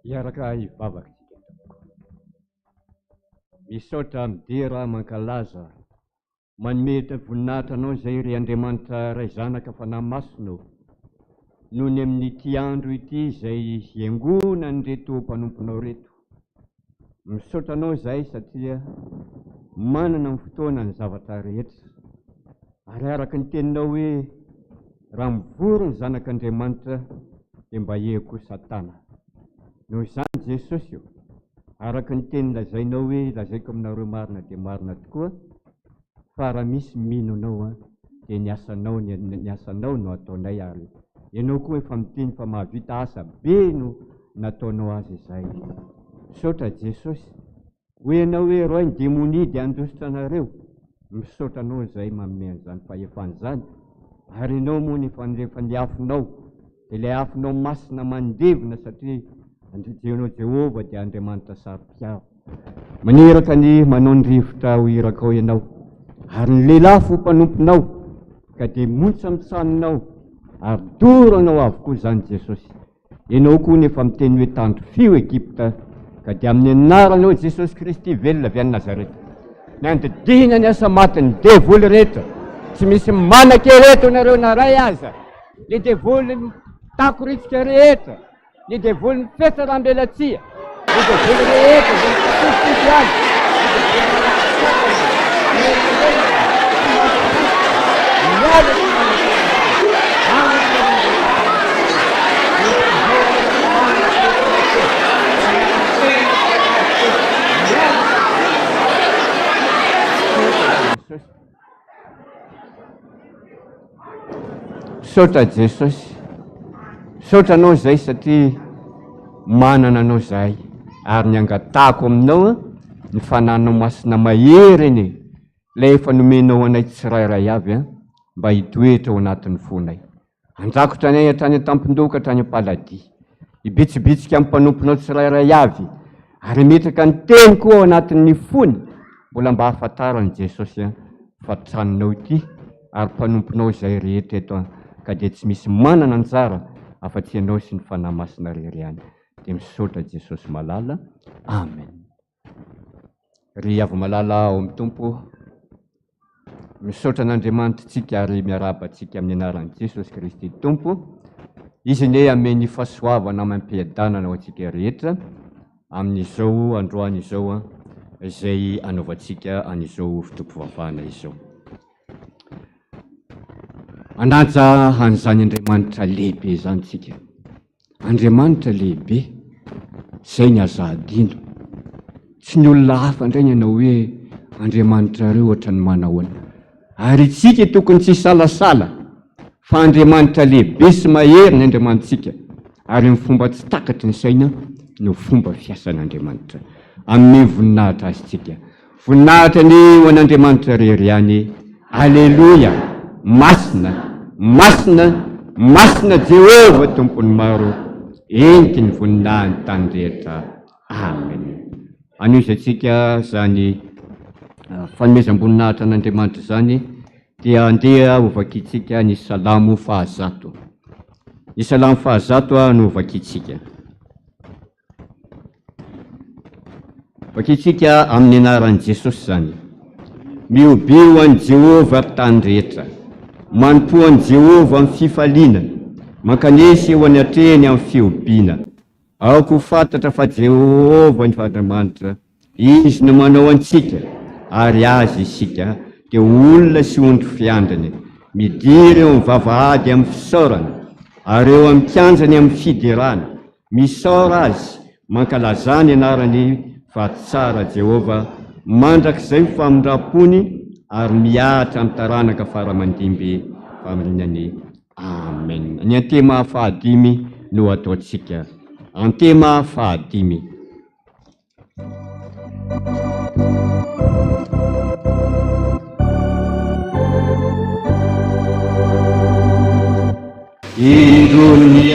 Hiaraka hivavaka isika tompoko. Misaotra, midera, mankalaza. Manome voninahitra Anao izay ry Andriamanitra Ray Zanaka Fanahy Masina ô, noho ny amin'ity andro ity izay hiangonan'ireto mpanomponao ireto. Misaotra Anao izahay satria manana ny fotoana ny zavatra rehetra. Ary araka ny teninao hoe raha mivory ny zanak'Andriamanitra dia mba eo koa Satana. Noho izany Jesosy ô, araka ny teny lazainao hoe lazaiko aminareo marina dia marina tokoa fa raha misy mino anao an, dia ny asanao ny ny asanao no ataonay ary ianao koa efa miteny fa mahavita asa be no nataonao azy izay. Misaotra Jesosy. Hoy ianao hoe roay ny demonia dia handositra anareo. Misaotra anao izay manome an'izany fahefana izany. Ary ianao moa ny efa ny afonao dia ilay afonao masina mandevona satria Andrianao Jehovah dia Andriamanitra saro-piaro. Maniraka ny manao ny rivotra ho irakao ianao ary ny lelafo ho mpanomponao ka dia montsamontsaninao ary doranao avokoa izany Jesosy. Ianao koa nefa miteny hoe tandrifio Egypta, ka dia amin'ny anaranao Jesosy Kristy velona avy any Nazareta, ny andidiana ny asa matin'ny devoly rehetra, tsy misy manan-kery eto nareo na ray aza, ny devoly mitakoritsika rehetra, ny devoly mifetra rambelatsiha, ny devoly rehetra izay mitsitsitsy any, ny devoly manakasakana, mihelingelina, tsy mampandositra, miala tsy manan-kery anareo. Any Misaotra Jesosy. Misaotra Anao izay satria manana Anao izahay ary ny angatahako aminao ny fananao masina mahery anie ilay efa nomenao anay tsirairay avy mba hitoetra ao anatin'ny fonay. Handrakotra anay hatrany an-tampon-doha ka hatrany am-paladia. Hibitsibitsika amin'ny mpanomponao tsirairay avy ary hametraka ny teny koa ao anatin'ny fony mbola mba hahafantaran'i Jesosy fa tranonao ity ary mpanomponao izay rehetra eto ka dia tsy misy manana anjara afa-tsy ianao sy ny Fanahy Masina irery ihany. Dia misaotra Jesosy malala. Amen. Ry hava-malala ao amin'ny Tompo, misaotra an'Andriamanitritsika ary miarahaba antsika amin'ny anaran'i Jesosy Kristy Tompo. Izy anie hanome ny fahasoavana amam-piadanana ho antsika rehetra amin'izao androany izao izay anaovantsika an'izao fotoam-pivavahana izao. Hanaja an'izany Andriamanitra lehibe izany isika. Andriamanitra lehibe, zay ny aza adino. Tsy ny olona hafa indray ny hanao hoe Andriamanitrareo ohatran'ny manahoana. Ary isika tokony tsy hisalasala fa Andriamanitra lehibe sy mahery ny Andriamanitsika ary amin'ny fomba tsy takatry ny saina no fomba fiasan'Andriamanitra. Hanome voninahitra Azy tsika. Voninahitra anie ho an'Andriamanitra irery ihany. Aleloia! Masina, masina, masina Jehovah Tompon'ny maro, eniky ny voninahin'ny tany rehetra. Amen. Anohizantsika izany fanomezam-boninahitra an'Andriamanitra izany dia andeha hovakintsika ny Salamo fahazato. Ny Salamo fahazato no hovakintsika. Vakintsika amin'ny anaran'i Jesosy izany. Mihobiho an'i Jehovah ry tany rehetra. Manompoa an'i Jehovah amin'ny fifaliana. Mankanesa eo anatrehany amin'ny fihobiana. Aoka ho fantatra fa Jehovah ny Andriamanitra. Izy no manao antsika, ary Azy isika, dia olona sy ondry fiandriny. Midira eo amin'ny vavahady amin'ny fisaorana, ary eo amin'ny kianjany amin'ny fiderana. Misaora Azy, mankalazà ny anarany, fa tsara Jehovah, mandrakizay ny famindram-pony, ary mihatra amin'ny taranaka fara aman-dimby fahamarinany. Amen. Ny antema fahadimy no ataontsika. Antema fahadimy. Indro ny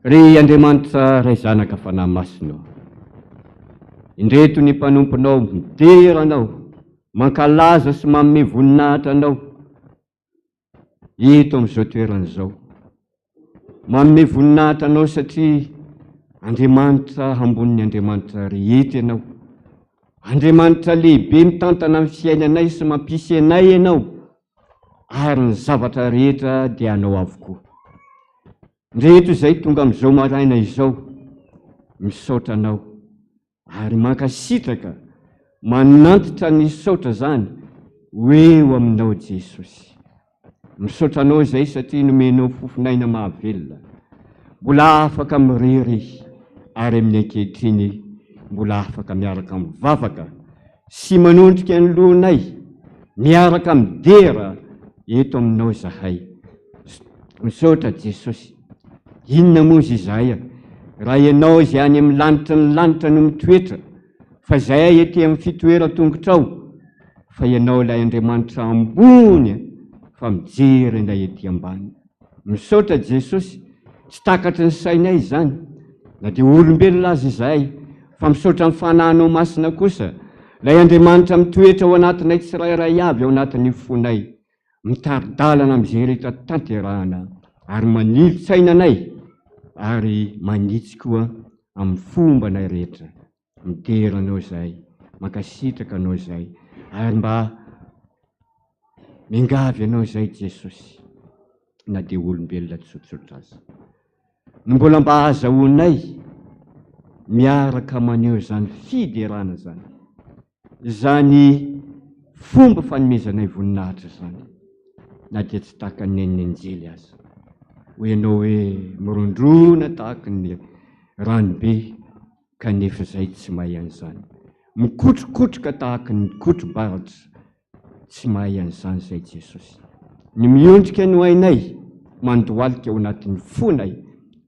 Ry Andriamanitra Ray Zanaka Fanahy Masina ô, indreto ny mpanomponao midera Anao, mankalaza sy manome voninahitra Anao eto amin'izao toerana izao. Manome voninahitra Anao satria Andriamanitra ambonin'ny Andriamanitra rehetra Ianao. Andriamanitra lehibe mitantana ny fiainanay sy mampisy anay Ianao. Ary ny zavatra rehetra dia anao avokoa. Ndreto izay tonga amin'izao maraina izao, misaotra anao ary mankasitraka, manantitra ny saotra izany ho eo aminao Jesosy. Misaotra anao izay satria nomenao fofon'aina mahavelona. Mbola afaka mirery ary amin'ny ankehitriny mbola afaka miaraka mivavaka sy manondrika ny lohanay miaraka midera eto aminao izahay. Misaotra Jesosy. Inona moa izy izahay raha ianao izay any amin'ny lanitry ny lanitra no mitoetra fa izahay ety amin'ny fitoeran-tongotrao fa ianao ilay Andriamanitra ambony fa mijery anay ety ambany. Misaotra Jesosy, tsy takatry ny sainay izany na dia olombelona aza izahay fa misaotra ny Fanahinao Masina kosa, ilay Andriamanitra mitoetra ao anatinay tsirairay avy ao anatin'ny fonay, mitari-dalana amin'izay rehetra tanterahana ary manilo-tsaina anay ary manitsy koa amin'ny fombanay rehetra. Midera Anao izahay, mankasitraka Anao izahay ary mba miangavy Anao izahay Jesosy na dia olombelona tsotsotra aza. No mbola mba ahazahoanay miaraka maneho izany fiderana izany, izany fomba fanomezanay voninahitra izany na dia tsy tahaka ny an'ny anjely aza. Hoy Ianao hoe mirondrona tahaka ny ranobe kanefa izay tsy mahay an'izany. Mikotrokotroka tahaka ny kotro-baratra, tsy mahay an'izany izay Jesosy. Ny miondrika no hainay, mandohalika ao anatin'ny fonay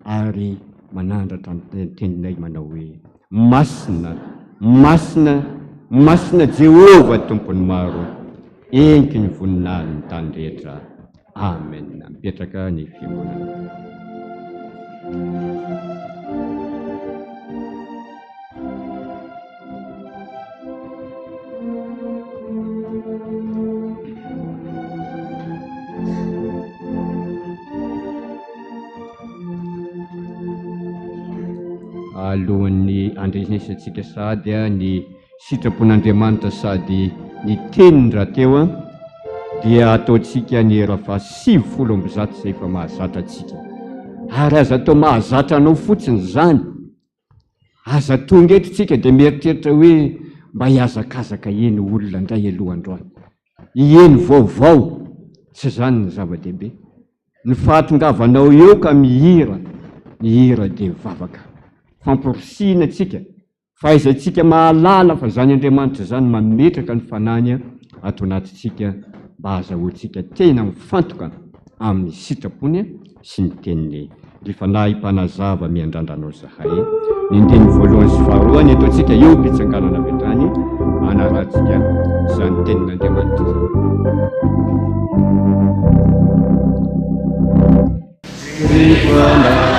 ary manandratra ny teninay manao hoe, Masina, masina, masina Jehovah Tompon'ny maro, eniky ny voninahiny ny tany rehetra. Amen. Mipetraka ny fiangonana. Alohan'ny handrenesantsika sahady ny sitrapon'Andriamanitra sady ny teniny rahateo dia ataontsika ny era faha 190 izay efa mahazatra antsika. Ary aza atao mahazatra anao fotsiny izany. Aza tonga eto tsika dia mieritreritra hoe mba hihazakazaka heno olona indray aloha androany. Hiheno vaovao, tsy izany ny zava-dehibe. Ny fahatongavanao eo ka mihira, ny hira dia vavaka. Famporisihina antsika Fahaizantsika mahalala fa izany Andriamanitra izany mametraka ny Fanahiny ato anatintsika mba hahazahoantsika tena mifantoka amin'ny sitrapony sy ny Teniny. Ry Fanahy Mpanazava miandrandra Anao izahay. Ny andininy voalohany sy faharoa ny ataontsika eo am-pitsanganana avy hatrany hanarahantsika izany Tenin'Andriamanitra izany. Ry Fanahy.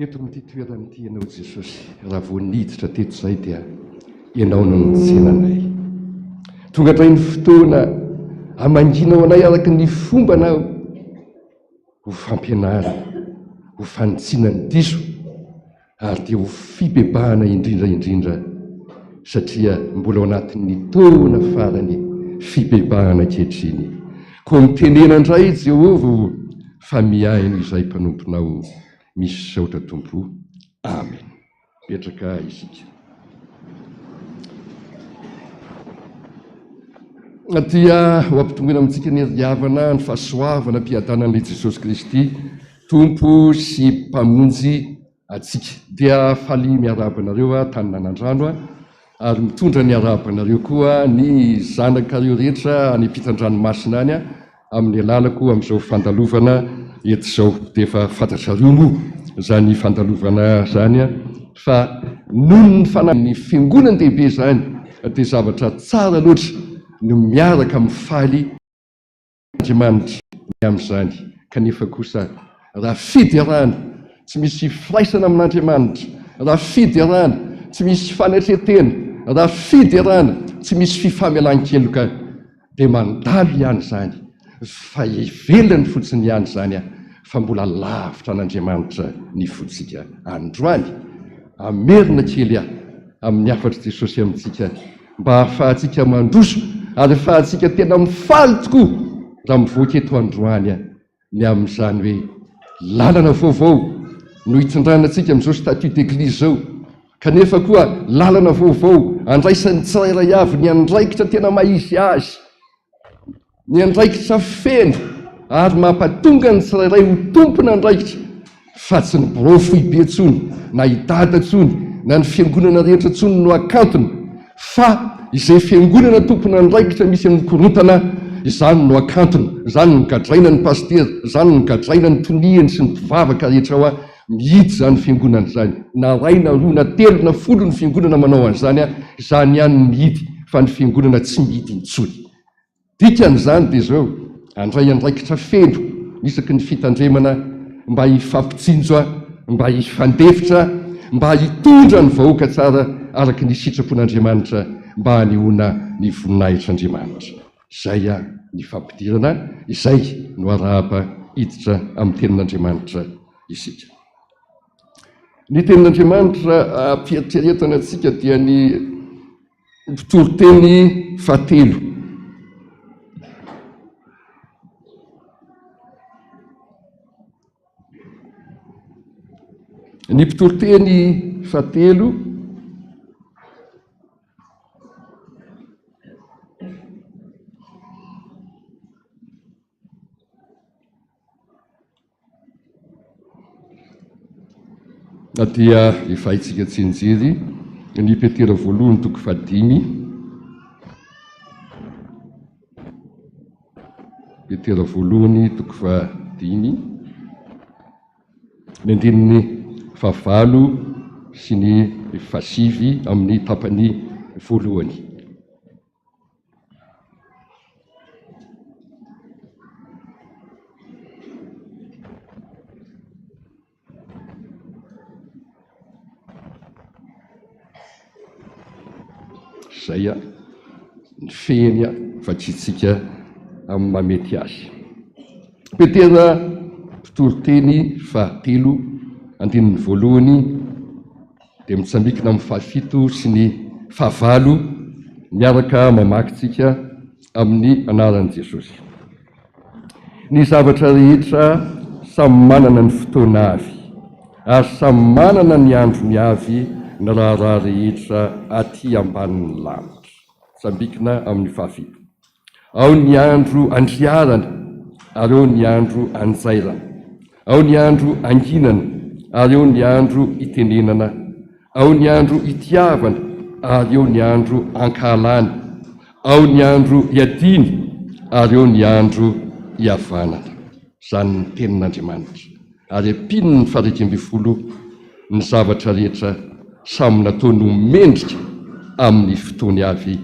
Eto amin'ity toerana ity Ianao Jesosy, raha vao niditra teto izahay dia Ianao no nitsena anay. Tonga indray ny fotoana hamangianao anay araka ny fombanao ho fampianarana, ho fanitsiana ny diso ary dia ho fibebahana indrindra indrindra satria mbola ao anatin'ny taona farany fibebahana ankehitriny. Koa mitenena indray Jehovah o, fa mihaino izahay mpanomponao. Misaotra Tompo o. Amen. Mipetraka isika. Dia ho ampitongoina amintsika ny ry havana ny fahasoavana am-piadanan'ilay Jesosy Kristy Tompo sy Mpamonjy antsika. Dia faly miarahaba anareo aho tany Nanandrano ary mitondra ny arahaba anareo koa ny zanakareo rehetra any ampitan-dranomasina any amin'ny alalako amin'izao fandalovana eto izao. Dia efa fantatrareo moa izany fandalovana izany fa noho ny fanahin'ny fiangonan-dehibe izany dia zavatra tsara loatra ny miaraka mifaly Andriamanitra ny amin'izany, kanefa kosa raha fiderana tsy misy firaisana amin'Andriamanitra, raha fiderana tsy misy fanetren-tena, raha fiderana tsy misy fifamelan-keloka, dia mandalo ihany izany, fa ivelany fotsiny ihany izany fa mbola lavitra an'Andriamanitra ny fontsika androany. Hamerina kely aho amin'ny hafatr'i Jesosy amintsika mba hahafahantsika mandroso ary hahafahantsika tena mifaly tokoa raha mivoaka eto androany ny amin'izany hoe lalana vaovao no hitondrana antsika amin'izao statut d'église izao. Kanefa koa lalana vaovao andraisan'ny tsirairay avy ny andraikitra tena maha izy azy, ny andraikitra feno ary mampatonga ny tsirairay ho tompon'andraikitra fa tsy ny birao foibe intsony na i Dada intsony na ny fiangonana rehetra intsony no akantona fa izay fiangonana tompon'andraikitra misy amin'ny korontana izany no akantona, izany no gadraina ny pasitera, izany no gadraina ny toniany sy ny mpivavaka rehetra ao Mihidy izany fiangonana izany. Na iray na roa na telo na folo ny fiangonana manao an'izany, izany ihany no mihidy fa ny fiangonana tsy mihidy intsony. Dikan'izany dia izao, handray andraikitra feno isaky ny fitandremana mba hifampitsinjo, mba hifandefitra, mba hitondra ny vahoaka tsara araka ny sitrapon'Andriamanitra mba hanehoana ny voninahitr'Andriamanitra. Izay ny fampidirana, izay no arahaba hiditra amin'ny Tenin'Andriamanitra isika. Ny Tenin'Andriamanitra ampiheritreretana antsika dia ny mpitoriteny fahatelo. Ny mpitoriteny fahatelo Na dia efa haintsika tsianjery ny Petera voalohany toko fahadimy, Petera voalohany toko fahadimy. Ny andininy fahavalo sy ny fahasivy amin'ny tapany voalohany. Izay ny fehiny vakintsika amin'ny maha mety azy. Petera mpitoriteny fahatelo, andininy voalohany dia mitsambikina amin'ny fahafito sy ny fahavalo miaraka mamaky tsika amin'ny anaran'i Jesosy. Ny zavatra rehetra samy manana ny fotoana avy, ary samy manana ny androny avy ny raharaha rehetra aty ambanin'ny lanitra. Tsambikina amin'ny fahafito. Ao ny andro andriarana, ary ao ny andro anjairana. Ao ny andro anginana, ary ao ny andro itenenana. Ao ny andro itiavana, ary eo ny andro ankahalana. Ao ny andro iadiana, ary eo ny andro ihavanana. Izany ny tenin'Andriamanitra. Ary ampiany ny faha-11 ny zavatra rehetra samy nataony ho mendrika amin'ny fotoany avy,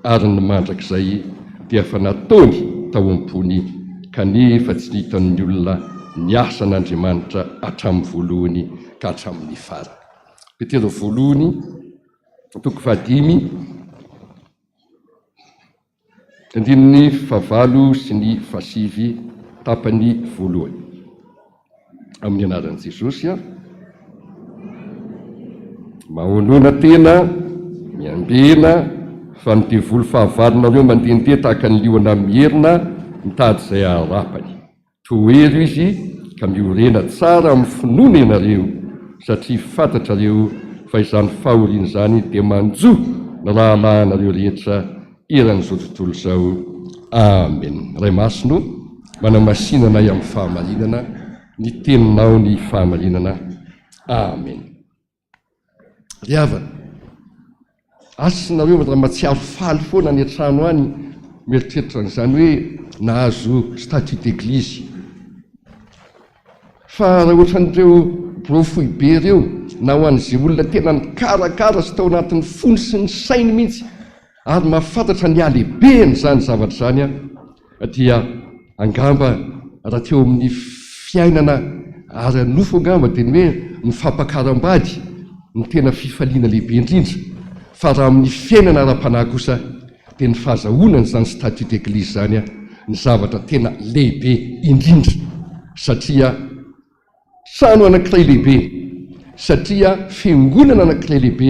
ary ny mandrakizay dia efa nataony tao am-pony, kanefa tsy hitan'ny olona ny asan'Andriamanitra hatramin'ny voalohany ka hatramin'ny farany. Petera voalohany, toko fahadimy, andininy fahavalo sy ny fahasivy, tapany voalohany. Amin'ny anaran'i Jesosy aho. Mahonona tena, miambena, fa ny devoly fahavalonareo mandehandeha tahaka ny liona mierona mitady izay haharapany. Tohero izy ka miorena tsara amin'ny finoana ianareo, satria fantatrareo fa izany fahoriana izany dia manjo ny rahalahinareo rehetra eran'izao tontolo izao. Amen. Ray Masina o, manamasina anay amin'ny fahamarinana, ny Teninao ny fahamarinana. Amen. Ry havana, asa nareo raha mahatsiaro faly foana any an-trano any mieritreritra an'izany hoe nahazo statut d'église. Fa raha ohatran'ireo birao foibe ireo na ho an'izay olona tena nikarakara sy tao anatin'ny fony sy ny sainy mihitsy ary mahafantatra ny halehibehan'izany zavatra izany aho dia angamba raha teo amin'ny fiainana ara-nofo angamba dia ny hoe ny fampakaram-bady no tena fifaliana lehibe indrindra fa raha amin'ny fiainana ara-panahy kosa dia ny fahazahoana an'izany statut d'église izany ny zavatra tena lehibe indrindra satria Trano anankiray lehibe, satria fiangonana anankiray lehibe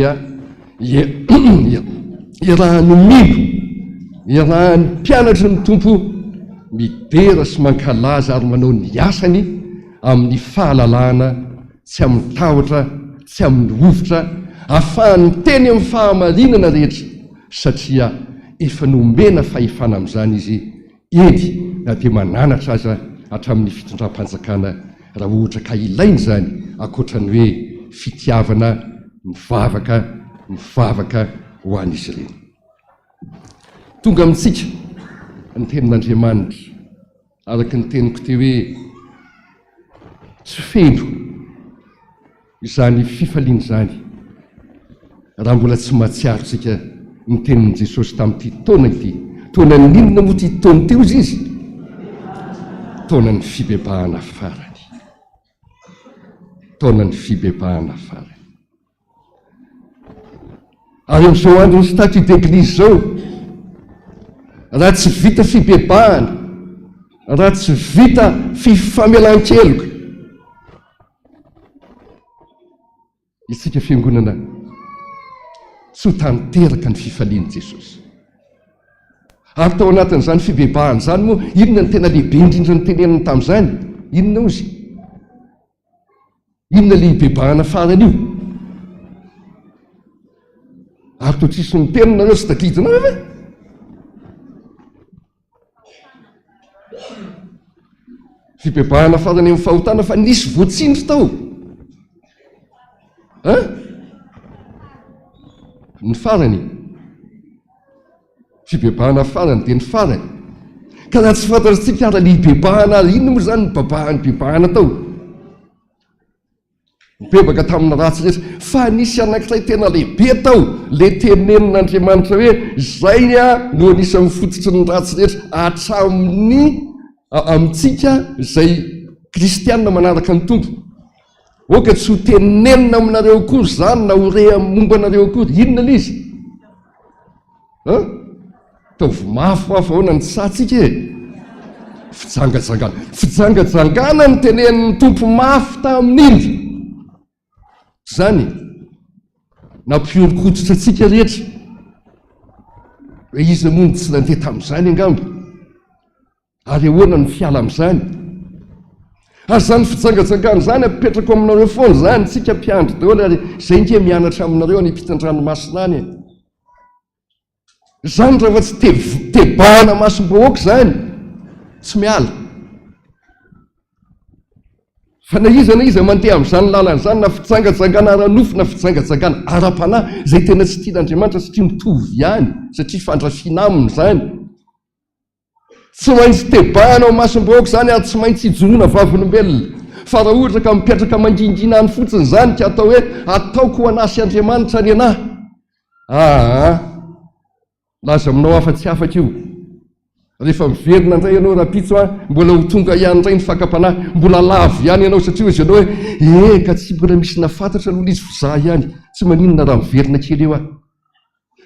iarahan'ny mino, iarahan'ny mpianatry ny Tompo midera sy mankalaza ary manao ny asany amin'ny fahalalahana, tsy amin'ny tahotra, tsy amin'ny hovitra, Ahafahany miteny amin'ny fahamarinana rehetra, satria efa nomena fahefana amin'izany izy, eny na dia mananatra aza hatramin'ny fitondram-panjakana raha ohatra ka ilaina izany, ankoatra ny hoe fitiavana mivavaka mivavaka ho an'izy ireny. Tonga amintsika ny tenin'Andriamanitra, araka ny teniko teo hoe tsy feno izany fifaliana izany raha mbola tsy mahatsiaro tsika ny tenin'i Jesosy tamin'ity taona ity. Taonan'ny inona moa ity taona ity hozy izy? Taonan'ny fibebahana farany. Taonan'ny fibebahana farany. Ary amin'izao andron'ny statut d'église izao, raha tsy vita fibebahana, raha tsy vita fifamelan-keloka, isika fiangonana tsy ho tanteraka ny fifalian'i Jesosy. Ary tao anatin'izany fibebahana izany moa, inona ny tena lehibe indrindra noteneniny tamin'izany? Inona ozy? Inona ilay hibebahana farany io? Ary toa tsisy miteny nareo tsy tadidinareo ve? Fibebahana farany amin'ny fahotana fa nisy voatsindry tao. Hein? Ny farany. Fibebahana farany dia ny farany. Ka raha tsy fantatr'tsika ara le hibebahana ary inona moa izany ny babahany bebahana tao? Nibebaka tamin'ny ratsy rehetra. Fa nisy anankiray tena lehibe tao, le tenenin'Andriamanitra hoe izay no anisan'ny fototry ny ratsy rehetra hatramin'ny amintsika izay kristiana manaraka ny Tompo. Oka tsy ho tenenina aminareo akory izany na ho re momba anareo akory. Inona ilay izy? An? Ataovy mafy hoa fa ahoana ny satsika e? Fijangajangana. Fijangajangana no tenenin'ny Tompo mafy tamin'iny. Izany nampihoron-koditra antsika rehetra. Hoe iza moa no tsy nandeha tamin'izany angamba? Ary ahoana no fiala amin'izany? Ary izany fijangajangana izany apetrako aminareo foana izany, tsika mpiandry daholo ary izay nge mianatra aminareo any ampitan-dranomasina any e. Izany raha tsy te tebahana masom-bahoaka izany, tsy miala. Fa na iza na iza mandeha amin'izany lalana izany, na fijangajangana ara-nofo na fijangajangana ara-panahy, izay tena tsy tian'Andriamanitra satria mitovy ihany, satria fandrafiana aminy izany. Tsy maintsy tebahana ao imasom-bahoaka izany ary tsy maintsy ijoroana vavolombelona. Fa raha ohatra ka mipetraka mangingina any fotsiny izany ka atao hoe ataoko ho anà sy Andriamanitra ny anà. Aa. Milaza aminao aho fa tsy afaka io. Rehefa miverina indray ianao rahampitso an, mbola ho tonga ihany indray ny fakam-panahy, mbola lavo ihany ianao satria hoy izy ianao hoe ee ka tsy mbola misy nahafantatra aloha ilay izy fa za ihany, tsy maninona raha miverina kely eo aho.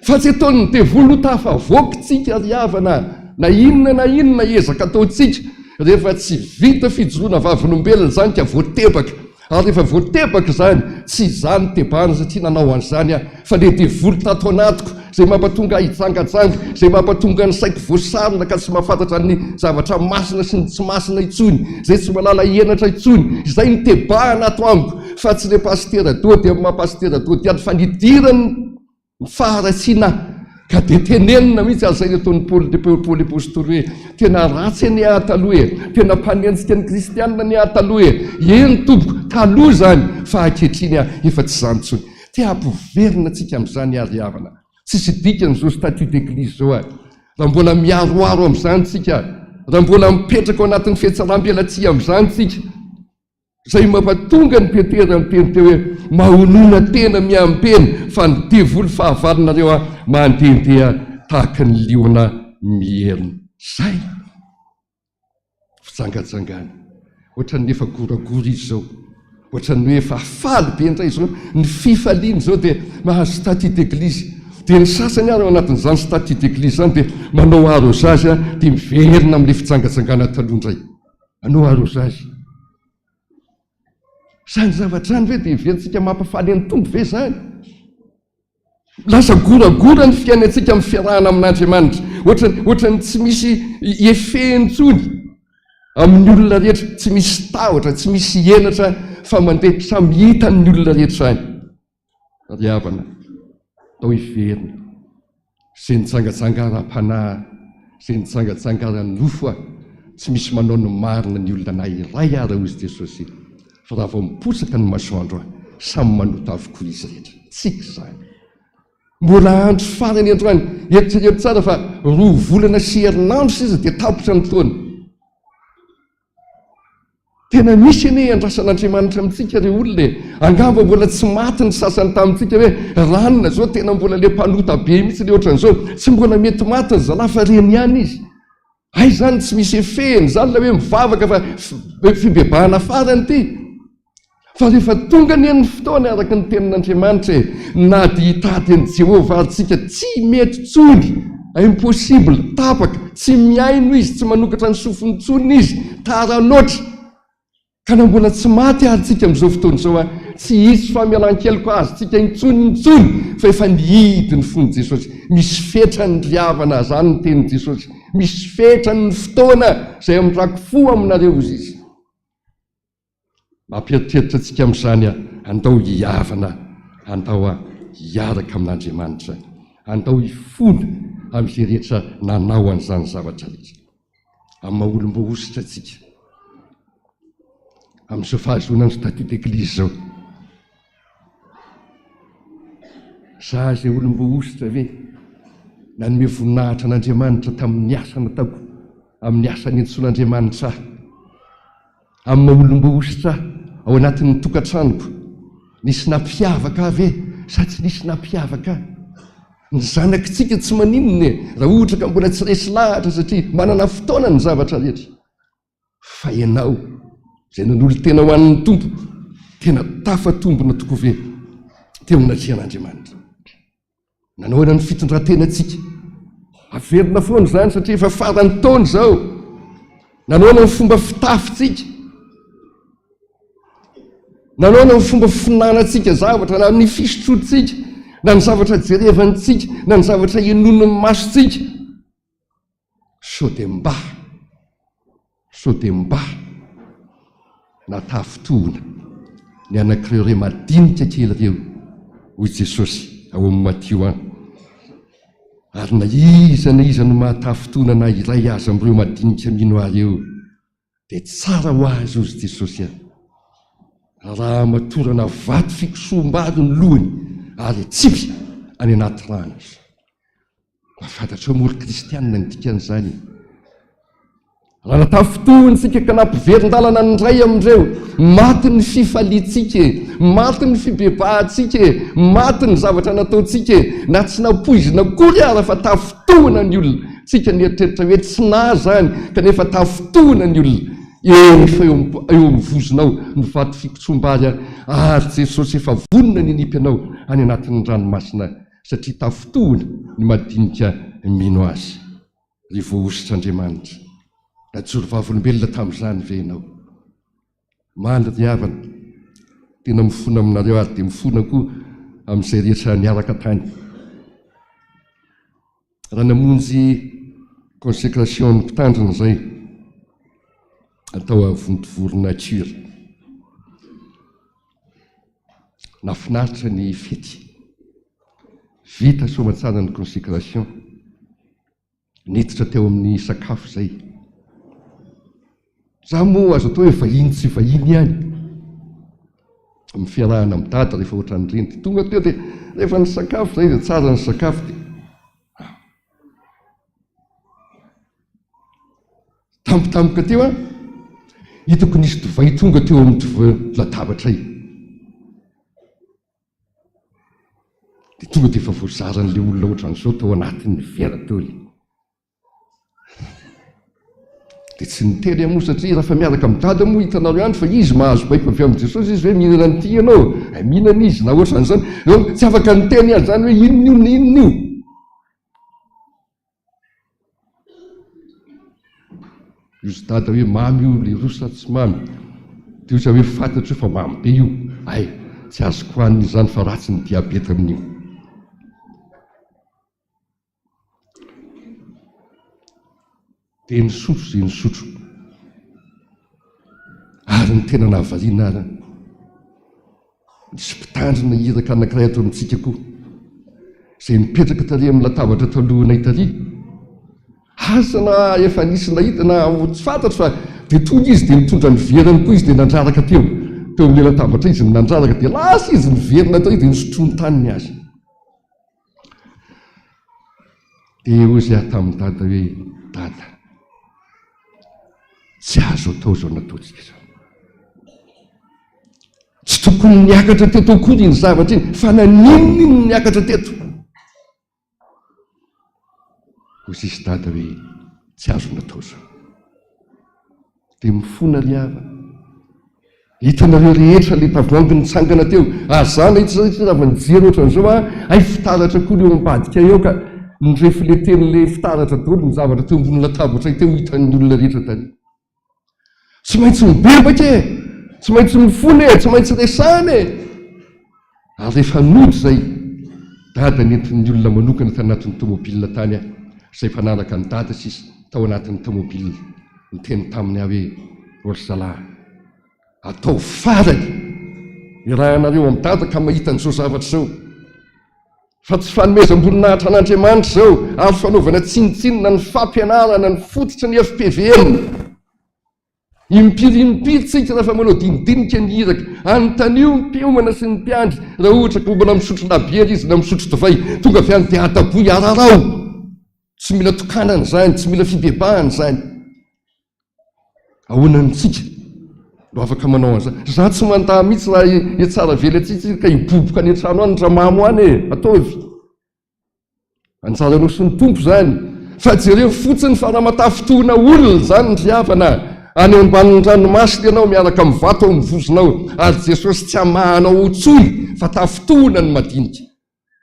Fa tsy ataon'ny devoly ho tafavoaka tsika ry havana na inona na inona ezaka ataontsika rehefa tsy vita fijoroana vavolombelona izany ka voatebaka ary rehefa voatebaka izany tsy izaho no tebahana satria nanao an'izany aho fa le devoly tato anatiko izay mampatonga ahy hijangajanga izay mampatonga ny saiko voasarona ka tsy mahafantatra ny zavatra masina sy ny tsy masina intsony izay tsy mahalala henatra intsony izay no tebahana ato amiko fa tsy le pasitera dody amin'ny maha pasitera dody ihany fa nidiran'ny Ny faharatsiana ka dia tenenina mihitsy aza izay nataon'i Paoly Paoly Apostoly hoe tena ratsy anie aho taloha e, tena mpanenjika ny kristianina anie aho taloha e, eny tompoko, taloha izany fa ankehitriny aho efa tsy izany intsony. Te hampiverina antsika amin'izany aho ry havana. Tsisy dikany izao statut d'église izao a. Raha mbola miharoharo amin'izany tsika, raha mbola mipetraka ao anatin'ny fihatsaram-belatsihy amin'izany tsika, Izay mampatonga an'i Petera niteny teo hoe, Mahonona tena miambena fa ny devoly fahavalonareo mandehandeha tahaka ny liona mierona. Izay fijangajangana. Ohatran'ny efa goragora izy izao. Ohatran'ny hoe efa faly be indray izao. Ny fifaliany izao dia mahazo statut d'église. Dia ny sasany ary ao anatin'izany statut d'église izany dia manao arrosage dia miverina amin'ilay fijangajangana taloha indray. Anao arrosage. Izany zavatra izany ve dia heverintsika mampifaly an'ny Tompo ve izany? Lasa goragora ny fiainantsika amin'ny fiarahana amin'Andriamanitra. Ohatran'ny ohatran'ny tsy misy effet intsony amin'ny olona rehetra, tsy misy tahotra, tsy misy henatra fa mandeha samy hitan'ny olona rehetra izany. Ry havana, atao hiverina. Izay nijangajanga ara-panahy, izay nijangajanga ara-nofo, tsy misy manao ny marina ny olona na iray ara, hoy Jesosy, fa raha vao miposaka ny masoandro, samy manota avokoa izy rehetra. Tsika izany. Mbola andro farany androany. Eritrereto tsara fa roa volana sy herinandro sisa dia tapitra ny taona. Tena misy anie iandrasan'Andriamanitra amintsika ry olona e! Angamba mbola tsy maty ny sasany tamintsika hoe ranona zao tena mbola le mpanota be mihitsy le ohatran'izao, tsy mbola mety maty ry zalahy fa reny ihany izy. Hay zany tsy misy effet-ny zany ilay hoe mivavaka fa fibebahana farany ity. Fa rehefa tonga anie ny fotoana araka ny tenin'Andriamanitra e, na dia hitady an'i Jehovah ary tsika tsy mety tsony, impossible, tapaka, tsy mihaino izy, tsy manokatra ny sofiny tsony izy, tara loatra. Ka na mbola tsy maty ary tsika amin'izao fotoana izao an, tsy hisy famelan-keloka azontsika intsony intsony fa efa nihidy ny fon'i Jesosy. Misy fetrany ry havana, zany ny tenin'i Jesosy, misy fetrany ny fotoana izay amindrako fo aminareo hozy izy. Mampieritreritra antsika amin'izany aho, andao hihavana, andao hiaraka amin'Andriamanitra, andao hifona amin'izay rehetra nanao an'izany zavatra rehetra. Amin'ny maha olom-boahosotra antsika, amin'izao fahazoana ny statut d'église izao, za izay olom-boahosotra ve nanome voninahitra an'Andriamanitra tamin'ny asa nataoko, amin'ny asa niantsoan'Andriamanitra ahy? Amin'ny maha olom-boahosotra ahy ao anatin'ny tokantranoko, nisy nampiavaka ahy ve sa tsy nisy nampiavaka ahy? Ny zanakitsika tsy maninona e, raha ohatra ka mbola tsy resy lahatra satria manana fotoana ny zavatra rehetra. Fa ianao izay nanolo-tena ho an'ny Tompo, tena tafatombina tokoa ve teo anatrehan'Andriamanitra? Nanao ahoana ny fitondran-tenantsika? Averina foana izany satria efa faran'ny taona izao. Nanao ahoana ny fomba fitafintsika? Nanao ahoana ny fomba finanantsika zavatra na ny fisotroantsika, na ny zavatra jerevantsika, na ny zavatra henoin'ny masontsika? Sao dia mba, sao dia mba natafintohina ny anak'ireo re madinika kely ireo, hoy Jesosy ao amin'ny Matio an. Ary na iza na iza no mahatafintohina na iray aza amin'ireo madinika mino Ahy ireo, dia tsara ho azy, hozy Jesosy an, raha amatorana vato fikosoham-bary ny lohany ary atsipy any anaty rano izy. Mba fantatrao moa ry kristianina ny dikan'izany e? Raha natafintohina isika ka nampiverin-dalana ny iray amin'ireo, maty ny fifaliantsika e, maty ny fibebahantsika e, maty ny zavatra nataontsika e, na tsy nampoizina akory ara fa tafintohina ny olona. Tsika nieritreritra hoe tsy nahy izany kanefa tafintohina ny olona. Efa eo amin'ny vozonao ny vato fikotsoam-bary ary Jesosy efa vonona ny hanipy anao any anatin'ny ranomasina. satria tafintohina ny madinika mino Azy. Ry voahosotr'Andriamanitra, najoro vavolombelona tamin'izany ve ianao? Maly ry havana, tena mifona aminareo ary dia mifona koa amin'izay rehetra niaraka tany. Raha namonjy consécration-n'ny mpitandrina izay atao Vontovorona Cure. Nahafinaritra ny fety. Vita soamatsara ny consécration. Niditra teo amin'ny sakafo izay. Za moa azo atao hoe vahiny tsy vahiny ihany. Amin'ny fiarahana amin'i Dada rehefa ohatran'ireny dia tonga teo dia rehefa nisakafo izay dia tsara ny sakafo dia Tampotampoka teo aho, hitako nisy divay tonga teo amin'ny latabatray. Dia tonga dia efa voazaran'ilay olona ohatran'izao tao anatin'ny vera teo ilay. Dia tsy niteny aho moa satria raha fa miaraka amin'i Dada moa hitanareo ihany fa izy mahazo baiko avy amin'i Jesosy izy hoe mihinana an'ity ianao, hay mihinana izy na ohatran'izany. Donc tsy afaka niteny aho izany hoe inona io na inona io. Hozy dada hoe mamy io leroa sa tsy mamy? Dia hozy aho hoe fantatro fa mamy be io. Hay, tsy azoko hanina izany fa ratsy ny diabeta amin'io. Dia nisotro izay nisotro. Ary ny tena nahavariana ahy, Misy mpitandrina iraka anankiray ato amintsika koa, izay mipetraka tary amin'ny latabatra talohanay tary. Asa na efa nisy nahita na tsy fantatro fa dia tonga izy dia nitondra ny verany koa izy dia nandraraka teo. Teo amin'ilay latabatra izy no nandraraka dia lasa izy niverina tao dia nosotroiny tany ny azy. Dia hozy aho tamin'i Dada hoe, Dada, tsy azo atao izao nataontsika izao. Tsy tokony niakatra teto akory iny zavatra iny, fa naninona iny no niakatra teto? Hoy sisy dada hoe tsy azo natao izany. Dia mifona ry havana. Hitanareo rehetra ilay tavoahangy nitsangana teo. Ary za nahita izany satria raha vao nijery ohatran'izao aho, hay fitaratra koa ny eo ambadika eo ka ni-refleter-n'ilay fitaratra daholo ny zavatra teo ambony latabatra teo hitan'ny olona rehetra tary. Tsy maintsy mibebaka e! Tsy maintsy mifona e! Tsy maintsy resahana e! Ary rehefa nody izay, Dada nentin'ny olona manokana tanatin'ny tomobilina tany aho, izay efa nanaraka an'i Dada sisa tao anatin'ny tomobilina. Niteny taminy aho hoe, O ry zalahy, ataovy farany iarahanareo amin'i Dada ka mahita an'izao zavatra izao. Fa tsy fanomezam-boninahitra an'Andriamanitra izao ary fanaovana tsinontsinona ny fampianarana ny fototry ny fpvm. Impiry impiry tsika rehefa manao dinidinika ny iraka, anontanio ny mpiomana sy ny mpiandry raha ohatra ka mbola misotro labiera izy na misotro divay, tonga avy any dia adaboy ararao. Tsy mila tokanana izany, tsy mila fibebahana izany. Ahoana amintsika no afaka manao an'izany? Za tsy mandà mihitsy raha hihatsaravelatsihy tsika ka hiboboka any an-trano any ramamo any e! Ataovy. Anjaranao sy ny Tompo izany. Fa jereo fotsiny fa raha matafintohina olona izany ry havana, any ambanin'ny ranomasina ianao miaraka amin'ny vato ao amin'ny vozonao ary Jesosy tsy hamaha anao intsony fa tafintohina ny madinika.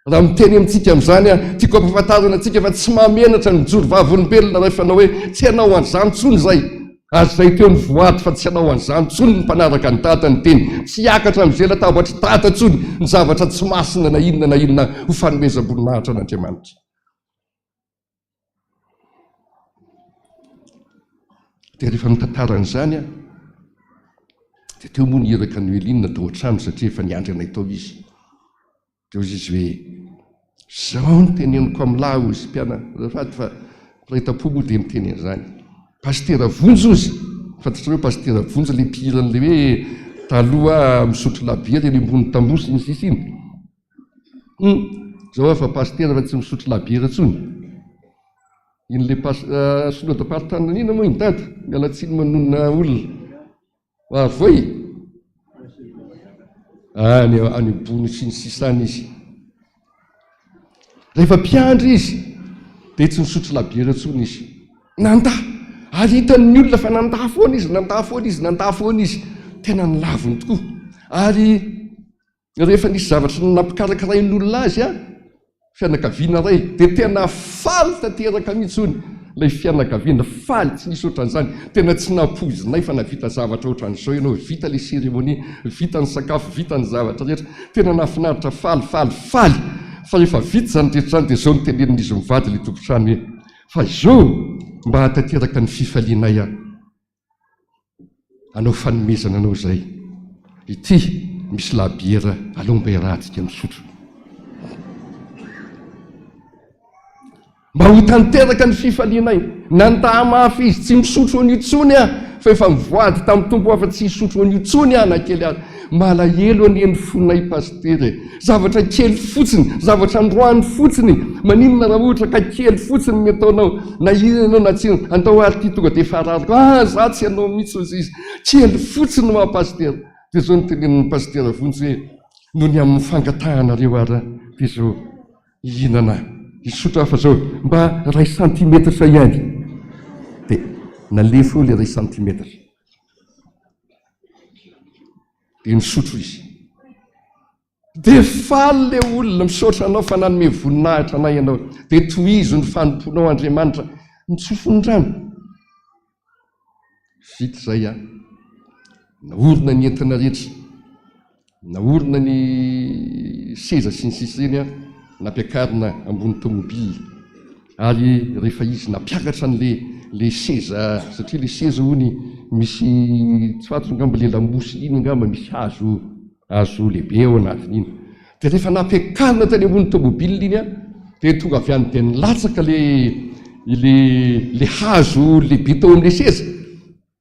Raha miteny amintsika amin'izany aho, tiako hampahafantarina antsika fa tsy mahamenatra ny mijoro vavolombelona rehefa hanao hoe tsy hanao an'izany intsony izay, ary izay teo ny voady fa tsy hanao an'izany intsony ny mpanaraka an'i Dada niteny, tsy hiakatra amin'izay latabatr'i Dada intsony ny zavatra tsy masina na inona na inona ho fanomezam-boninahitra an'Andriamanitra. Dia rehefa nitantara an'izany aho, dia teo moa ny iraka Noeline tao an-trano satria efa niandry anay tao izy. Dia hoy izy hoe, Izao no teneniko amin'lah hoy izy, mpiana, azafady fa mpiray tampo moa dia miteny an'izany. Pasitera Vonjy hozy, fantatrareo Pasitera Vonjy ilay mpihira an'ilay hoe taloha misotro labiera eny ambony tamboho sy ny sisa iny. Hum, izao aho fa pasitera fa tsy misotro labiera intsony. Iny ilay pas, synodam-paritany inona moa iny dada? Miala tsiny manonona olona. Voy? Any any ambony sy ny sisa any izy. Rehefa mpiandry izy dia tsy nisotro labiera intsony izy. Nandà. Ary hitan'ny olona fa nandà foana izy, nandà foana izy, nandà foana izy. Tena nolaviny tokoa. Ary Rehefa nisy zavatra nampikarakarain'olona azy an, fianakaviana iray, dia tena faly tanteraka mihitsy hono ilay fianakaviana, faly tsy nisy ohatran'izany, tena tsy nampoizinay fa nahavita zavatra ohatran'izao ianao, vita ilay cérémonie, vita ny sakafo, vita ny zavatra rehetra, tena nahafinaritra, faly, faly, faly, fa rehefa vita izany rehetra izany dia izao no tenenin'izy mivady ilay tompon-trano hoe, fa izao mba hahatanteraka ny fifalianay aho. Hanao fanomezana anao izay. Ity misy labiera aleo mba iarahantsika misotro. Mba ho tanteraka ny fifalianay. Nandà mafy izy, tsy misotro an'io intsony aho, fa efa nivoady tamin'ny Tompo aho fa tsy hisotro an'io intsony aho na kely aza. Malahelo anie ny fonay Pasitera e! Zavatra kely fotsiny, zavatra androany fotsiny, maninona raha ohatra ka kely fotsiny ny ataonao, na inona ianao na tsy inona, andao ary ity tonga dia efa arariko, ah za tsy hanao mihitsy hozy izy, kely fotsiny hoa Pasitera. Dia izao no tenenin'ny Pasitera Vonjy hoe, noho ny amin'ny fangatahanareo ary dia izao hihinana hisotro aho fa izao mba iray santimetatra ihany. Dia nalefa eo ilay iray santimetatra. Dia nisotro izy. Dia faly ilay olona, misaotra anao fa nanome voninahitra anay ianao. Dia tohizo ny fanompoanao Andriamanitra. Nitsofiny rano. Vita izay an. Naorina ny entana rehetra. Naorina ny seza sy ny sisa ireny an, nampiakarina ambony tomobile. Ary rehefa izy nampiakatra an'le le seza, satria le seza hono misy, tsy fantatro angamba le lamosiny iny angamba misy hazo. Hazo lehibe ao anatin'iny. Dia rehefa nampiakarina tany ambony tomobile iny an, dia tonga avy any dia nilatsaka le le le hazo lehibe tao amin'ilay seza.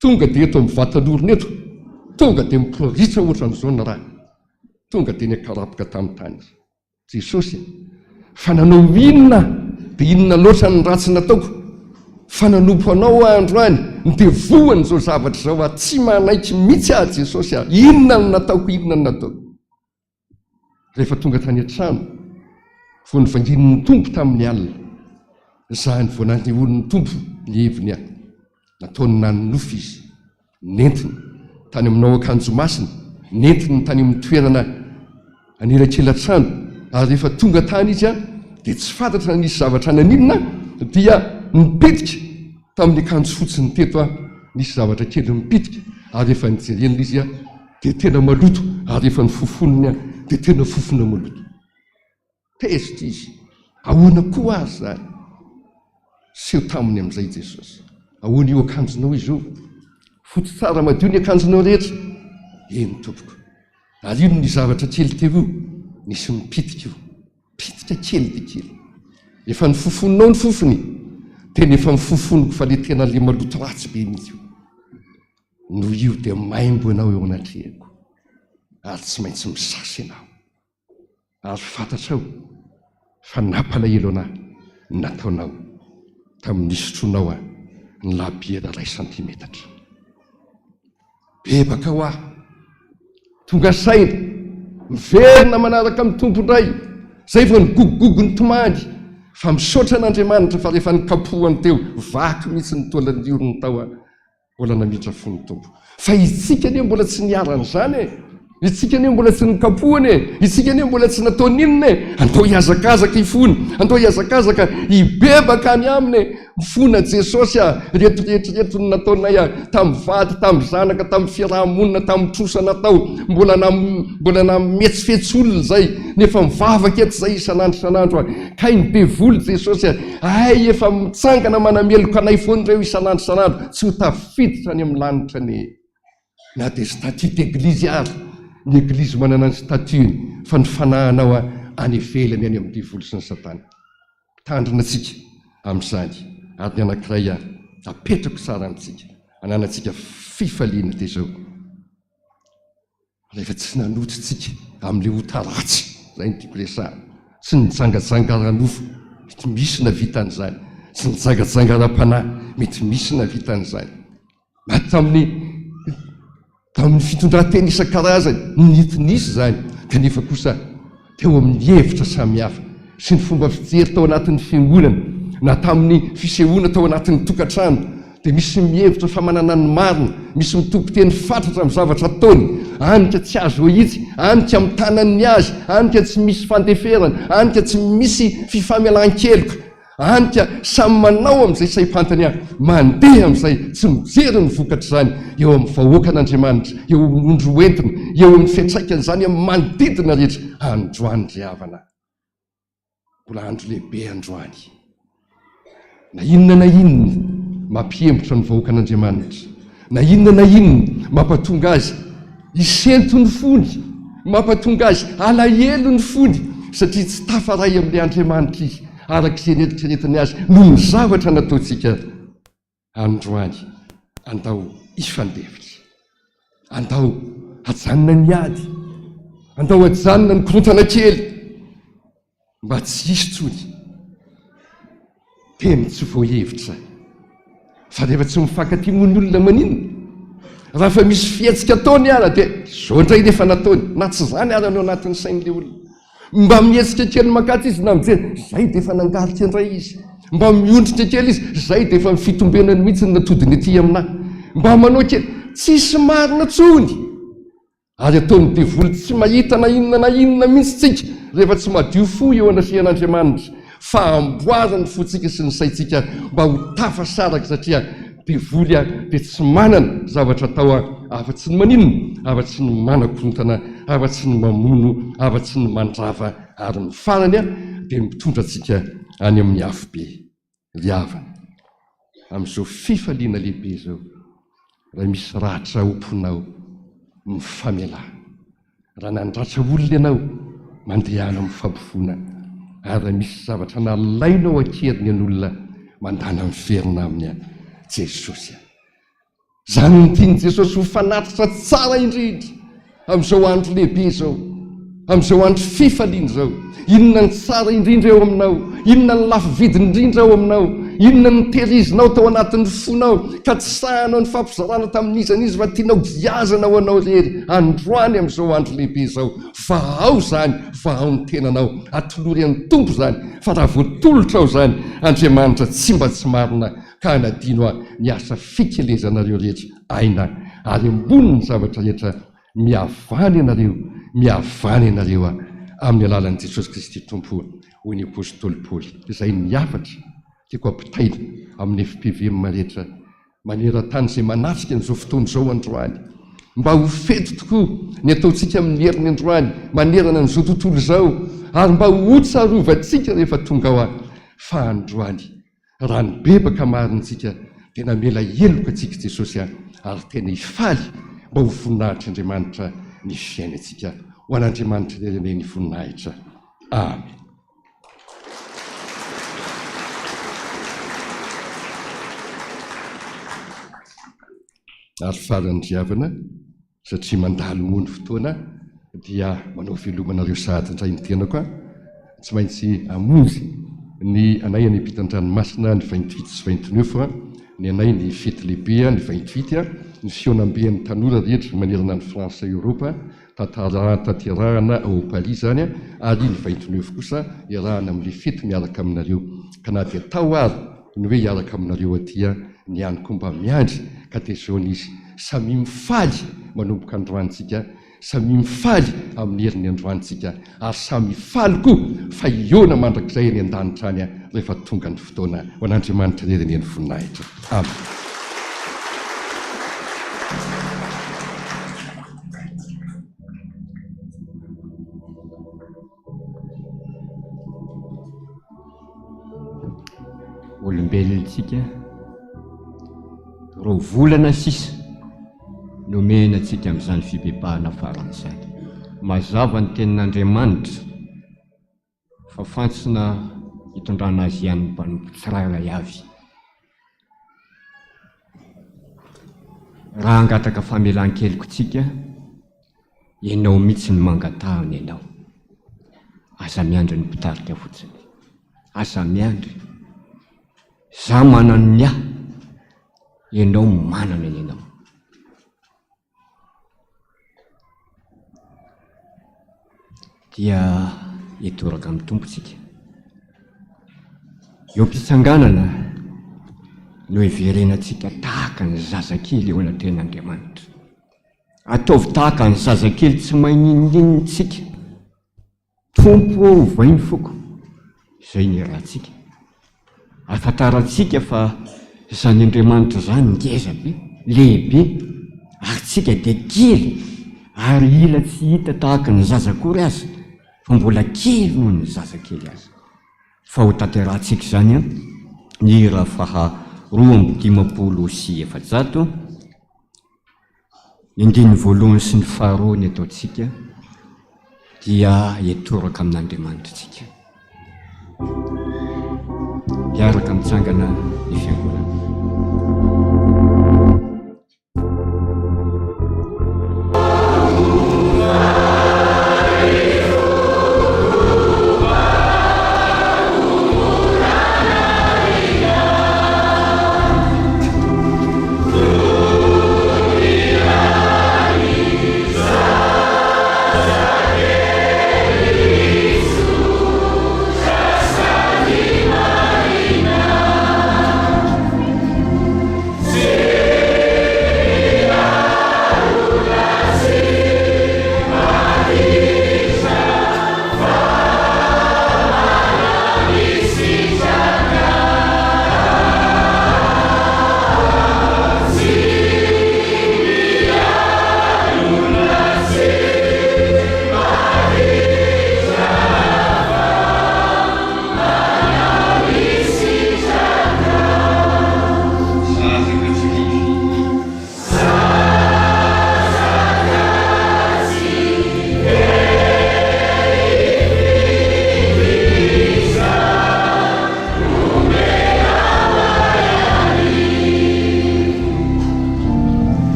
Tonga dia eto amin'ny vatan'orona eto, tonga dia miporitra ohatran'izao ny rà. Tonga dia niakarapoka tamin'ny tany. Jesosy a! Fa nanao inona aho? Dia inona loatra ny ratsy nataoko? Fa nanompo Anao aho androany, dia voan'izao zavatra izao aho. Tsy manaiky mihitsy aho Jesosy a! Inona no nataoko? Inona no nataoko? Rehefa tonga tany an-trano, vao novanginin'ny Tompo tamin'ny alina, izany vao nanehoan'ny Tompo ny heviny ahy. Nataony nanonofy izy. Nentiny tany aminao akanjo masina, nentiny tany amin'ny toerana anelakelan-trano, ary rehefa tonga tany izy dia tsy fantatra na nisy zavatra naninona dia nipitika tamin'ny akanjo fotsiny teto aho, nisy zavatra kely nipitika, ary rehefa nijerena izy dia tena maloto, ary rehefa nofofoniny dia tena fofona maloto. Tezitra izy. Ahoana koa ary izany? Seho taminy amin'izay i Jesosy. Ahoana io akanjonao izy io? Fotsy tsara madio ny akanjonao rehetra. Eny, tompoko. Ary inona io zavatra kely teo io? Nisy mipitika io. Pitika kely dia kely. Efa nofofoninao ny fofony? Tena efa nofofoniko fa ilay tena ilay maloto ratsy be mihitsy io. Noho io dia maimbo ianao eo anatrehako ary tsy maintsy misasa ianao. Ary fantatrao fa nampalahelo anah ny nataonao tamin'ny nisotroanao ahy ny labiera iray santimetatra. Bebaka ho aho. Tonga saina. Miverina manaraka amin'ny Tompo indray. Izay vao nigogogogo nitomany. Fa misaotra an'Andriamanitra fa rehefa nikapohany teo, vaky mihitsy ny taolan'ny orony tao aho. Mbola namindra fo ny Tompo. Fa isika anie mbola tsy niharan'izany e! Isika anie mbola tsy nokapohana e! Isika anie mbola tsy nataony inona e! Andao hihazakazaka hifona, andao hihazakazaka hibebaka any Aminy e! Mifona Jesosy a! Reto rehetra reto no nataonay a! Tamin'ny vady, tamin'ny zanaka, tamin'ny fiaraha-monina, tamin'ny trosa natao, mbola nam, mbola nametsifetsy olona izay, nefa mivavaka eto izay isan'andro isan'andro a! Kay ny devoly Jesosy a! Hay efa mitsangana manameloka anay foana ireo isan'andro isan'andro, tsy ho tafiditra any amin'ny lanitra anie na dia statut d'eglise ary, ny eglizy manana ny statut-ny fa ny fanahinao any ivelany any amin'ny devoly sy ny satana. Mitandrina antsika amin'izany ary ny anankiray apetrako tsara amintsika, ananantsika fifaliana dia izao. Rehefa tsy nanoto tsika amin'ilay ota ratsy, izay no tiako resahana, tsy nijangajanga ara-nofo, mety misy nahavita an'izany, tsy nijangajanga ara-panahy, mety misy nahavita an'izany, na tamin'ny tamin'ny fitondran-tena isan-karazany, nety nisy izany, kanefa kosa teo amin'ny hevitra samihafa sy ny fomba fijery tao anatin'ny fiangonana na tamin'ny fisehoana tao anatin'ny tokantrano, dia misy mihevitra fa manana ny marina, misy mitompo teny fatratra amin'ny zavatra ataony, any ka tsy azo ahitsy, any ka mitana ny azy, any ka tsy misy fandeferana, any ka tsy misy fifamelan-keloka. Any ka samy manao amin'izay saim-pantany avy, mandeha amin'izay, tsy mijery ny vokatr'izany eo amin'ny vahoakan'Andriamanitra, eo amin'ny ondry ho entina, eo amin'ny fiantraikan'izany amin'ny manodidina rehetra. Androany ry havana, mbola andro lehibe androany. Na inona na inona mampihemotra ny vahoakan'Andriamanitra, na inona na inona mampatonga azy hisento ny fony, mampatonga azy halahelo ny fony, satria tsy tafaray amin'ilay Andriamanitra izy, araka izay neritreretiny azy noho ny zavatra nataontsika androany. Andao hifandefitra. Andao hajanona ny ady. Andao hajanona ny korontana kely. Mba tsy hisy intsony teny tsy voahevitra fa rehefa tsy mifankatia moa ny olona maninona? Raha efa misy fihetsika ataony ara dia zao indray ny efa nataony na tsy izany ara no anatin'ny sain'ilay olona. Mba mihetsika kely mankatsy izy na mijery, zay dia efa nangarika indray izy. Mba miondrika kely izy, zay dia efa ny fitombenany mihitsy no natodiny aty aminà. Mba manao kely, tsisy marina intsony. Ary ataon'ny devoly tsy mahita na inona na inona mihitsy tsika rehefa tsy madio fo eo anatrehan'Andriamanitra, fa amboariny ny fontsika sy ny saintsika mba ho tafasaraka satria devoly dia tsy manana zavatra atao afa-tsy ny maninona? Afa-tsy ny manakorontana, afa-tsy ny mamono, afa-tsy ny mandrava ary ny farany dia mitondra antsika any amin'ny afobe. Ry havana, amin'izao fifaliana lehibe izao, raha misy ratra ao am-ponao, mifamelà. Raha nandratra olona ianao, mandehana amin'ny fampivona. Ary raha misy zavatra nalainao an-keriny an'olona, mandàna miverina aminy an. Jesosy a. Izany no tian'i Jesosy ho fanatitra tsara indrindra amin'izao andro lehibe izao, amin'izao andro fifaliana izao. Inona ny tsara indrindra eo aminao? Inona ny lafo vidiny indrindra ao aminao? Inona no notehirizinao tao anatin'ny fonao ka tsy sahanao nifampizarana tamin'iza n'iza fa tianao giazana ho anao irery androany amin'izao andro lehibe izao? Vahao izany, vahao ny tenanao, atolory an'ny Tompo izany, fa raha voatolotrao izany, Andriamanitra tsy mba tsy marina ka hanadino ahy ny asa fikelezanareo rehetra aina ary ambonin'ny zavatra rehetra mihavana ianareo, mihavana ianareo aho amin'ny alalan'i Jesosy Kristy Tompo, hoy ny apostoly Paoly. Izay ny hafatra tiako ampitaina amin'ny fpvm rehetra maneran-tany izay manatrika an'izao fotoana izao androany. Mba ho fety tokoa ny ataontsika amin'ny heriny androany manerana an'izao tontolo izao ary mba hotsarovantsika rehefa tonga ao fa androany Raha nibebaka marina isika dia namela heloka antsika Jesosy ary tena hifaly mba ho voninahitr'Andriamanitra ny fiainantsika. Ho an'Andriamanitra irery anie ny voninahitra. Amen. Ary farany ry havana, Satria mandalo moa ny fotoana dia manao veloma anareo sahady indray ny tenako a! Tsy maintsy hamonjy ny anay any ampitan-dranomasina ny vingt huit sy vingt neuf a! Ny anay ny fety lehibe ny vingt huit a! Ny fihaonambe an'ny tanora rehetra manerana an'i France Europe tanterahana ao Paris izany a! Ary ny vingt neuf kosa iarahana amin'ilay fety miaraka aminareo ka na dia tao ary ny hoe hiaraka aminareo aty a! Ny any koa mba miandry ka dia izao ny izy Samia mifaly manomboka androany tsika, samia mifaly amin'ny herin'ny androany tsika, ary samy hifaly koa fa hihaona mandrakizay any an-danitra any rehefa tonga ny fotoana. Ho an'Andriamanitra irery anie ny voninahitra. Amen. Olombelona tsika, roa volana sisa nomena antsika amin'izany fibebahana farany izany. Mazava ny tenin'Andriamanitra fa fantsona hitondrana azy ihany ny mpanompo tsirairay avy. Raha hangataka famelan-keloka tsika, ianao mihitsy no mangatahana ianao. Aza miandry ny mpitarika fotsiny. Aza miandry. Za manana ny ahy, ianao manana ny anao. Dia hitoraka amin'ny Tompo tsika. Eo am-pitsanganana no hiverenantsika tahaka ny zazakely eo anatrehan'Andriamanitra. Ataovy tahaka ny zazakely tsy mahay n'inon'inona tsika. Tompo ô ovay ny foko, izay ny ratsika. Ahafantarantsika fa izany Andriamanitra izany ngeza be, lehibe, ary tsika dia kely ary ila tsy hita tahaka ny zaza akory aza, fa mbola kely noho ny zaza kely aza. Fa ho tanterahantsika izany an, ny hira faha 452. Ny andininy voalohany sy ny faharoa ny ataontsika dia hitoraka amin'Andriamanitra isika. Miaraka mitsangana ny fiangonana.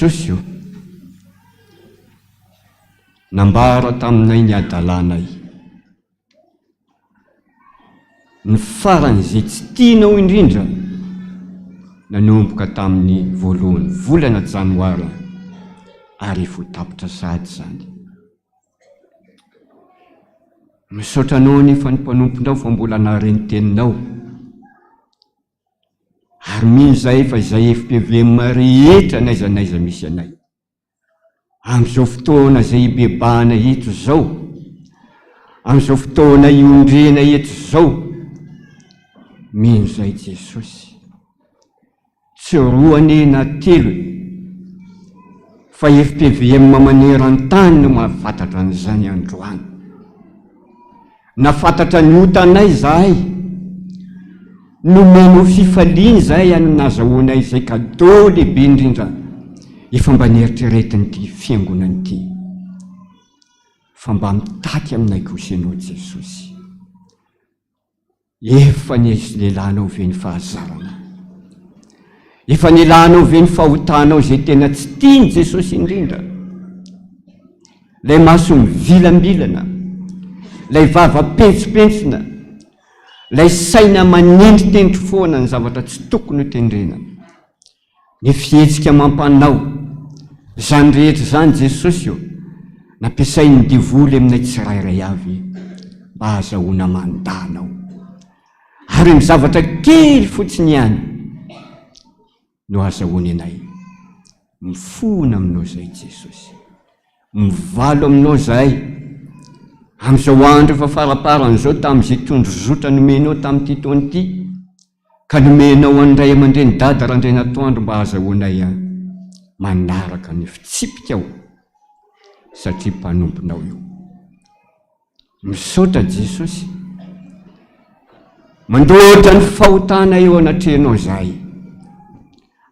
Jesosy ô, nambara taminay ny hadalanay. Ny faran'izay tsy tianao indrindra nanomboka tamin'ny voalohan'ny volana janoary ary efa ho tapitra sahady izany. Misaotra anao anefa ny mpanomponao fa mbola nahare ny teninao. Ary mino izahay fa izay fpvm rehetra n'aiza n'aiza misy anay. Amin'izao fotoana izay ibebahana eto izao, amin'izao fotoana iondrena eto izao, mino izahay Jesosy. Tsy roa anie na telo e! Fa fpvm maneran-tany no mahafantatra an'izany androany. Nafantatra ny otanay izahay, nomenao fifaliana izahay any nazahoanay izay cadeau lehibe indrindra efa mba neritreretin'ity fiangonana ity. Fa mba mitaky aminay kosa ianao Jesosy. Efa nelanao ve ny fahazarana? Efa nelanao ve ny fahotanao izay tena tsy tian'i Jesosy indrindra? Ilay maso mivilambilana, ilay vava pentsimpentsina, ilay saina manendritendry foana ny zavatra tsy tokony ho tendrena. Ny fihetsika amam-panao, izany rehetra izany Jesosy ô, nampiasain'ny devoly aminay tsirairay avy mba hahazahoana mandà Anao. Ary amin'ny zavatra kely fotsiny ihany no ahazahoany anay. Mifona aminao izay Jesosy. Mivalo aminao izahay amin'izao andro efa faraparany izao tamin'izay tondrozotra nomenao tamin'ity taona ity. Ka nomenao an'ny ray aman-dreny Dada Randrianatoandro mba hahazahoanay manaraka ny fitsipikao satria mpanomponao io. Misaotra Jesosy. Mandoatra ny fahotana eo anatrehanao izahay.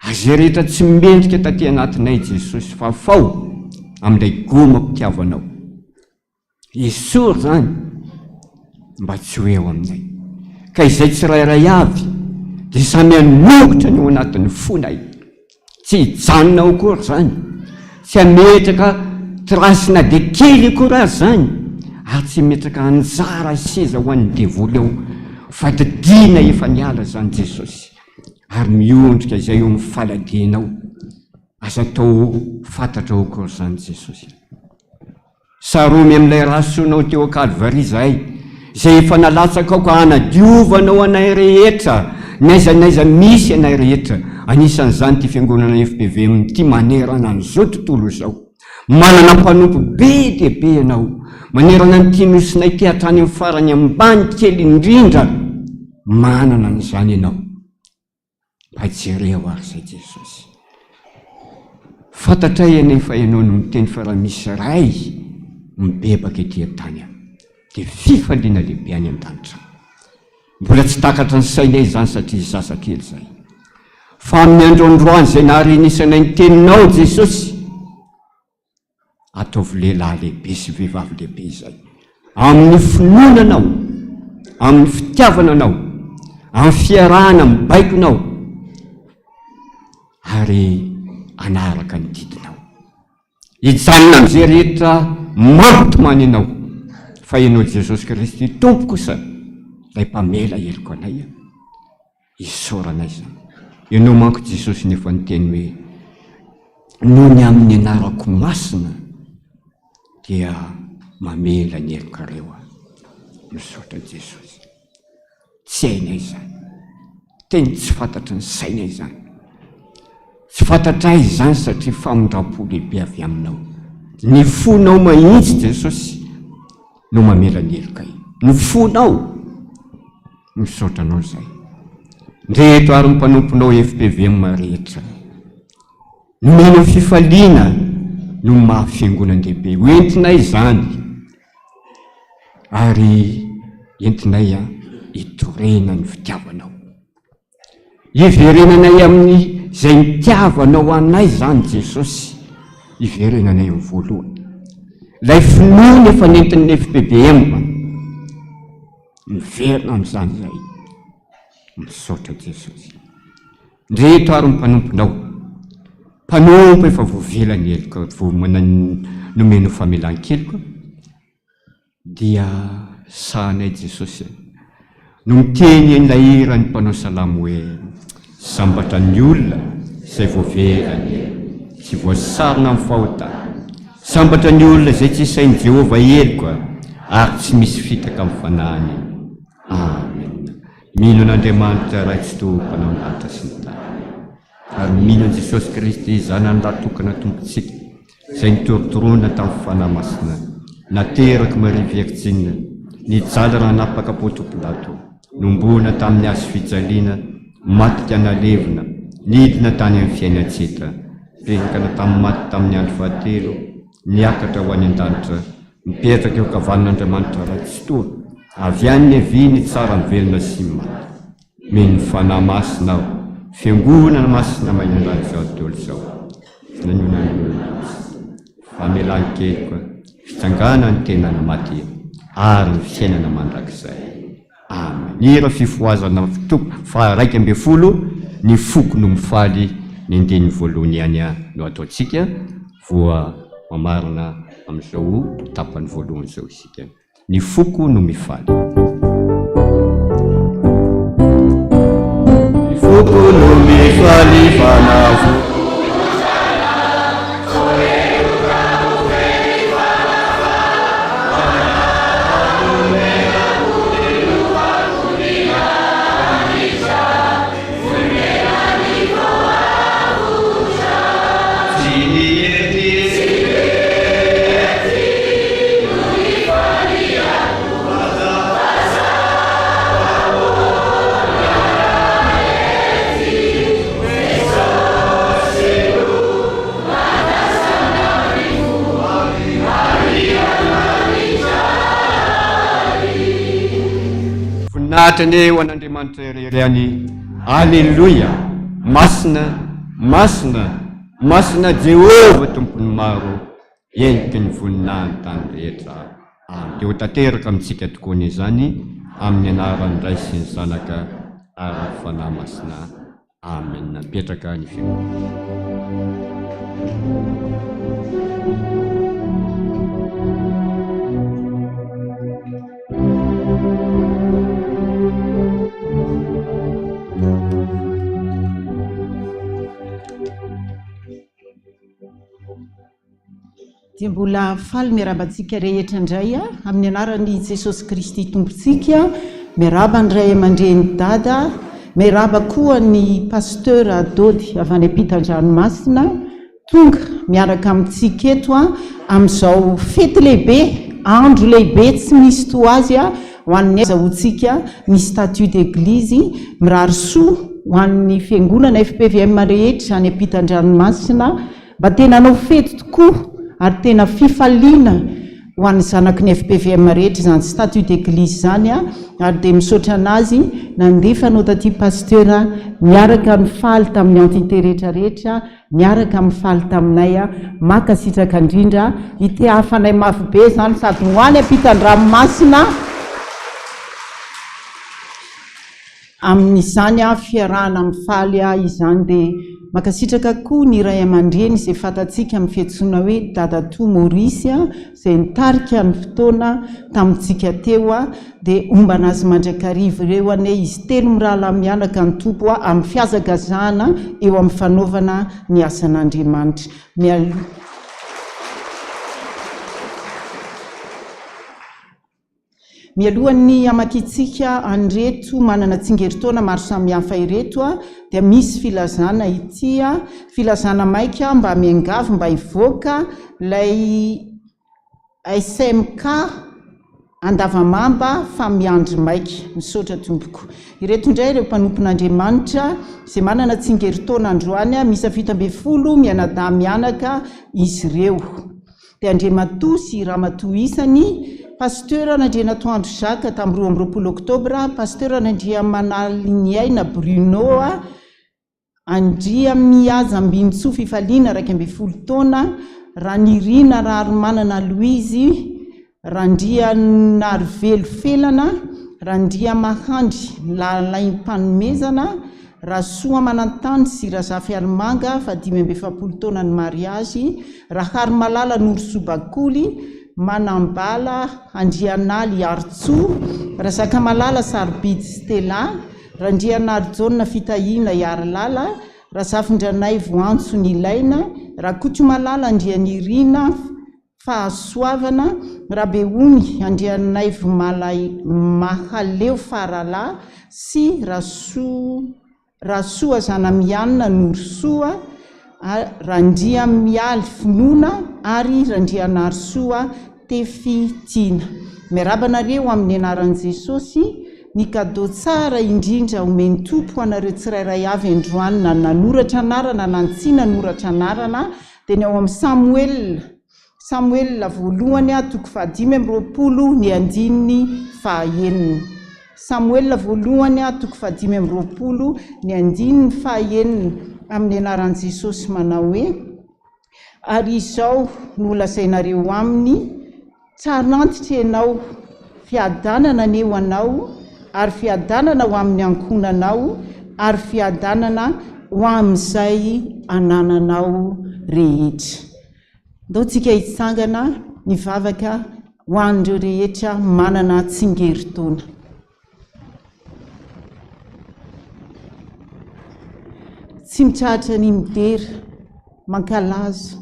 Ary izay rehetra tsy mendrika taty anatinay Jesosy fafao amin'ilay gomam-pitiavanao. Esory izany mba tsy ho eo aminay. Ka izay tsirairay avy dia samy hanoritra ny ao anatin'ny fonay. Tsy hijanona ao akory izany. Tsy hametraka trace na dia kely akory aza izany. Ary tsy hametraka anjara seza ho an'ny devoly ao. Fa didiana efa niala izany Jesosy. Ary miondrika izay eo amin'ny faladianao. Aza atao fantatra ao akory izany Jesosy. Saromy amin'ilay ra soanao teo Kalvary izahay, izay efa nalatsakao ka hanadiovanao anay rehetra, n'aiza n'aiza misy anay rehetra, anisan'izany ity fiangonana FPVM ity manerana an'izao tontolo izao. Manana mpanompo be dia be ianao, manerana an'ity nosinay ity hatrany amin'ny farany ambany kely indrindra, manana an'izany ianao. Mba jereo ary izay Jesosy. Fantatray anefa ianao no miteny fa raha misy ray mibebaka ety an-tany dia fifaliana lehibe any an-danitra. Mbola tsy takatra ny sainay izany satria zazakely izay. Fa amin'ny andro androany izay naharenesanay ny teninao Jesosy, Ataovy lehilahy lehibe sy vehivavy lehibe izay, amin'ny finoana anao, amin'ny fitiavana anao, amin'ny fiarahana amin'ny baikonao, ary hanaraka ny didinao. Hijanona amin'izay rehetra mampitomany anao, fa ianao Jesosy Kristy Tompo kosa, ilay mpamela heloka anay. Isaorana izany. Ianao manko Jesosy no efa niteny hoe, Noho ny amin'ny anarako masina dia mamela ny helokareo aho. Misaotra Jesosy. Tsy hainay izany. Teny tsy fantatry ny sainay izany. Tsy fantatray izany satria famindram-po lehibe avy aminao. Ny fonao mahitsy Jesosy no mamela ny helokay. Ny fonao. Misaotra anao izay. Ndreto ary ny mpanomponao fpvm rehetra. Nomena fifaliana no maha fiangonan-dehibe. Ho entinay izany ary entinay hitorena ny fitiavanao. Hiverenanay amin'ny izay nitiavanao anay izany Jesosy. Hiverenanay amin'ny voalohany. Ilay finoana efa nentin'ny fpvm. Miverina amin'izany izay. Misaotra Jesosy. Ndreto ary ny mpanomponao. Mpanompo efa voavela ny heloka, nomeny famelan-keloka, dia sahanay Jesosy no miteny an'ilay hiran'ny mpanao salamo hoe, Sambatra ny olona izay voavela ny helony, tsy voasarona amin'ny fahotana. Sambatra ny olona izay tsy isain'i Jehovah heloka ary tsy misy fitaka amin'ny fanahiny. Amena. Mino an'Andriamanitra Ray Tsitoha Mpanao ny lanitra sy ny tany. Ary mino an'i Jesosy Kristy Zanany Lahy Tokana Tompontsika, izay notorotoroina tamin'ny Fanahy Masina, naterak'i Maria Virjina, nijaly raha nanapaka Ponto Pilato, nomboana tamin'ny hazo fijaliana, maty ka nalevina, nidina tany amin'ny fiainan-tseta, nipetraka tamin'ny maty tamin'ny andro fahatelo, niakatra ho any an-danitra, mipetraka eo ankavanan'Andriamanitra Ray Tsitoha, avy any niaviany hitsara ny velona sy ny maty. Mino ny Fanahy Masina aho, Fiangonana Masina manerana izao tontolo izao, Fiangonan'ny olona masina, famelan-keloka, fitsanganan'ny tenan'ny maty ary ny fiainana mandrakizay. Amen. Hira fifohazana toko faha 11, Ny foko no mifaly, ny andininy voalohany ihany no ataontsika, voa mamarana amin'izao tapany voalohany izao isika. Ny foko no mifaly. Ny foko no mifaly fa navoa. Voninahitra anie ho an'Andriamanitra irery ihany. Aleloia! Masina, masina, masina Jehovah Tompon'ny maro. Heniky ny voninahiny tany rehetra. Amen. Dia ho tanteraka amintsika tokoa anie izany, amin'ny anaran'ny Ray sy ny Zanaka ary ny Fanahy Masina. Amen. Mipetraka ny fiangonana. Dia mbola faly miarahaba antsika rehetra indray amin'ny anaran'i Jesosy Kristy Tompontsika. Miarahaba ny ray aman-dreny Dada, miarahaba koa ny Pasteur Dody avy any ampitan-dranomasina tonga miaraka amintsika eto amin'izao fety lehibe, andro lehibe tsy misy toa azy ho an'ny azahoantsika ny statut d'église. Mirary soa ho an'ny fiangonana FPVM rehetra any ampitan-dranomasina. Mba tena hanao fety tokoa ary tena fifaliana ho an'ny zanaky ny fpvm rehetra izany statut d'église izany ary dia misaotra anazy nandefa anao taty Pasteur niaraka nifaly tamin'ny entité rehetra rehetra niaraka mifaly taminay mankasitraka indrindra hitehafanay mafy be izany sady ho any ampitan-dranomasina Amin'izany fiarahana mifaly izany dia mankasitraka koa ny ray aman-dreny izay fantatsika amin'ny fiantsoana hoe Dadatoa Maurice izay nitarika ny fotoana tamintsika teo dia hombana azy mandrakariva ireo anie izy telo mirahalahy mianaka ny Tompo amin'ny fihazakazahana eo amin'ny fanaovana ny asan'Andriamanitra. Mialoha. Mialohan'ny hamakiantsika an'ireto manana tsingerin-taona maro samihafa ireto dia misy filazana ity, filazana maika mba miangavy mba hivoaka ilay SMK Andavamamba fa miandry maika. Misaotra tompoko. Ireto indray ireo mpanompon'Andriamanitra izay manana tsingerin-taona androany, miisa 17 mianadahy mianaka izy ireo. dia Andriamatoa sy Ramatoa isany, Pasteur Randrianatoandro Jacques tamin'ny 22 oktobra, Pasteur Randriamanaliniaina Bruno, Andriamihazambinintsoa Fifaliana 11 taona, Ranirina Raharimanana Louise, Randrianarivelo Felana, Randriamahandry Lalaim-panomezana, Rasoamanantany sy Razafiarimanga fa 45 taona ny mariazy, Raharimalala Norosoa Bakoly, Manambala Andrianaly Iarintsoa, Razakamalala Sarobidy Stella, Randrianarijaona Fitahiana Iarilala, Razafindranaivo Antso Nilaina, Rakotomalala Andrianirina Fahasoavana, Rabeony Andrianaivo Mahaleo Faralahy sy Rasoa Rasoazanamianina Norosoa, Randriamialy Finoana ary Randrianarisoa Tefy Tiana. Miarahaba anareo amin'ny anaran'i Jesosy, ny cadeau tsara indrindra omen'ny Tompo ho anareo tsirairay avy androany na nanoratra anarana na ny tsy nanoratra anarana dia ny ao amin'ny Samoela, Samoela voalohany toko fahadimy amby 20 ny andininy fahaenina. Samoela voalohany toko fahadimy amby 20 ny andininy fahaenina amin'ny anaran'i Jesosy manao hoe, Ary izao no holazainareo aminy, Tsarantitra ianao, fiadanana anie ho anao, ary fiadanana ho amin'ny ankohonanao, ary fiadanana ho amin'izay anananao rehetra. Ndao tsika hitsangana hivavaka ho an'ireo rehetra manana tsingerin-taona. Tsy mitsahatra ny midera, mankalaza,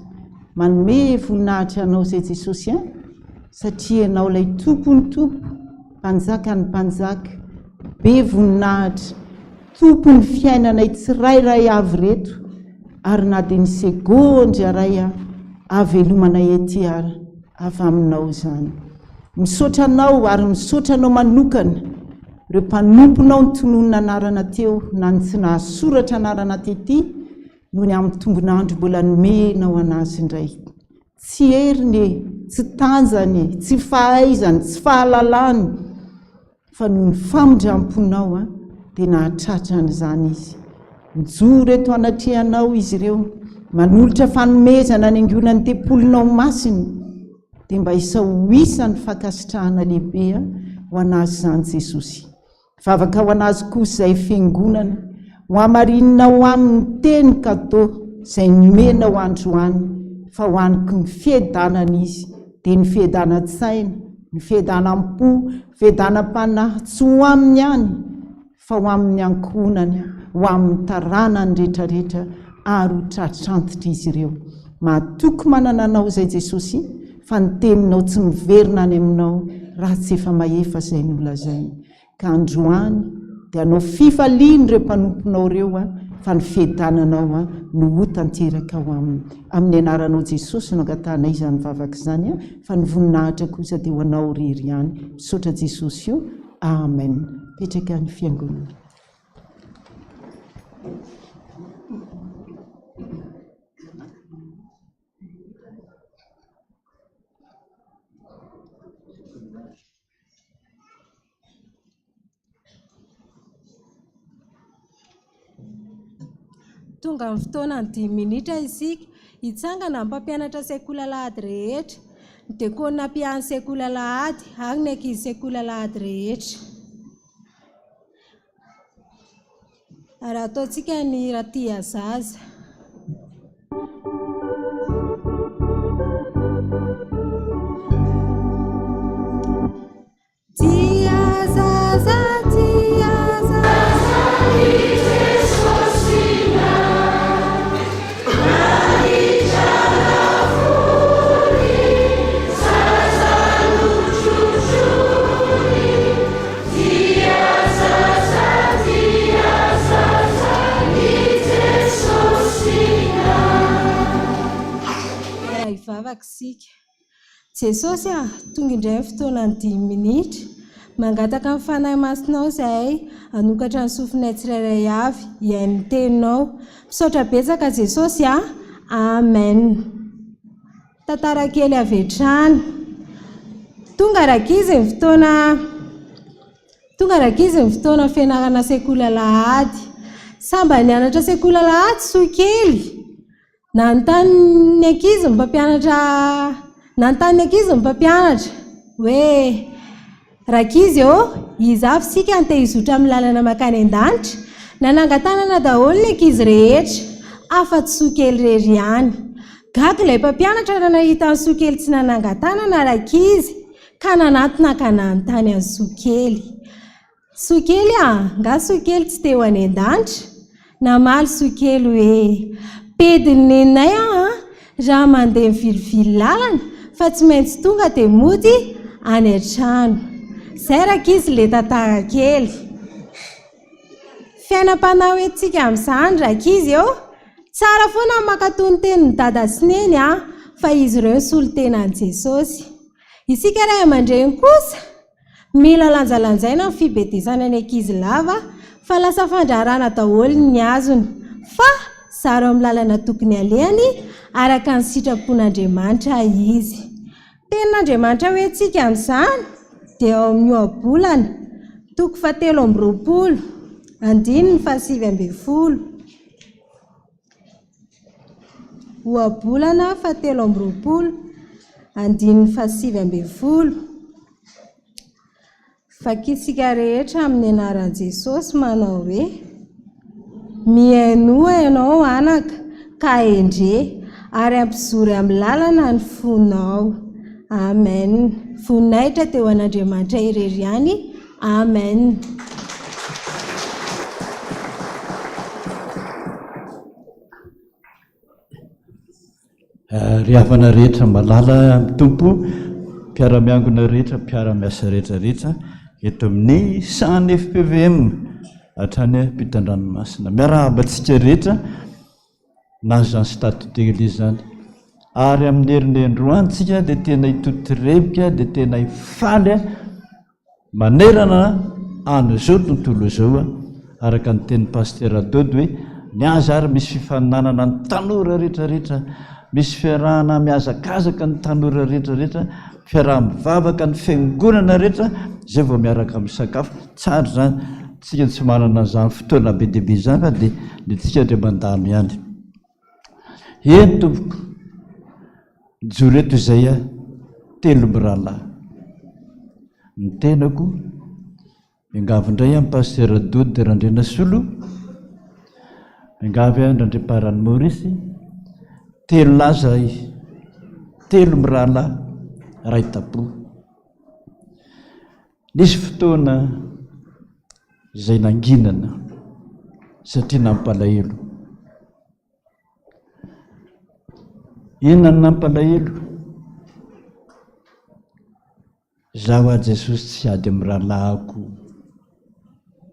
manome voninahitra Anao izay Jesosy a, satria Ianao ilay Tompon'ny Tompo, Mpanjakan'ny Mpanjaka, be voninahitra, Tompon'ny fiainanay tsirairay avy ireto, ary na dia ny segondra iray ahavelomanay ety ara, avy Aminao izany. Misaotra Anao ary misaotra Anao manokana ireo mpanomponao nitononina anarana teo na ny tsy nahasoratra anarana tety noho ny amin'ny tombon'andro mbola nomenao an'azy indray. Tsy heriny e, tsy tanjany e, tsy fahaizany, tsy fahalalany fa noho ny famindram-ponao dia nahatratra an'izany izy. Mijoro eto anatrehanao izy ireo, manolotra fanomezana any angonan'ny tempolinao masina, dia mba isao ho isan'ny fankasitrahana lehibe ho an'azy izany Jesosy. Vavaka ho an'azy kosa izay fiangonana, ho hamarininao aminy ny teny kato izay nomenao androany, fa ho aniky ny fiadanana izy, dia ny fiadanan-tsaina, ny fiadanam-po, fiadanam-panahy, tsy ho aminy ihany, fa ho amin'ny ankohonany, ho amin'ny taranany rehetrarehetra, ary ho tratrantitra izy ireo. Mahatoky manana Anao izay Jesosy, fa ny teninao tsy miverina any aminao raha tsy efa mahefa izay nolazainy. Ka androany dia hanao fifaliana ireo mpanomponao ireo fa ny fiadananao no ho tanteraka ao aminy. Amin'ny anaranao Jesosy no angatahanay izany vavaka izany fa ny voninahitra kosa dia ho Anao irery ihany. Misaotra Jesosy o. Amen. Petraka ny fiangonana. Tonga amin'ny fotoanan'ny dimy minitra isika. Hitsangana ny mpampianatra sekoly alahady rehetra, ny dekôna mpiahy ny sekoly alahady ary ny ankizy sekoly alahady rehetra. Ary ataontsika ny hira Tia Zaza. Tia zaza, tia zaza, i Jesosy nahitra lafody, zaza notrotroiny. Tia zaza, tia zaza, i Jesosy Raha hivavaka isika. Jesosy a! Tonga indray ny fotoanan'ny dimy minitra. Mangataka ny Fanahy Masinao izahay hanokatra ny sofinay tsirairay avy hihaino ny Teninao. Misaotra betsaka Jesosy a! Amen. Tantara kely avy hatrany. Tonga rankizy ny fotoana Tonga rankizy ny fotoana fianarana sekoly alahady. Sambany nianatra sekoly alahady soa kely. Nanontany ny ankizy ny mpampianatra Nanontany ny ankizy ny mpampianatra hoe, Rankizy ô, iza avy isika no te hizotra amin'ny lalana mankany an-danitra? Nanangan-tanana daholo ny ankizy rehetra, afa-tsy Soakely irery ihany. Gaga ilay mpampianatra raha nahita an'i Soakely tsy nanangan-tanana rankizy, ka nanatona ka nanontany an'i Soakely. Soakely a! Nga Soakely tsy te ho any an-danitra? Namaly Soakely hoe, Bedin'i neninay aho an, raha mandeha mivilivily lalana fa tsy maintsy tonga dia mody any an-trano. Zay rankizy le tantara kely. Fiainam-panahy ho entintsika amin'izany rankizy ô! Tsara foana ny mankatò ny tenin'i Dada sy Neny an, fa izy ireo no solontenan'i Jesosy. Isika ray aman-dreny kosa, mila lanjalanjaina ny fibedesana ny ankizy lava fa lasa fandraharana daholo ny azony, fa zaro amin'ny lalana tokony alehany araka ny sitrapon'Andriamanitra izy. Tenin'Andriamanitra ho antsika amin'izany dia ao amin'ny Ohabolana, toko fahatelo ambiroapolo, andininy fahasivy ambinifolo. Ohabolana fahatelo ambiroapolo, andininy fahasivy ambinifolo. Vakintsika rehetra amin'ny anaran'i Jesosy manao hoe, Mihainoa ianao anaka, ka hendre, ary ampizory amin'ny lalana ny fonao. Amen. Voninahitra dia ho an'Andriamanitra irery ihany. Amen. Ry havana rehetra malala amin'ny Tompo, mpiara-miangona rehetra, mpiara-miasa rehetra rehetra eto amin'ny sahan'ny FPVM hatrany ampitan-dranomasina. Miarahaba antsika rehetra nahazo izany statut d'église izany. Ary amin'ny herin'ny androany tsika dia tena hitotorebika, dia tena hifaly Manerana an'izao tontolo izao, araka ny tenin'i Pasitera Dody hoe, ny azy ary misy fifaninanana ny tanora rehetra rehetra, misy fiarahana mihazakazaka ny tanora rehetra rehetra, fiaraha-mivavaka ny fiangonana rehetra, izay vao miaraka misakafo. Tsara izany, tsika tsy manana an'izany fotoana be dia be izany fa dia ny antsika dia mandalo ihany. Eny tompoko, mijoro eto izay aho, telo mirahalahy. Ny tenako, miangavy indray an'i Pasitera Dody Randrianasolo, miangavy aho Randriamparany Maurice, telo lahy izahay, telo mirahalahy, iray tampo. Nisy fotoana izay nanginana satria nampalahelo. Inona no nampalahelo? Izaho aho Jesosy tsy hiady amin'ny rahalahiko,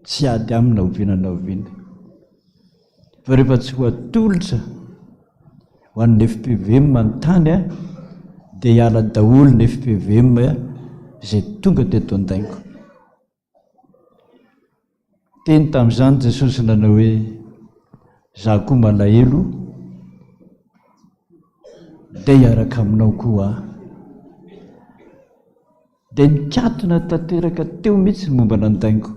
tsy hiady aminy na oviana na oviana. Fa rehefa tsy ho atolotra ho an'ny fpvm ny tany dia hiala daholo ny fpvm izay tonga teto an-daingo. Teny tamin'izany Jesosy nanao hoe, Izaho koa malahelo, dia hiaraka aminao koa aho. Dia nikatona tanteraka teo mihitsy ny momba an'Andaingo.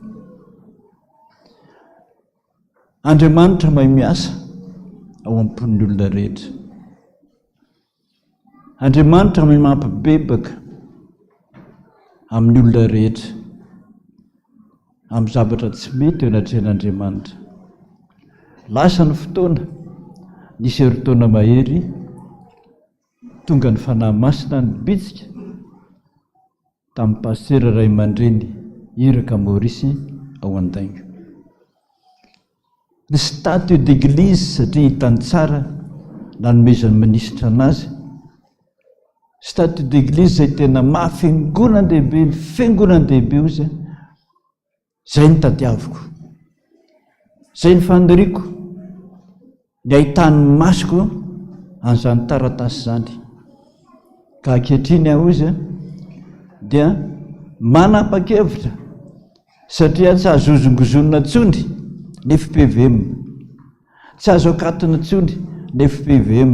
Andriamanitra mahay miasa ao am-pon'ny olona rehetra. Andriamanitra mahay mampibebaka amin'ny olona rehetra amin'ny zavatra tsy mety eo anatrehan'Andriamanitra. Lasa ny fotoana, nisy herintaona mahery, tonga ny Fanahy Masina nibitsika tamin'ny pasitera ray aman-dreny iraka Maurice ao Andaingo. Ny statut d'église satria hitany tsara nanomezan'ny minisitra anazy, statut d'église izay tena maha fiangonan-dehibe ny fiangonan-dehibe ozy Izay no tadiaviko. Izay no faniriako, ny ahitan'ny masoko an'izany taratasy izany. Ka ankehitriny aho hozy dia manapa-kevitra satria tsy azo hozongozonina intsony ny fpvm. Tsy azo akatona intsony ny fpvm.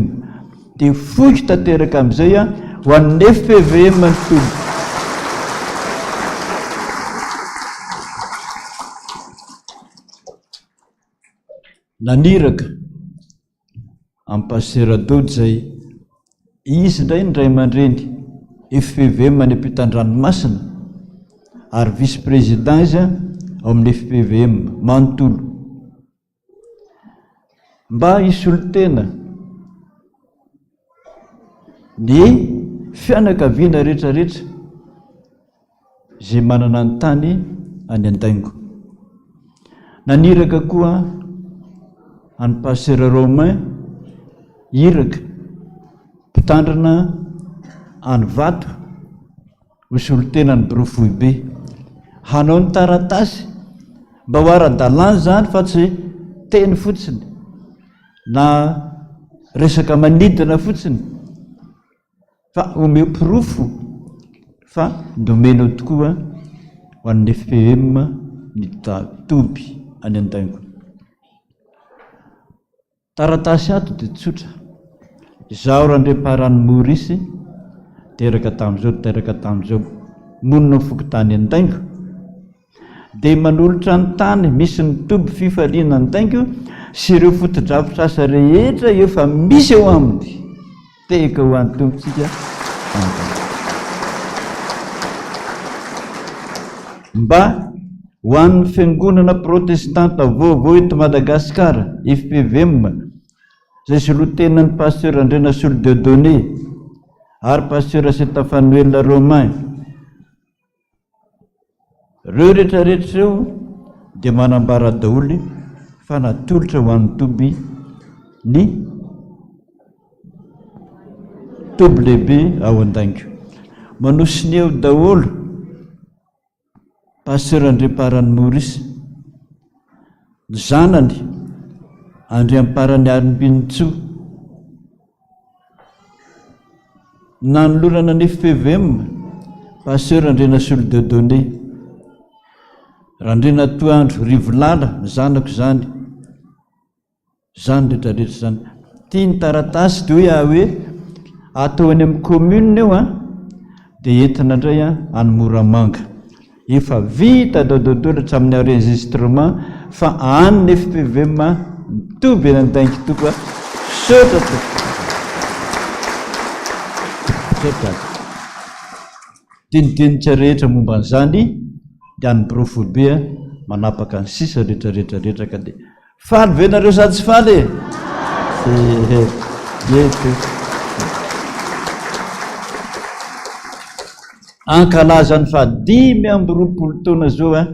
Dia foiko tanteraka amin'izay ho an'ny fpvm ny tolona. Naniraka an'i Pasitera Dody izay izy indray ny ray aman-dreny fpvm any ampitan-dranomasina ary vice-président izy ao amin'ny fpvm manontolo. mba hisolo tena ny fianakaviana rehetrarehetra izay manana ny tany any Andaingo. Naniraka koa an'i Pasteur Romain iraka mpitandrina any Vato ho solontenan'ny birao foibe hanao ny taratasy mba ho ara-dalàna izany fa tsy teny fotsiny na resaka manidina fotsiny fa omeo porofo fa nomenao tokoa ho an'ny FPM ny toby any Andaingo. Taratasy ato dia tsotra. Izaho Randriamparany Maurice, teraka tamin'izao, teraka tamin'izao, monina amin'ny fokontany Andaingo, dia manolotra ny tany misy ny toby fifaliana Andaingo sy ireo fotodrafitrasa rehetra efa misy eo aminy. Tehaka ho an'ny Tompontsika. Amen. Mba ho an'ny Fiangonana Protestanta vaovao eto Madagasikara, FPVM, izay solontenan'ny Pasteur Andrianasolo Dieudonné ary Pasteur Setafanuel Romain, Ireo rehetra rehetra ireo dia manambara daholo fa natolotra ho an'ny toby ny toby lehibe ao Andaingo. Manao sonia eo daholo Pasteur Andriamparany Maurice, ny zanany Andriamparany Arimbinintsoa, Nanolorana ny fpvm, Pasteur Andrianasolo Dieudonné. Randrianatoandro Rivolala, ny zanako izany. Izany rehetra rehetra izany. Ity ny taratasy dia hoy aho hoe atao any amin'ny commune io an, dia entina indray any Moramanga. Efa vita dododolo hatramin'ny enregistrement fa any ny fpvm mitovy eny Andaingitoko a! Misaotra tompoko. Misaotra. Dinidinika rehetra momba an'izany dia any birao foibe manapaka ny sisa rehetra rehetra rehetra ka dia Faly ve nareo sa tsy faly e? Ehe, eto. Ankalaza ny faha 25 taona zao a,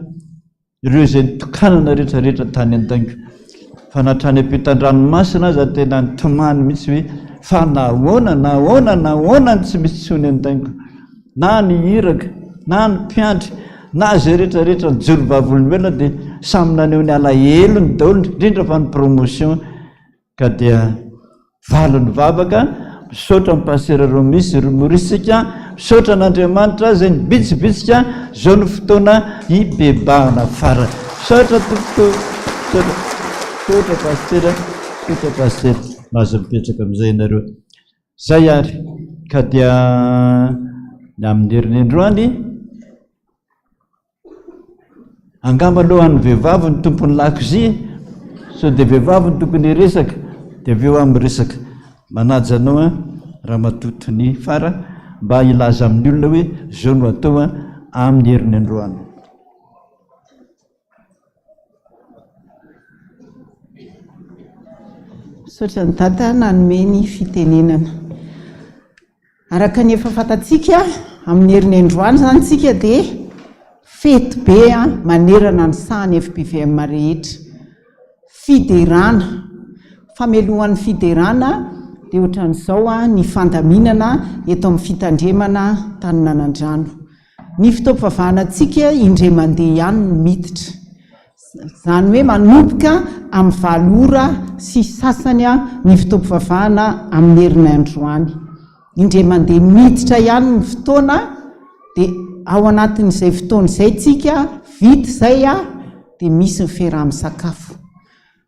ireo izay nitokanana rehetra rehetra tany Andaingo. Fa na hatrany ampitan-dranomasina aza tena nitomany mihitsy hoe fa nahoana, nahoana, nahoana no tsy misy intsony Andaingo. Na ny iraka, na ny mpiandry, na izay rehetra rehetra nijoro vavolombelona dia samy naneho ny alahelony daholo, indrindra fa ny promotion ka dia valin'ny vavaka, misaotra an'i Pasitera Romis, ry Maurice isika, misaotra an'Andriamanitra izay nibitsibitsika, izao no fotoana hibebahana farany. Misaotra tompoko, misaotra, misaotra Pasitera, misaotra Pasitera, mahazo mipetraka amin'izay ianareo. Zay ary ka dia ny amin'ny herinendroany, angamba aloha an'ny vehivavy ny tompon'ny lakozia, sao dia vehivavy no tokony hiresaka, dia avy eo aho miresaka. Manaja anao an, Ramatoa Tonia Fara, mba hilaza amin'ny olona hoe izao no atao an, amin'ny herinendroany. Misaotra an'i Dada nanome ny fitenenana. Araka ny efa fantatsika, amin'ny heriny androany izany tsika dia fety be manerana ny sahan'ny FPVM rehetra. Fiderana. Famelohan'ny fiderana dia ohatran'izao ny fandaminana eto amin'ny fitandremana Taninanandrano. Ny fotoam-pivavahana antsika indray mandeha ihany no miditra. Izany hoe manomboka amin'ny valo ora sy sasany ny fotoam-pivavahana amin'ny herinandroany. Indray mandeha miditra ihany ny fotoana dia ao anatin'izay fotoana izay tsika, vita izay dia misy ny fiaraha-misakafo.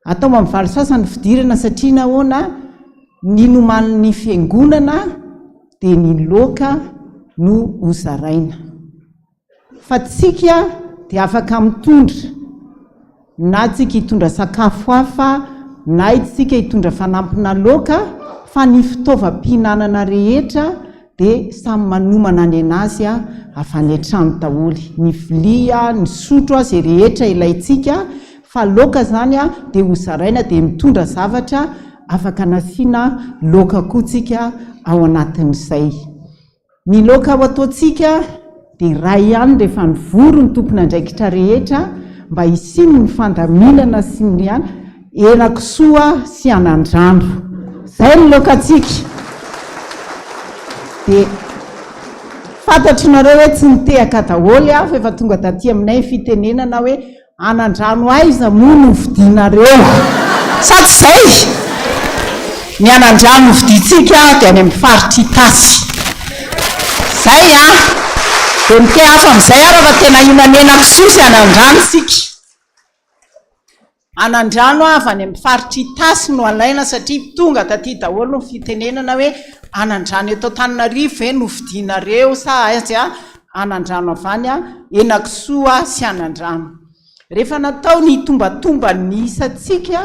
Atao amin'ny valo sasany ny fidirana satria nahoana? Ny nomanin'ny fiangonana dia ny loaka no hozaraina. Fa tsika dia afaka mitondra, na tsika hitondra sakafo hafa, na itsika hitondra fanampina loaka, fa ny fitaovam-pihinanana rehetra dia samy manomana ny anazy avy any an-trano daholo. Ny vilia, ny sotro, izay rehetra ilaintsika. Fa laoka izany dia ho zaraina dia mitondra zavatra afaka nasiana laoka koa tsika ao anatin'izay. Ny laoka ho ataontsika dia iray ihany rehefa nivory ny tompon'andraikitra rehetra mba hisian'ny fandaminana sy ny henakisoa sy anandrano. Izay ny laokantsika. Dia fantatrinareo hoe tsy nitehaka daholo aho fa efa tonga taty aminay ny fitenenana hoe Anandrano aiza moa no vidianareo? Sa tsy izay? Ny anandrano hovidiantsika dia any amin'ny faritr'Itasy. Izay an! Dia mitehafa amin'izay ary fa tena hihinana henakisoa sy anandrano isika. Anandrano avy any amin'ny faritr'Itasy no alaina satria tonga taty daholo ny fitenenana hoe anandrano eto Antananarivo ve no vidianareo sa aiza? Anandrano avy any, henakisoa sy anandrano. Rehefa natao ny tombatomban'ny isantsika,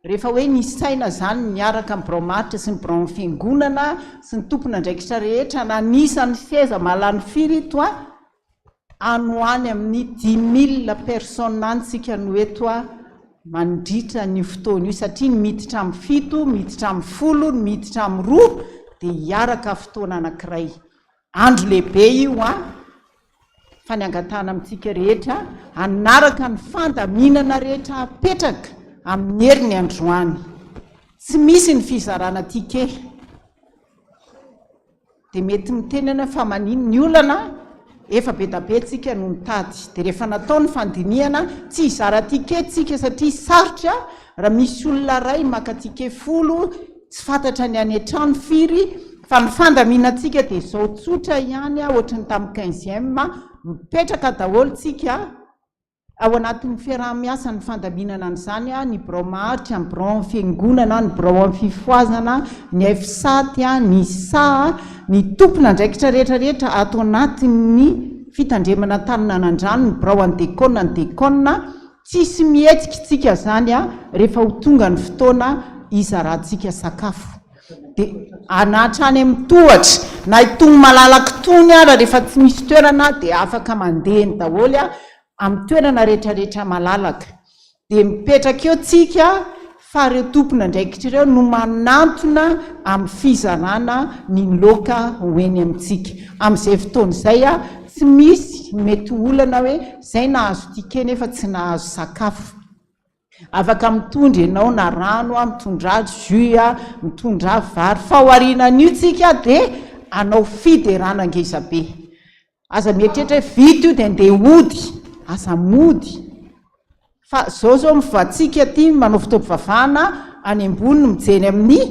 rehefa hoe nisaina izany niaraka amin'ny birao maharitra sy ny biraon'ny fiangonana sy ny tompon'andraikitra rehetra na ny isan'ny seza mahalany firy ito a, any ho any amin'ny dix mille personnes any isika no eto a, mandritra an'io fotoana io satria ny miditra amin'ny fito, miditra amin'ny folo, ny miditra amin'ny roa dia hiaraka fotoana anankiray. Andro lehibe io an! Fa ny angatahana amintsika rehetra hanaraka ny fandaminana rehetra apetraka amin'ny heriny androany. Tsy misy ny fizarana ticket. Dia mety miteny ianao fa manino ny olana efa be da be tsika no nitady. Dia rehefa natao ny fandinihana, tsy hizara ticket tsika satria sarotra raha misy olona iray maka ticket folo, Tsy fantatra ny any an-trano firy fa ny fandaminantsika dia izao tsotra ihany ohatry ny tamin'ny quinzième, mipetraka daholo tsika ao anatin'ny fiaraha-miasa ny fandaminana an'izany, ny birao maharitra, ny birao amin'ny fiangonana, ny birao amin'ny fifohazana, ny FSAT, ny saha, ny tompon'andraikitra rehetra rehetra ato anatin'ny fitandremana Antaninanandrano, ny birao an'ny dekona, ny dekona, Tsisy mihetsika tsika zany a rehefa ho tonga ny fotoana hizarantsika sakafo. De na hatrany amin'ny tohatra, na itony malalaka itony ara rehefa tsy misy toerana dia afaka mandeha eny daholo a, amin'ny toerana rehetrarehetra malalaka. De mipetraka eo tsika fa ireo tompon'andraikitra ireo no manantona amin'ny fizarana ny loka ho eny amintsika. Amin'izay fotoana izay, tsy misy ny mety ho olana hoe izay nahazo ticket nefa tsy nahazo sakafo. Afaka mitondra ianao na rano, mitondra jus, mitondra vary. Fa aorianan'io tsika dia hanao fiderana ngezabe. Aza mieritreritra hoe vita io dia andeha hody, aza mody. Fa zao zao mivatsika aty manao fotoam-pivavahana any ambony mijery amin'ny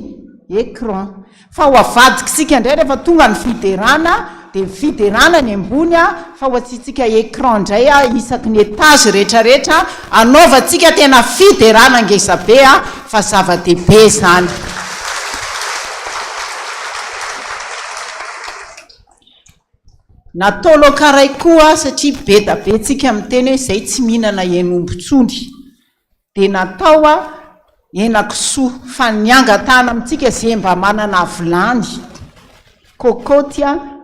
écran. Fa ho avadikitsika indray rehefa tonga ny fiderana dia ny fiderana any ambony fa ho asiantsika écran indray isaky ny étage rehetra rehetra hanaovantsika tena fiderana ngezabe fa zava-dehibe izany. Natao laoka ray koa satria be da be tsika miteny hoe zay tsy mihinana hen'omby tsony de natao henakisoa fa ny angatahana amintsika ze mba manana vilany cocotte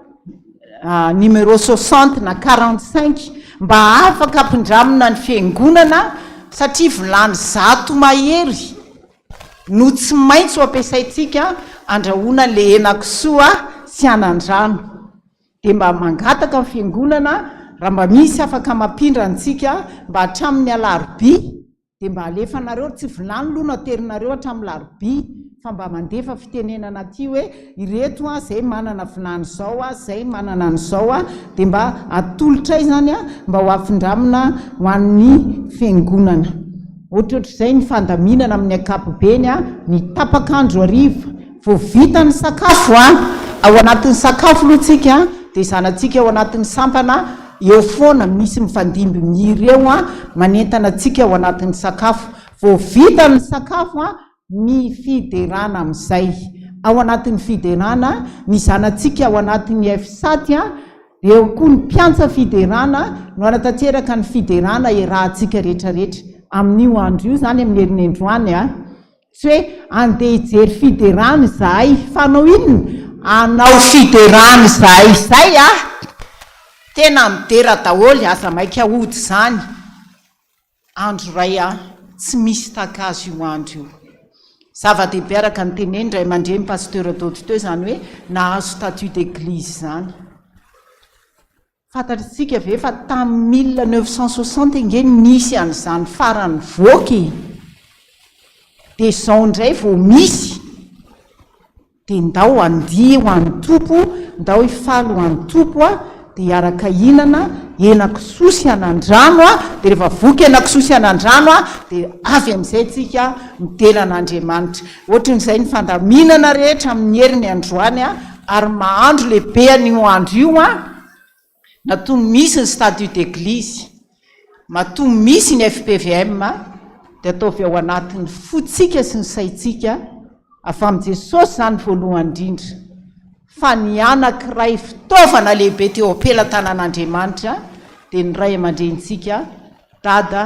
numéro 60 na 45 mba afaka ampindramina ny fiangonana satria vilany zato mahery no tsy maintsy ho ampiasaintsika andrahoana le henakisoa sy anandrano. Dia mba mangataka ny fiangonana raha mba misy afaka mampindra antsika mba hatramin'ny alarobia dia mba alefanareo, tsy vilany aloha no aterinareo hatramin'ny larobia fa mba mandefa fitenenana aty hoe ireto an izay manana vilany izao an, izay manana an'izao an, dia mba atolotray izany an mba ho afindramina ho an'ny fiangonana. Ohatrohatr'izay ny fandaminana amin'ny ankapobeny, ny tapak'andro hariva vao vita ny sakafo, ao anatin'ny sakafo aloha tsika dia zanatsika ao anatin'ny sampana eo foana misy mifandimby mihira eo manentana antsika ao anatin'ny sakafo, vao vita ny sakafo ny fiderana amin'izay. Ao anatin'ny fiderana, ny zanatsika ao anatin'ny FSAT, eo koa ny mpiantsa fiderana no hanatanteraka ny fiderana iarahantsika rehetrarehetra. Amin'io andro io izany, amin'ny herinendroany, tsy hoe andeha hijery fiderana izahay, fa hanao inona? Hanao fiderana izahay. Izay a! Tena midera daholo, aza maika hody izany. Andro iray tsy misy tahaka azy io andro io. Zava-dehibe araka ny tenenin ray aman-dreny Pasteur Dody teo izany hoe nahazo statut d'église izany. Fantatritsika ve fa tamin'ny 1960 ange nisy an'izany farany nivoaka e! Dia izao indray vao misy. Dia ndao handihy ho an'ny Tompo, ndao hifaly ho an'ny Tompo a, dia hiaraka hihinana henakisoa sy anandrano a, dia rehefa voky henakisoa sy anandrano a, dia avy amin'izay tsika midera an'Andriamanitra. Ohatran'izay ny fandaminana rehetra amin'ny heriny androany a, ary mahandro lehibe an'io andro io a, Matoa misy ny statut d'église, matoa misy ny fpvm dia ataovy ao anatin'ny fontsika sy ny saintsika, avy amin'i Jesosy izany voalohany indrindra, fa ny anankiray fitaovana lehibe teo am-pelatanan'Andriamanitra dia ny ray aman-drenintsika Dada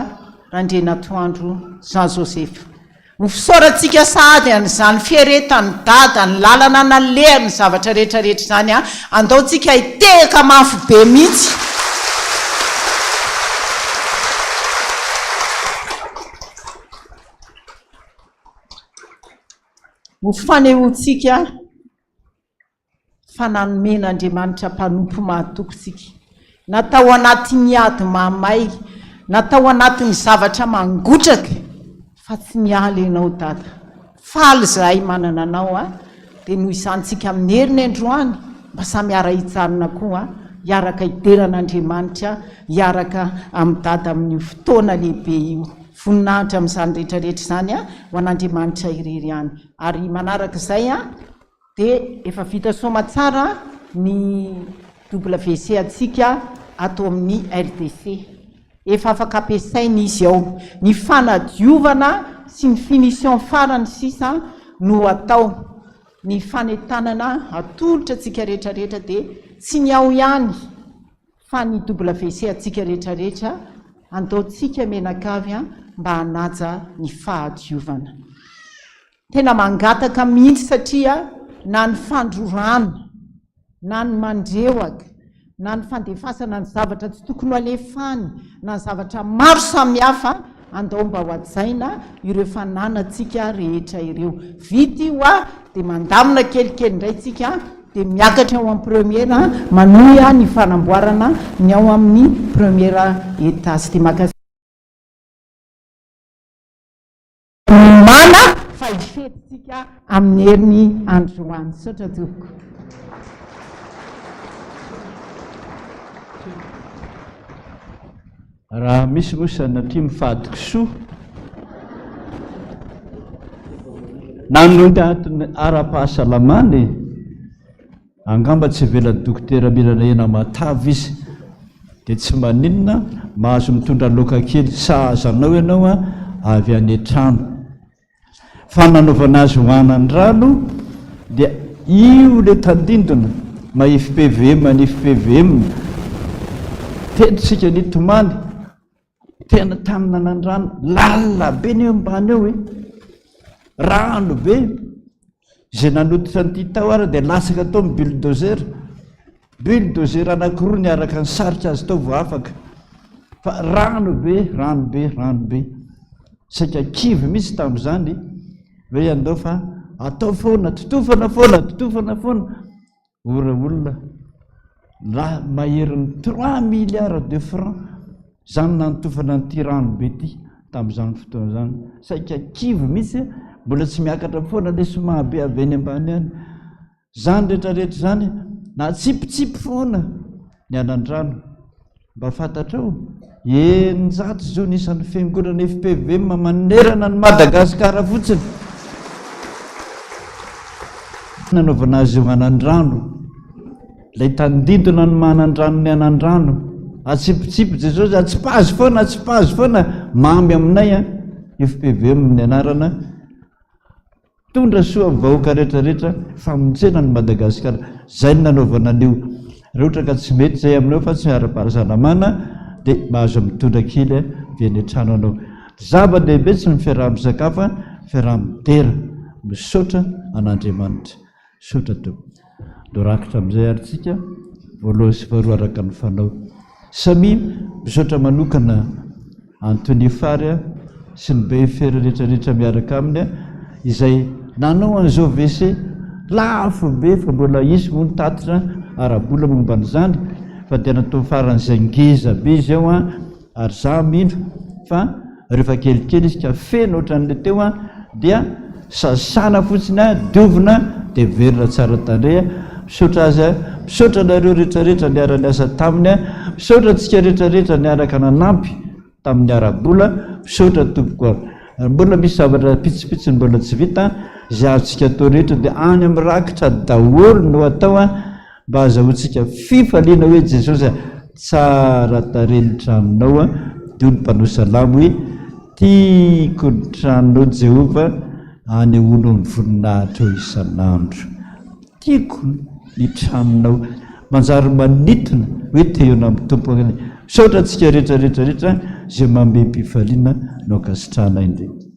Randrianatoandro Jean Joseph. Ho fisaorantsika sahady an'izany fiaretan'i Dada, ny lalana nalehany, ny zavatra rehetra rehetra izany an! Andao tsika hitehaka mafy be mihitsy. Ho fanehoantsika fa nanomen'Andriamanitra mpanompo mahatoky isika, na tao anatin'ny ady mahamay, na tao anatin'ny zavatra mangotraka, fa tsy niala ianao Dada. Faly izahay manana anao a! Dia noho izany tsika amin'ny heriny androany, mba samy hiara-hijanona koa, hiaraka hidera an'Andriamanitra, hiaraka amin'i Dada amin'io fotoana lehibe io. Voninahitra amin'izany rehetra rehetra izany ho an'Andriamanitra irery ihany. Ary manaraka izay a! Dia efa vita soamatsara ny WC antsika ato amin'ny RDC. Efa afaka ampiasaina izy ao. Ny fanadiovana sy ny finition farany sisa no atao. Ny fanentanana atolotra antsika rehetra rehetra dia tsy ny ao ihany fa ny WC antsika rehetra rehetra, andaontsika mianakavy mba hanaja ny fahadiovana. Tena mangataka mihitsy satria na ny fandrorana, na ny mandrewaka, na ny fandefasana ny zavatra tsy tokony ho alefa any, na ny zavatra maro samihafa, andao mba ho hajaina ireo fananantsika rehetra ireo. Vita io a, dia mandamina kelikely indray tsika, dia miakatra ao amin'ny première, manohy ny fanamboarana ny ao amin'ny première étage. Dia mankasitraka. Miomàna fa hifety-tsika amin'ny heriny androany. Misaotra tompoko. Raha misy moa sanatria mifady kisoa na noho ny antony ara-pahasalamana e! Angamba tsy avelan'ny dokotera mihinana hena matavy izy dia tsy maninona mahazo mitondra laoka kely sahaza anao ianao avy any an-trano. Fa nanaovana azy ho anan-drano dia io ilay tandindona maha fpvm ny fpvm teto isika nitomany Tena tany nanandrano lalina be ny eo ambany eo e. Rano be. Izay nanototra an'ity tao ary dia latsaka tao ny bulldozer. Bulldozer anankiroa niaraka nisarika azy tao vao afaka. Fa rano be, rano be, rano be. Saika kivy mihitsy tamin'izany hoe andao fa atao foana, totofana foana, totofana foana. O ra olona, la maherin'ny trois milliards de francs zany nanotofana an'ity rano be ity tamin'izany fotoana izany. Saika kivy mihitsy, mbola tsy miakatra foana le somabe avy any ambany any. Zany rehetra rehetra izany, natsipitsipy foana ny anandrano. Mba fantatrao? 600 izao ny isan'ny fiangonana FPVM manerana an'i Madagasikara fotsiny. Nanaovana azy io Anandrano. Ilay tandindona ny manandrano ny Anandrano. Atsipitsipy Jesosy, atsipazo foana, atsipazo foana. Mamy aminay an. FPVM ny anarana. Mitondra soa amin'ny vahoaka rehetra rehetra famonjena an'i Madagasikara. Zay no nanaovana an'io. Raha ohatra ka tsy mety zay aminao fa tsy ara-pahasalamana dia mahazo mitondra kely avy any an-trano anao. Zava-dehibe tsy ny fiaraha-misakafo fa fiaraha-midera, misaotra an'Andriamanitra. Misaotra Tompoko. Ndao rakitra amin'izay ary tsika, voalohany sy faharoa araka ny fanao. Samia misaotra manokana. Anthony Fary sy ny BFR rehetra rehetra miaraka aminy izay nanao an'izao WC lafo be fa mbola hisy moa ny tatitra ara-bola momba an'izany fa dia natao faran'izay ngeza be izy ao an, ary za mino fa rehefa kelikely izy ka feno ohatran'ilay teo an dia sasana fotsiny an, diovina dia miverina tsara tarehy an, misaotra azy an, misaotra anareo rehetra rehetra niara-niasa taminy an, misaotra antsika rehetra rehetra niaraka nanampy tamin'ny ara-bola, misaotra tompoko an. Ary mbola misy zavatra pitsopitsony mbola tsy vita, izay azontsika atao rehetra dia any amin'ny rakitra daholo no atao an, mba hazahoantsika fifaliana hoe Jesosy a, tsara tarehy ny tranonao a, dia hoy ny mpanao salamo hoe, tiako ny tranonao Jehovah, anehoanao ny voninahitrao isan'andro. Tiako ny tranonao. Manjary manintona hoe te hihaona amin'ny Tompo aho. Misaotra antsika rehetra rehetra rehetra izay mamem-pifaliana no ankasitrahana indrindra.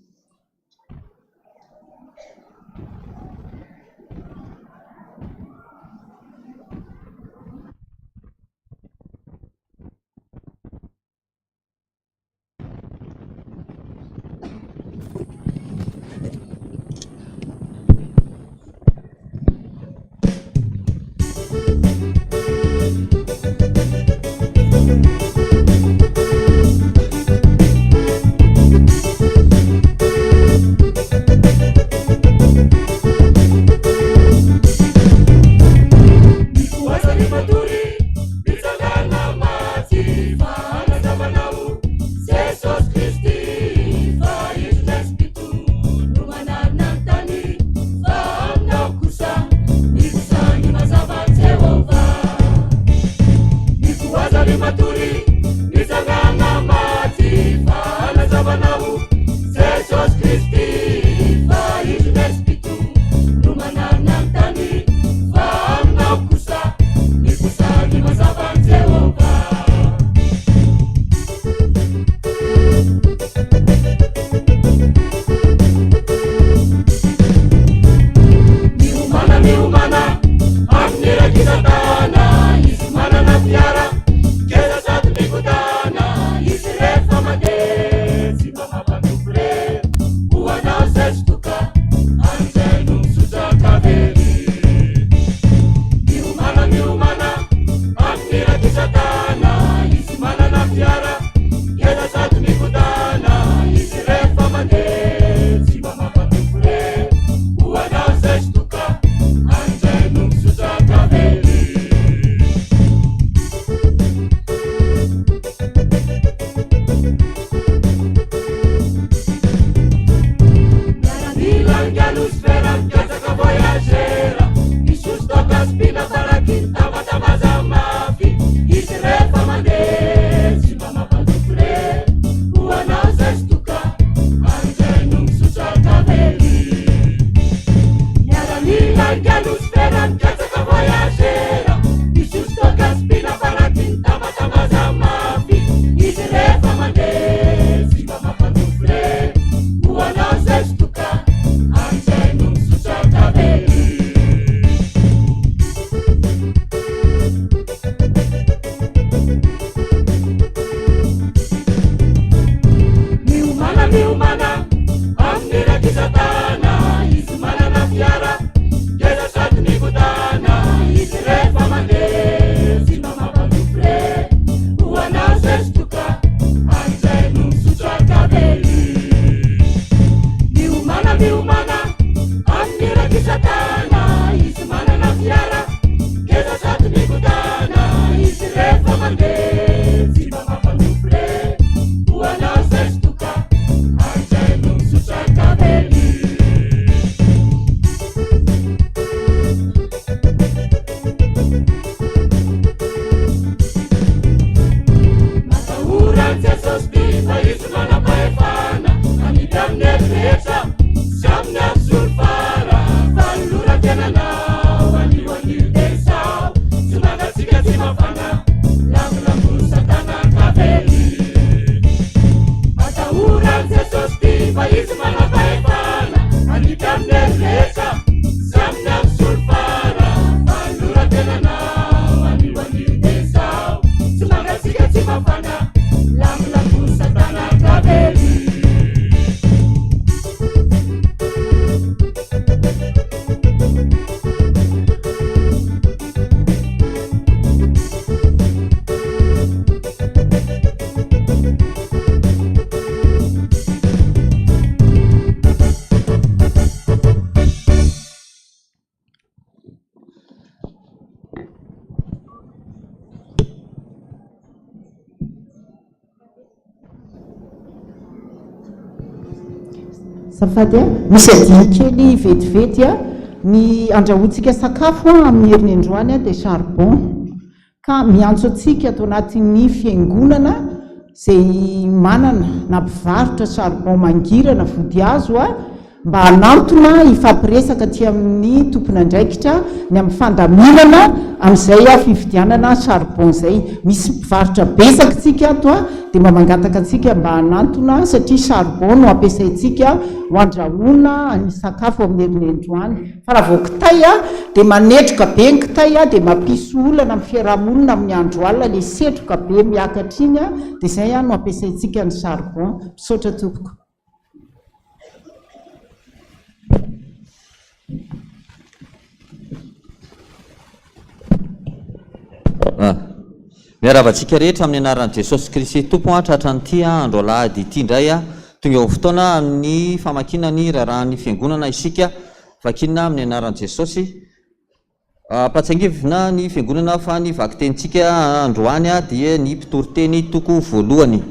Azafady a, misy adino kely vetivety a, ny andrahoantsika sakafo amin'ny heriny androany dia charbon, ka miantso antsika ato anatin'ny fiangonana izay manana na mpivarotra charbon mangirana vodihazo a, mba hanantona hifampiresaka aty amin'ny tompon'andraikitra ny amin'ny fandaminana amin'izay fividianana charbon izay. Misy mpivarotra betsaka isika ato dia mba mangataka antsika mba hanantona satria charbon no ampiasaintsika ho andrahoana ny sakafo amin'ny herinandroany. Fa raha vao kitay dia manetroka be ny kitay dia mampisy olana amin'ny fiaraha-monina amin'ny andro alina ilay setroka be miakatra iny dia izay no ampiasaintsika ny charbon. Misaotra tompoko. Miarahaba antsika rehetra amin'ny anaran'i Jesosy Kristy Tompo an, tratran'ity andro alahady ity indray an, tonga eo amin'ny fotoana amin'ny famakiana ny raharahan'ny fiangonana isika, vakina amin'ny anaran'i Jesosy. Ampahatsiahivina ny Fiangonana fa ny vakitenintsika androany dia ny Mpitoriteny toko voalohany.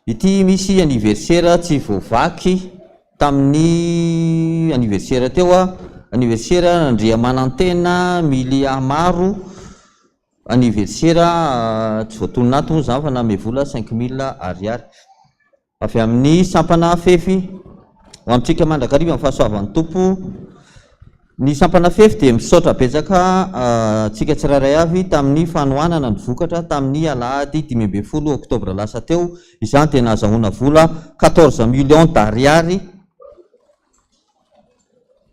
Ity misy anniversaire tsy voavaky tamin'ny anniversaire teo, anniversaire Andriamanantena Miliamaro, anniversaire tsy voatonona ato moa izany fa nanome vola 5000 ariary. Avy amin'ny sampana Fefy, ho amintsika mandrakariva ny fahasoavan'ny Tompo. Ny sampana Fefy dia misaotra betsaka antsika tsirairay avy tamin'ny fanohanana ny vokatra tamin'ny alahady 15 oktobra lasa teo. Izany dia nahazahoana vola quatorze millions d'ariary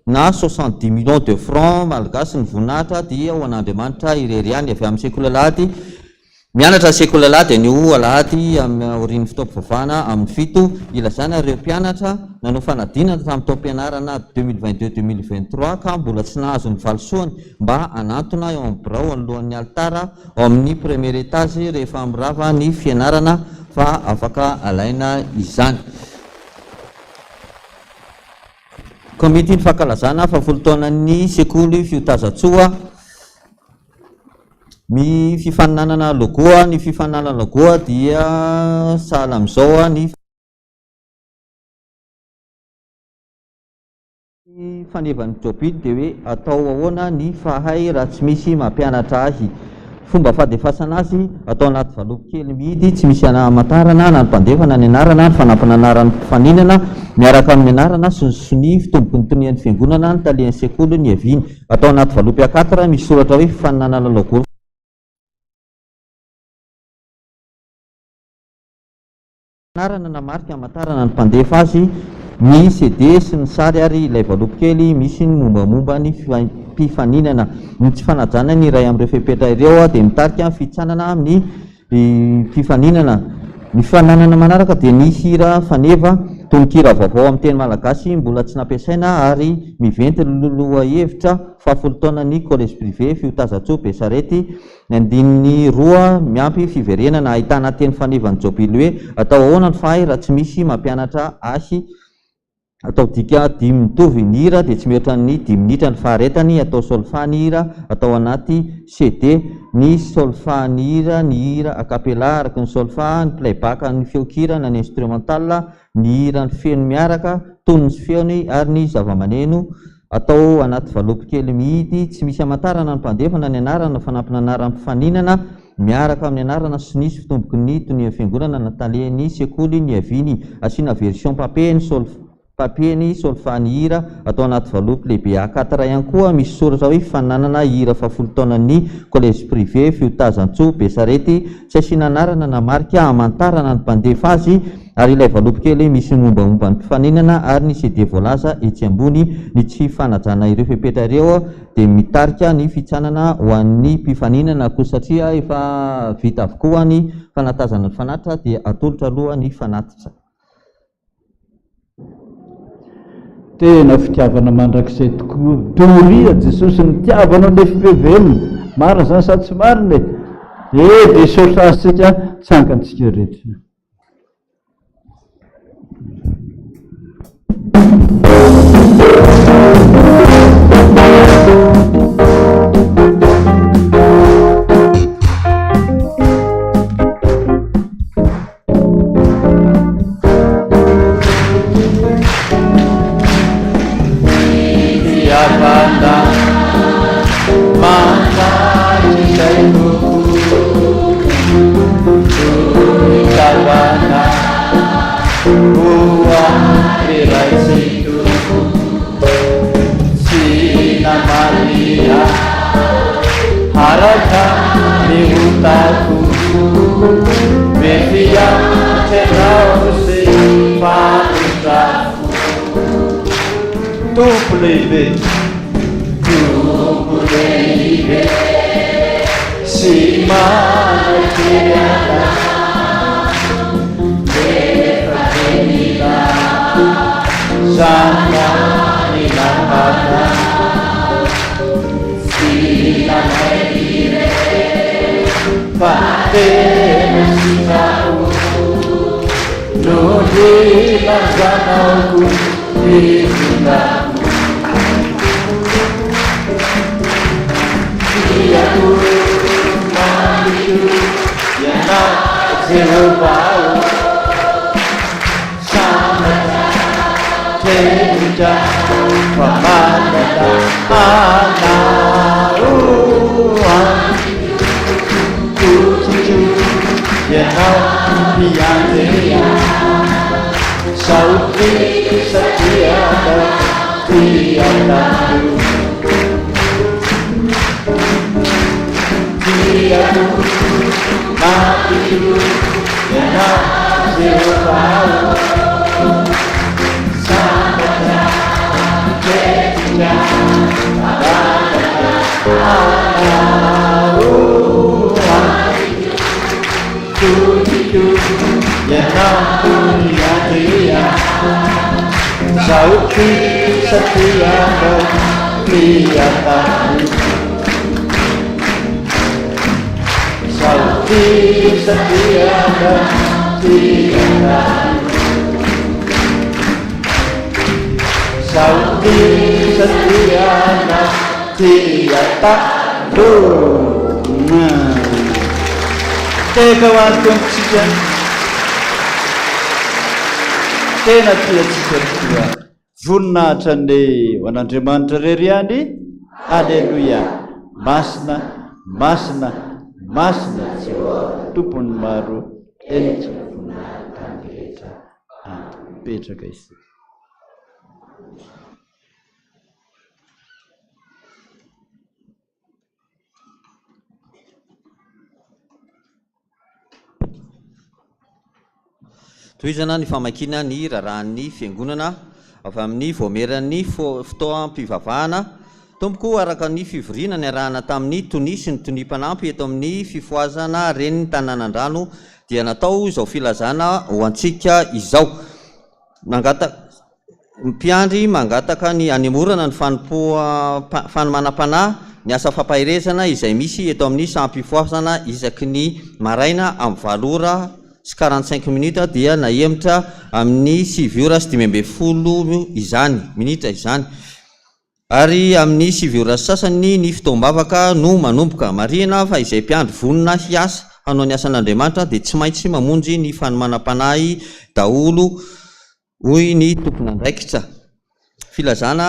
na soixante-dix millions de francs malgaches. Ny voninahitra dia ho an'Andriamanitra irery ihany. Avy amin'ny sekoly alahady Mianatra ny sekoly alahady anio alahady aorian'ny fotoam-pivavahana amin'ny 7, ilazana ireo mpianatra nanao fanadinana tamin'ny taom-pianarana 2022-2023 ka mbola tsy nahazo ny valisoany mba hanantona eo amin'ny birao anoloan'ny alitara ao amin'ny premier étage rehefa mirava ny fianarana fa afaka alaina izany. Komity ny fankalazana fahafolo taonan'ny sekoly Fiotazantsoa. Ny fifaninanana logo, ny fifaninanana logo dia sahala amin'izao ny fanevan'ny Jobily dia hoe atao ahoana ny fahay raha tsy misy mampianatra ahy. Fomba fandefasana azy, atao anaty valopy kely mihidy tsy misy hamantarana na ny mpandefa na ny anarana, ny fanampin'anaran'ny mpifaninana miaraka amin'ny anarana sy ny sonia fitomboky ny tonian'ny fiangonana, ny talehan'ny sekoly niaviany. Atao anaty valopy A quatre misy soratra hoe fifaninanana logo. Anarana na marika hamantarana ny mpandefa azy, ny CD sy ny sary ary ilay valopy kely misy ny mombamomba ny mpifaninana. Ny tsy fanajana ny iray amin'ireo fepetra ireo dia mitarika fihitsanana amin'ny Mpifaninana. Ny fifaninanana manaraka dia ny hira faneva, tononkira vaovao amin'ny teny malagasy mbola tsy nampiasaina ary miventy lohahevitra fahafolo taonan'ny Collège Privé Fiotazantsoa Besarety, ny andininy roa miampy fiverenana ahitana teny fanevan'ny Jobily hoe atao ahoana ny fahay raha tsy misy mampianatra ahy. Atao dika dimy mitovy ny hira dia tsy mihoatra ny dimy minitra ny faharetany, atao solfa ny hira, atao anaty CD ny solfa ny hira, ny hira a cappella araka ny solfa, ny playback ny feon-kira na ny instrumental, ny hira ny feno miaraka, tonony sy feony ary ny zavamaneno, atao anaty valopy kely mihidy tsy misy hamantarana ny mpandefa na ny anarana na fanampin'anaran'ny mpifaninana, Miaraka amin'ny anarana sonia sy fitomboky ny tonian'ny fiangonana na talen'ny sekoly niaviany. Asiana version papier ny solf papier ny solfa ny hira atao anaty valopy lehibe A quatre ihany koa misy soratra hoe fifaninanana hira fahafolo taonan'ny collège privé Fiotazantsoa Besarety tsy asiana anarana na marika hamantarana ny mpandefa azy ary ilay valopy kely misy ny mombamomba ny mpifaninana ary ny CD voalaza etsy ambony ny tsy fanajana ireo fepetra ireo dia mitarika ny fitsanana ho an'ny mpifaninana koa satria efa vita avokoa ny fanatazana ny fanatitra dia atolotra aloha ny fanatitra. Tena fitiavana mandrakizay tokoa doria Jesosy nitiavanao ny fpvm marina zany sa tsy marina e? Eh dia hisaotra azy tsika tsangantsika rehetra. lehibe. Tompo lehibe sy manaiky anao nefa tsy mila zany namana tsy nanaiky fa tena sitrako no nilazanao koa ny Tiako mamiko ianao Jehovah ô Sambatra trenika fa manana anao Tokiko ianao mpiandry ahy Saoty satria tia anao Tiako mamiko ianao Jehovah ô Sambatra miketrika manana anao Tokiko ianao miandry ahy Zaho tia satria anao tia anao Zaho tia satria anao tia anao Zaho tia satria anao tia anao Tehaka ho an'ny Tompontsika. Tena tia antsika tokoa. Voninahitra anie ho an'Andriamanitra irery ihany. Aleloia. Masina, masina, masina Jehovah, Tompon'ny maro, heniky ny voninahitry ny tany rehetra. Amen. Mipetraka isika. Tohizana ny famakiana ny raharahan'ny Fiangonana avy amin'ny Vaomieran'ny Fotoam-pivavahana. Tompoko, araka ny fivoriana niarahana tamin'ny Tonia sy ny Tonia mpanampy eto amin'ny Fifohazana Renin'ny Tanàn'Andrano dia natao izao filazana ho antsika izao. Nangataka. Mpiandry mangataka ny hanemorana ny fanompoam fanomanam-panahy ny asa fampaherezana izay misy eto amin'ny saham-pifohazana isaky ny maraina amin'ny valo ora sy 45 minitra dia nahemotra amin'ny sivy ora sy 15 izany minitra izany ary amin'ny sivy ora sy sasany ny fotoam-bavaka no manomboka. Marihina fa izay mpiandry vonona hiasa hanao ny asan'Andriamanitra dia tsy maintsy mamonjy ny fanomanam-panahy daholo hoy ny tompon'andraikitra. Filazana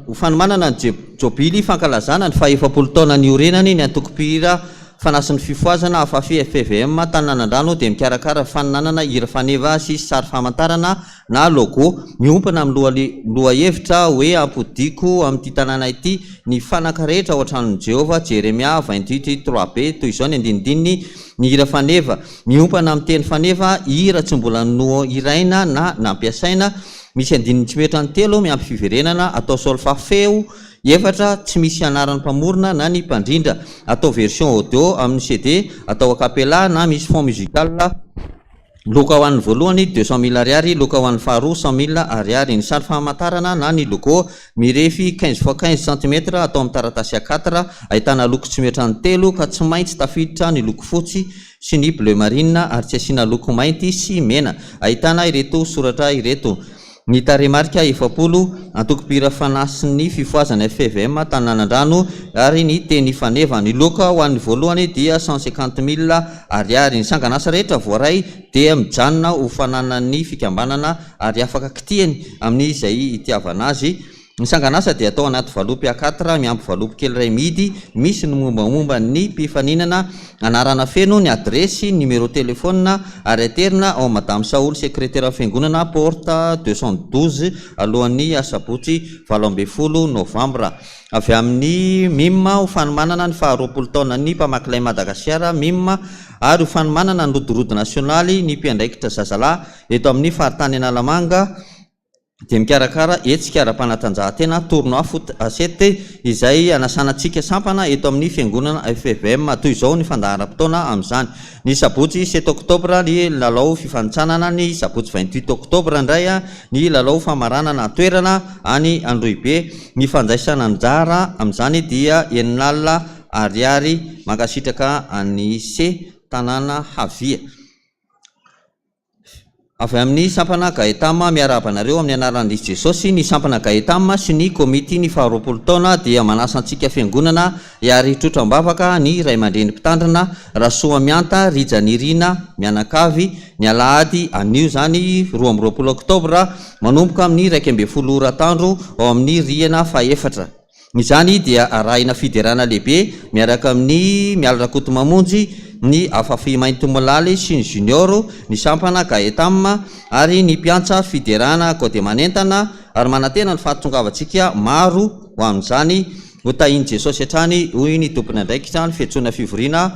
ho fanomanana ny Jobily fankalazana ny faha-efapolo taona niorenany ny antoko mpihira Fanasin'ny Fifohazana, Afafi FPVM, Tananandrano dia mikarakara fifaninanana hira faneva sy sary famantarana na logo miompana amin'ny lohahevitra hoe Ampodiako amin'ity tanàna ity ny fanaka rehetra ao an-tranon'i Jehovah, Jeremia 28 3b. Toy izao ny andinindininy ny hira faneva. Miompana amin'ny teny faneva, hira tsy mbola nohiraina na nampiasaina, misy andininy tsy mihoatra ny telo, miampy fiverenana, atao solfa feo efatra, tsy misy anaran'ny mpamorona na ny mpandrindra, atao version audio amin'ny CD, atao a cappella na misy fond musical, loka ho an'ny voalohany 200 000 ariary, loka ho an'ny faharoa 100 000 ariary. Ny sary famantarana na ny logo mirefy quinze fois quinze centimètres atao amin'ny taratasy A quatre, ahitana loko tsy mihoatra ny telo ka tsy maintsy tafiditra ny loko fotsy, sy ny bleu marine ary tsy asiana loko mainty sy mena. Ahitana ireto soratra ireto, Ny tarehimarika 40, Antokom-pihira Fanasin'ny Fifohazana FPVM Tananandrano ary ny teny faneva. Ny loka ho an'ny voalohany dia 150 mille ariary. Ny sangan'asa rehetra voaray dia mijanona ho fananan'ny fikambanana ary afaka kitihiny amin'izay itiavana azy. Ny sangan'asa dia atao anaty valopy A quatre miampy valopy kely iray mihidy misy ny mombamomba ny mpifaninana, anarana feno, ny adiresy, ny numéro téléphone ary aterina ao Madame Saholy sekreteran'ny fiangonana porte 212 alohan'ny asabotsy 18 novambra. Avy amin'ny mim ho fanomanana ny faha 20 taonan'ny mpamaky lay Madagasikara, mim, ary ho fanomanana ny rodorodo nasionaly ny mpiandraikitra zazalahy eto amin'ny faritany Analamanga. dia mikarakara hetsika ara-panatanjahantena Tournoi Foot à sept izay hanasana antsika sampana eto amin'ny Fiangonana FPVM. Toy izao ny fandaharam-potoana amin'izany. Ny sabotsy sept octobre ny lalao fifanintsanana, ny sabotsy 28 octobre indray ny lalao famaranana an-toerana any Androhibe. Ny fandraisana anjara amin'izany dia 60 ariary. Mankasitraka an'i Se Tanàna Havia. Avy amin'ny sampana Gaetam miarahaba anareo amin'ny anaran'i Jesosy ny sampana Gaetam sy ny komity ny faha 20 taona dia manasa antsika fiangonana hiary hitrotro am-bavaka ny ray aman-dreny mpitandrina Rasoamianta Rijanirina mianakavy ny alahady anio izany 22 oktobra manomboka amin'ny 11 ora atoandro ao amin'ny rihana fahefatra. Izany dia arahina fiderana lehibe miaraka amin'i Mialy Rakotomamonjy, ny Afafi Maintimolaly sy ny Junior, ny sampana Gaetam ary ny mpiantsa fiderana Gode Manentana ary manantena ny fahatongavantsika maro ho amin'izany. Ho tahin'i Jesosy hatrany hoy ny tompon'andraikitra ny fiantsoana fivoriana.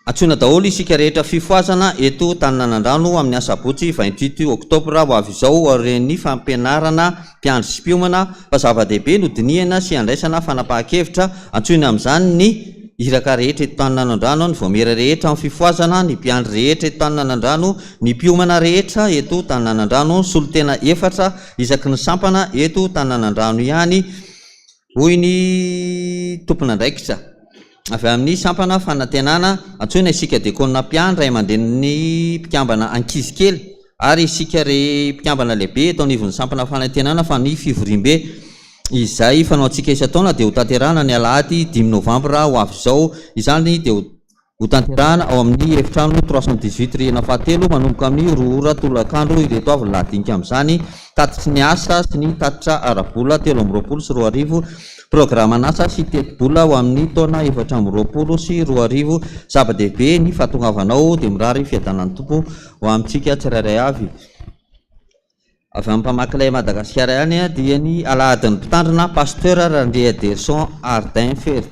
Antsoina daholo isika rehetra fifohazana eto Taninanandrano amin'ny asabotsy 28 oktobra ho avy izao aorian'ny fampianarana mpiandry sy mpiomana fa zava-dehibe no dinihana sy andraisana fanapahan-kevitra. Antsoina amin'izany ny iraka rehetra eto Taninanandrano, ny vaomiera rehetra amin'ny fifohazana, ny mpiandry rehetra eto Taninanandrano, ny mpiomana rehetra eto Taninanandrano, solontena efatra isaky ny sampana eto Taninanandrano ihany hoy ny tompon'andraikitra. Avy amin'ny sampana fanantenana, antsoina isika diakona mpiandry, ray aman-drenin'ny mpikambana ankizy kely ary isika re mpikambana lehibe eto anivon'ny sampana fanantenana fa ny fivoriambe izay fanaontsika isan-taona dia hotanterahana ny alahady dimy novambra ho avy izao. Izany dia ho. Hotanterahana ao amin'ny efitrano 318 rihana fahatelo manomboka amin'ny roa ora tolakandro ireto avy ny lahadinika amin'izany, tatitry ny asa sy ny tatitra ara-bola 2023, programan'asa sy tetibola ho amin'ny taona 2024. Zava-dehibe ny fahatongavanao dia mirary fiadanan'ny Tompo ho amintsika tsirairay avy. Avy amin'ny mpamaky lay Madagasikara ihany dia ny alahadin'ny mpitandrina Pasteur Randriaderson Ardin Fer.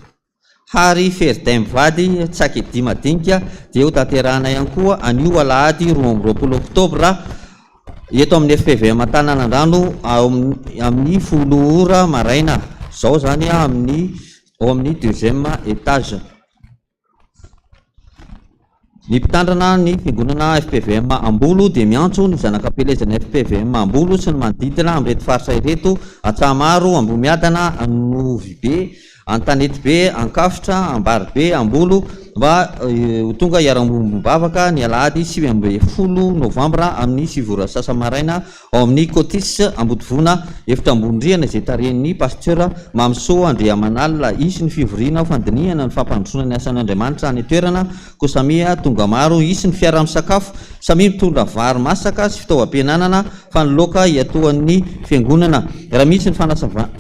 Hary Ferdin mivady Tsakedia madinika dia ho tanterahina ihany koa anio alahady 22 oktobra eto amin'ny FPVM Antananandrano amin'ny 10 ora maraina izao izany amin'ny ao amin'ny deuxième étage. Ny mpitandrina ny fiangonana fpvm Ambolo dia miantso ny zanak'ampielezana fpvm Ambolo sy ny manodidina amin'ireto faritra ireto, Antsahamaro, Ambohimiadana, Anovibe, Antanetibe, Ankafotra, Ambaribe, Ambolo, mba ho tonga hiara-miombom-bavaka ny alahady 19 novambra amin'ny sivy ora sasa-maraina ao amin'ny Cotis Ambodivona, efitra ambony rihana izay tarihin'ny Pasteur Mamisoa Andriamanalina. Hisy ny fivoriana ho fandinihana ny fampandrosoana ny asan'Andriamanitra any an-toerana, koa samia tonga maro. Hisy ny fiaraha-misakafo, samia mitondra vary masaka sy fitaovam-pihinanana fa ny laoka hiatoan'ny fiangonana. Raha misy ny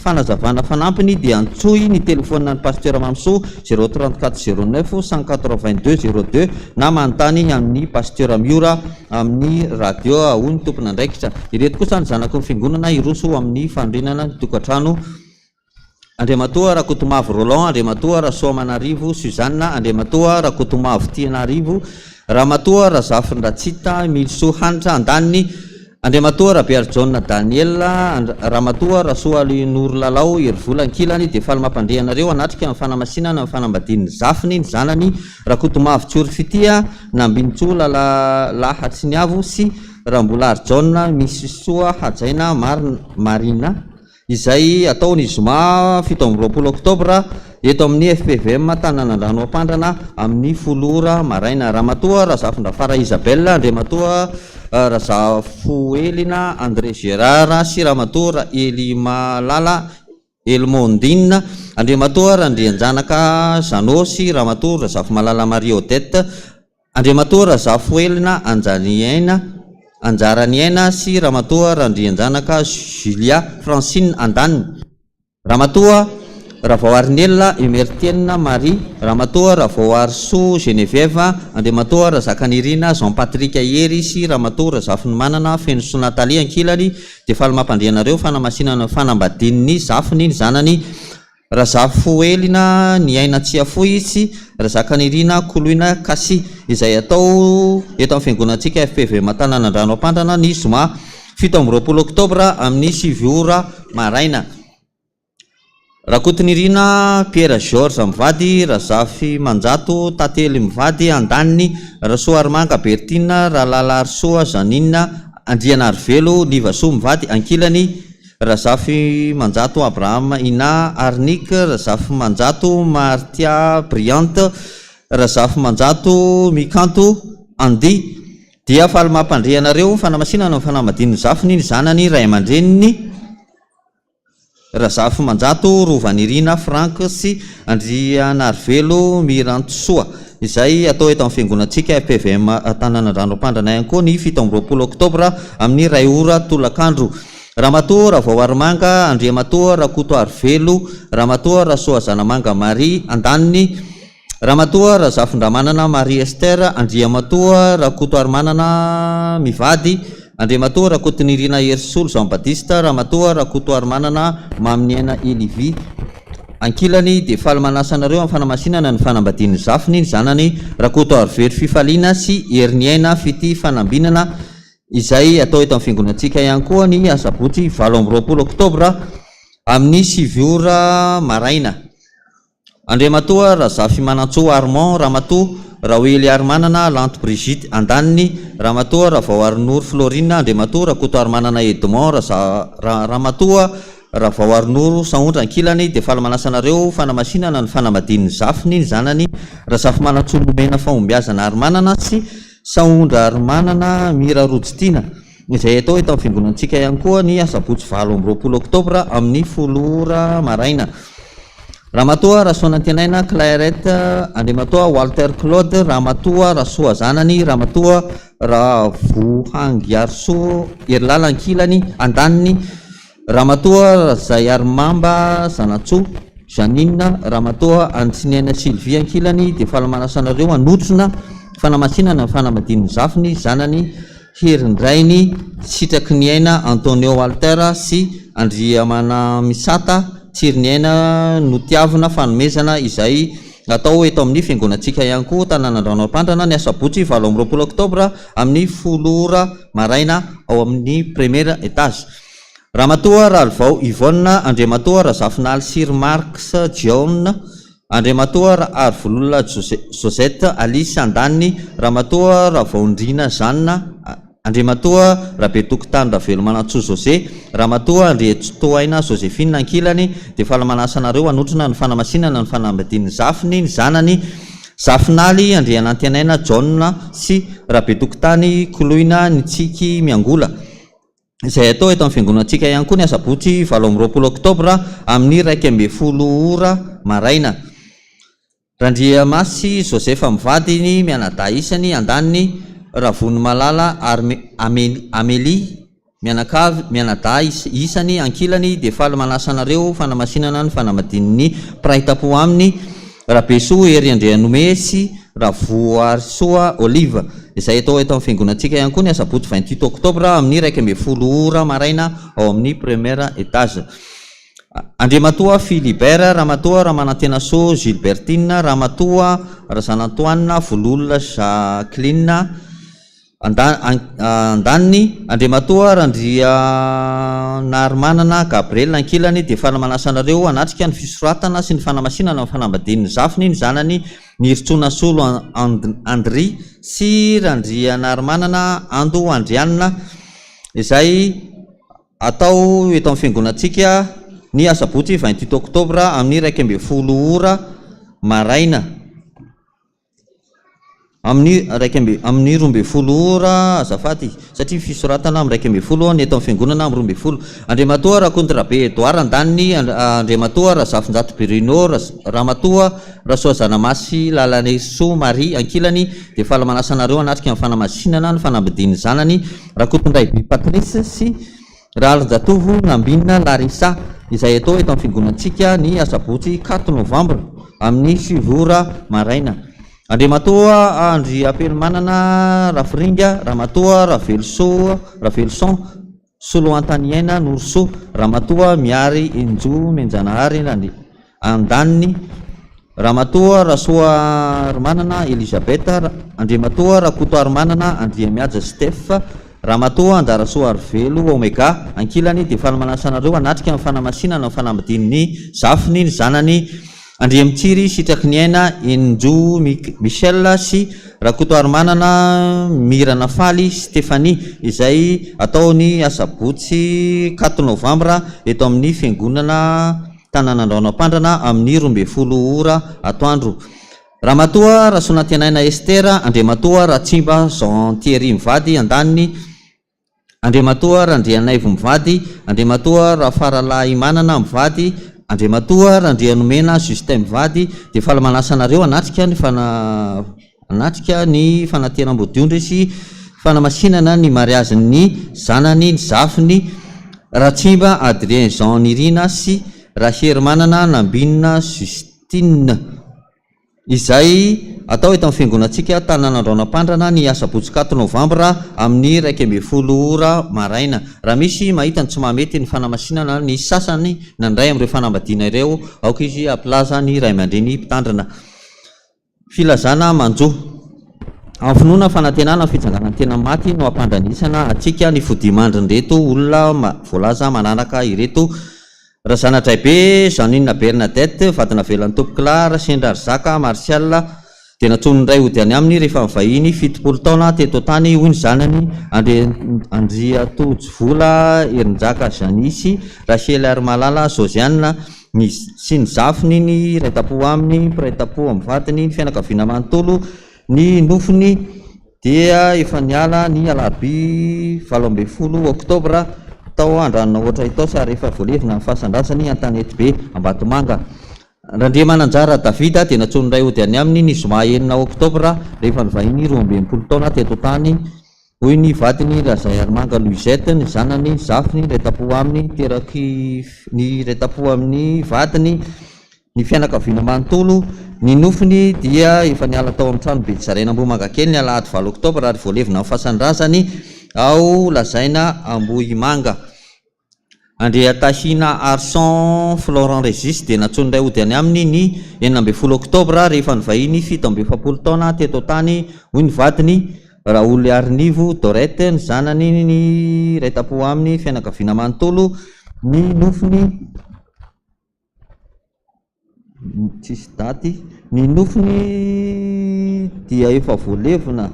fanazavana fanampiny dia antsoy ny telefaoninan'ny Pasteur Mamisoa 034 09 182 02 na manontany amin'ny Pasteur Miora. Amin'ny radio hoy ny tompon'andraikitra. Ireto kosa ny zanaky ny fiangonana hiroso amin'ny fanorenana ny tokantrano, Andriamatoa Rakotomavo Roland, Andriamatoa Rasoamanarivo Suzanne, Andriamatoa Rakotomavo Tianarivo, Ramatoa Razafindratsita Milisoa Hanitra, andaniny, Andriamatoa Rabearijaona Daniel, Ramatoa Rasoalinorolalao Herivola, ankilany, dia faly mampandre anareo hanatrika ny fanamasinana ny fanambadian'ny zafiny, ny zanany, Rakotomavo Tsiory Fitia, Nambinintsoa Lala Lahatsiniavo sy Rambolarijaona Misisoa Hajaina Marina, izay hatao ny zoma 27 oktobra eto amin'ny fpvm Tananandrano Ampandrana amin'ny folo ora maraina. Ramatoa Razafindrafara Isabelle, Andriamatoa Razafoelina André Gérard sy Ramatoa Raelimalala Elmondine, Andriamatoa Randrianjanaka Jeannot sy Ramatoa Razafimalala Marie Odette, Andriamatoa Razafoelina Anjaniaina Anjaraniaina sy Ramatoa Randrianjanaka Julia Francine andaniny, Ramatoa Ravaoarinelina Emertienne Marie, Ramatoa Ravaoarisoa Geneviève, Andriamatoa Razakanirina Jean Patrick Hery sy Ramatoa Razafinimanana Fenosoa Nathalie ankilany dia faly mampandre anareo fanamasinana ny fanambadian'ny zafiny ny zanany Razafifohelina ny aina tsy afoy sy Razakanirina Koloina Kasy izay atao eto amin'ny fiangonantsika FPVM Antananandrano Ampandrana ny zoma. 27 oktobra amin'ny 9 ora maraina. Rakotonirina Pierre Georges mivady, Razafimanjato Tantely mivady, andaniny, Rasoarimanga Berthine, Ralalarisoa Jeannine, Andrianarivelo Livasoa mivady, ankilany, Razafimanjato Abraham Ina Arnick, Razafimanjato Martia Briante, Razafimanjato Mikanto Andy, dia faly mampandre anareo fanamasinana ny fanambadian'ny zafiny ny zanany ray aman-dreniny, Razafimanjato Rovanirina Franck sy Andrianarivelo Mirantosoa, izay atao eto amin'ny fiangonantsika FPVM Antananandrano Ampandrana ihany koa ny 27 oktobra amin'ny iray ora tolakandro. Ramatoa Ravaoarimanga, Andriamatoa Rakotoarivelo, Ramatoa Rasoazanamanga Marie, andaniny, Ramatoa Razafindramanana Marie Esther, Andriamatoa Rakotoarimanana mivady, Andriamatoa Rakotonirina Herisolo Jean Baptiste, Ramatoa Rakotoarimanana Maminiaina Elivie. Ankilany dia faly manasa anareo amin'ny fanamasinana ny fanambadian'ny zafiny, ny zanany Rakotoarivelo Fifaliana sy Heriniaina Fitia Fanambinana izay atao eto amin'ny fiangonantsika ihany koa ny asabotsy 28 oktobra amin'ny 9 ora maraina. Andriamatoa Razafimanantsoa Armand, Ramatoa Raoeliarimanana Lanto Brigitte, andaniny, Ramatoa Ravaoarinoro Florine, Andriamatoa Rakotoarimanana Edmond, Ramatoa Ravaoarinoro Sahondra, ankilany, dia faly manasa anareo fanamasinana ny fanambadian'ny zafiny, ny zanany Razafimanantsoa Nomena Fahombiazana Arimanana sy Sahondra Arimanana Mira Rojotiana, izay atao eto amin'ny fiangonantsika ihany koa ny asabotsy 28 oktobra amin'ny 10 ora maraina. Ramatoa Rasoanantenaina Clairette, Andriamatoa Walter Claude, Ramatoa Rasoazanany, Ramatoa Ravoahangiarisoa Herilala ankilany, andaniny, Ramatoa Razaiarimamba Zanatsoa Jeannine, Ramatoa Antsiniaina Sylvie ankilany dia faly manasa anareo hanotrona fanamasinana ny fanambadian'ny zafiny, zanany, Herindrainy Sitrakiniaina Antonio Walter sy Andriamanamisata Tsiriniaina Notiavina fanomezana izay atao eto amin'ny fiangonantsika ihany koa Tanànandrano Ampandrana ny asabotsy 28 oktobra amin'ny 10 ora maraina ao amin'ny premier étage. Ramatoa Ralivao Yvonne, Andriamatoa Razafinaly Sir Marx John, Andriamatoa Raharivololona Josette Alice andaniny, Ramatoa Ravaondriana Jeanne, Andriamatoa Rabetokotany Ravelomanantsoa José, Ramatoa Andriantsitohaina Joséphine ankilany, dia faly manasa anareo hanotrona ny fanamasinana ny fanambadian'ny zafiny, ny zanany, Zafinaly Andrianantenaina John sy Rabetokotany Koloina Nitsiky Miangola. izay atao eto amin'ny fiangonantsika ihany koa ny asabotsy 28 oktobra amin'ny 11 ora maraina. Randriamasy Joseph mivady ny mianadahy isany andaniny Ravonimalala Amélie mianakavy mianadahy isany ankilany dia faly manasa anareo fanamasinana ny fanambadian'ny mpiray tampo aminy Rabesoa Hery Andrianome sy Ravoarisoa Olive, izay atao eto amin'ny fiangonantsika ihany koa ny asabotsy 28 oktobra amin'ny 11 ora maraina ao amin'ny premier étage. Andriamatoa Philibert, Ramatoa Ramanantenasoa Gilbertine, Ramatoa Razanantoanina Vololona Jacqueline, Andaniny, Andriamatoa Randrianarimanana Gabriel ankilany dia faly manasa anareo hanatrika ny fisoratana sy ny fanamasinana ny fanambadian'ny zafiny ny zanany Niritsona Solo Andry sy Randrianarimanana Ando Andrianina izay atao eto amin'ny fiangonantsika ny asabotsy 28 oktobra amin'ny 11 ora maraina. Amin'ny iraika amby, amin'ny 12 ora azafady, satria fisoratana amin'ny 11 ny eto amin'ny fiangonana amin'ny 12. Andriamatoa Rakotorabe Edouard andaniny, Andriamatoa Razafinjato Bruno, Ramatoa Rasoazanamasy Lalanisoa Marie ankilany dia faly manasa anareo hanatrika ny fanamasinana ny fanambadian'ny zanany Rakotondraibe Patrice sy Raharinjatovo Nambinina Larissa izay atao eto amin'ny fiangonantsika ny asabotsy quatre novambra amin'ny sivy ora maraina. Andriamatoa Andriampelomanana Rafiringa, Ramatoa Ravelosoa Raveloson Soloantaniaina Norosoa, Ramatoa Miary Enjo Menjanahary Andaniny, Ramatoa Rasoarimanana Elisabeth, Andriamatoa Rakotoarimanana Andriamihaja Steph, Ramatoa Anjarasoa Arivelo Omega, ankilany, dia faly manasa anareo hanatrika ny fanamasinana ny fanambadian'ny zafiny ny zanany Andriamitsiry Sitraky ny Aina Eninjo Michel sy Rakotoarimanana Mirana Faly Stéphanie izay atao ny asabotsy quatre novambra eto amin'ny fiangonana Tananandrano Ampandrana amin'ny 12 ora atoandro. Ramatoa Rasonantenaina Esther, Andriamatoa Ratsimba Jean Thierry mivady andaniny, Andriamatoa Randrianaivo mivady, Andriamatoa Rafaralahimanana mivady, Andriamatoa Randrianomena Justin mivady dia faly manasa anareo hanatrika ny hanatrika ny fanateram-bodiondry sy fanamasinana ny mariazin'ny zanany ny zafiny Ratsimba Adrien Jean Nirina sy Raherimanana Nambinina Justine. Izay atao eto amin'ny fiangonantsika Tananandraonampandrana ny asabotsy quatre novambra amin'ny 11 ora maraina. Raha misy mahita ny tsy mahamety ny fanamasinana ny sasany nandray amin'ireo fanambadiana ireo, aoka izy hampilaza ny ray aman-dreny mpitandrina. Filazana manjo. Amin'ny finoana, fanantenana, fitsanganan-tena maty no hampandranisana antsika ny fodiamandrin'ireto olona voalaza manaraka ireto. Razanadraibe Jeanine Bernadette, vady navelan'i Tompokolahy Rasendrarizaka Martial, dia nantsoin'ny ray hody any aminy rehefa nivahiny 70 taona teto an-tany, hoy ny zanany Andriantojovola Herinjaka Jeannie sy Raseliarimalala Josiane, ny sy ny zafiny, ny iray tampo aminy, mpiray tampo amin'ny vadiny, ny fianakaviana manontolo, ny nofony. Dia efa niala ny alarobia 18 oktobra tao Andranonahoatra Itaosy ary efa voalevina ny fasan-drazany Antanetibe Ambatomanga. Randriamananjara David dia nantsoin'ny ray hody any aminy ny zoma 6 oktobra rehefa nivahiny 62 taona teto an-tany, hoy ny vadiny Razaiarimanga Louisette, ny zanany, zafiny, iray tampo aminy, teraky ny iray tampo amin'ny vadiny, Ny fianakaviana manontolo, ny nofiny dia efa niala tao amin'ny trano Bejaraina Ambohimangakely ny alahady valo oktobra ary voalevina amin'ny fasan-drazany ao Lazaina Ambohimanga. Andriatahina Arson Florent Régis dia nantsoin'ny ray hody any aminy ny 16 oktobra rehefa nivahiny 47 taona teto an-tany, hoy ny vadiny, Raoliarinivo Dorette, ny zanany, ny iray tampo aminy, fianakaviana manontolo, ny nofiny. Tsisy daty. Ny nofony dia efa voalevina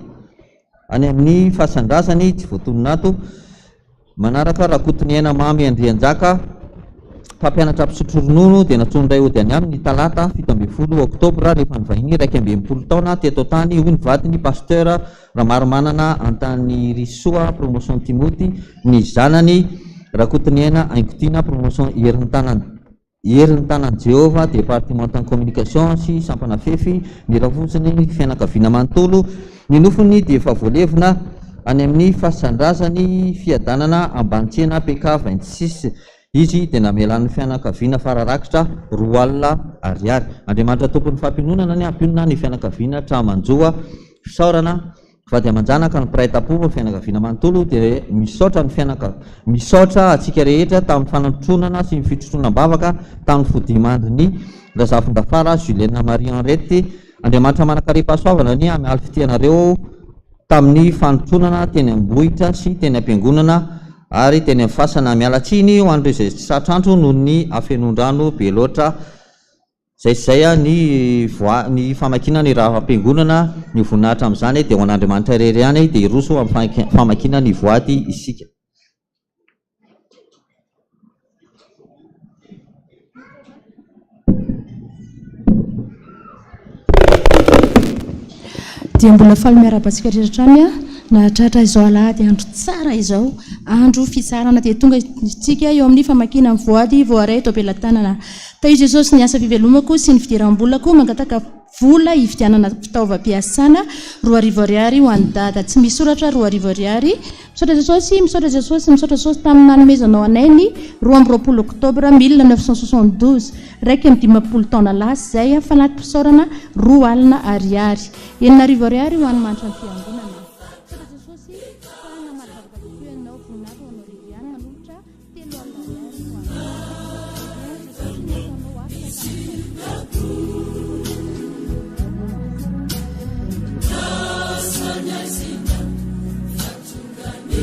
any amin'ny fasan-drazany, tsy voatonona ato. Manaraka Rakotoniaina Mamy Andrianjaka, mpampianatra mpisotro ronono, dia nantsoin'ny ray hody any aminy ny talata 17 oktobra rehefa nivahiny 61 taona teto an-tany, hoy ny vadiny Pasteur Ramarimanana Antanirisoa, promotion Timoty, ny zanany Rakotoniaina Haingotiana, promotion Herin'ny Tanan'i Herin'ny Tanan'i Jehovah, departemantan'ny Communication sy sampana Fefy, ny rafozany, ny fianakaviana manontolo. Ny nofony dia efa voalevina any amin'ny fasan-drazany Fiadanana Ambanitsena PK 26. Izy dia namelan'ny fianakaviana fara-rakitra 20 ariary. Andriamanitra Tompon'ny fampiononana anie hampionona ny fianakaviana Tramanjoa. Fisaorana, vady aman-janaka, ny mpiray tampo, ny fianakaviana manontolo dia misaotra ny fianaka misaotra antsika rehetra tamin'ny fanotronana sy ny fitrotroana am-bavaka tamin'ny fodiamandrin'i Razafindrafara Julienne Marie Henriette. Andriamanitra manan-karem-pahasoavana anie hamaly fitia anareo tamin'ny fanotronana teny am-bohitra sy teny am-piangonana ary teny amin'ny fasana. Miala tsiny ho an'ireo izay tsy tratra andro noho ny hafenoan-drano be loatra. Izay sy izay ny voa ny famakiana ny raha-piangonana, ny voninahitra amin'izany dia ho an'Andriamanitra irery ihany, dia hiroso amin'ny famakiana ny voady isika. Dia mbola faly miarahaba antsika rehetra hatrany aho nahatratra izao alahady andro tsara izao, andro fitsaharana dia tonga isika eo amin'ny famakiana ny voady voaray eto am-pelatanana. Tahio Jesosy ny asa fivelomako sy ny fidiram-bolako, mangataka vola hividianana fitaovam-piasana, 2000 ariary ho an'i Dada, tsy misy soratra 2000 ariary, Misaotra Jesosy, misaotra Jesosy, misaotra Jesosy tamin'ny nanomezanao anay ny 22 oktobra 1972, 51 taona lasa izay, fanati-pisaorana 20 ariary. 6000 ariary ho an'ny mantra ny fiangonana. Misaotra Jesosy fa namaly vavaka tokoa ianao, voninahitra ho anao irery ihany, manolotra 30 ariary ho an'ny Jesosy ny ataonao afaka tamin'ny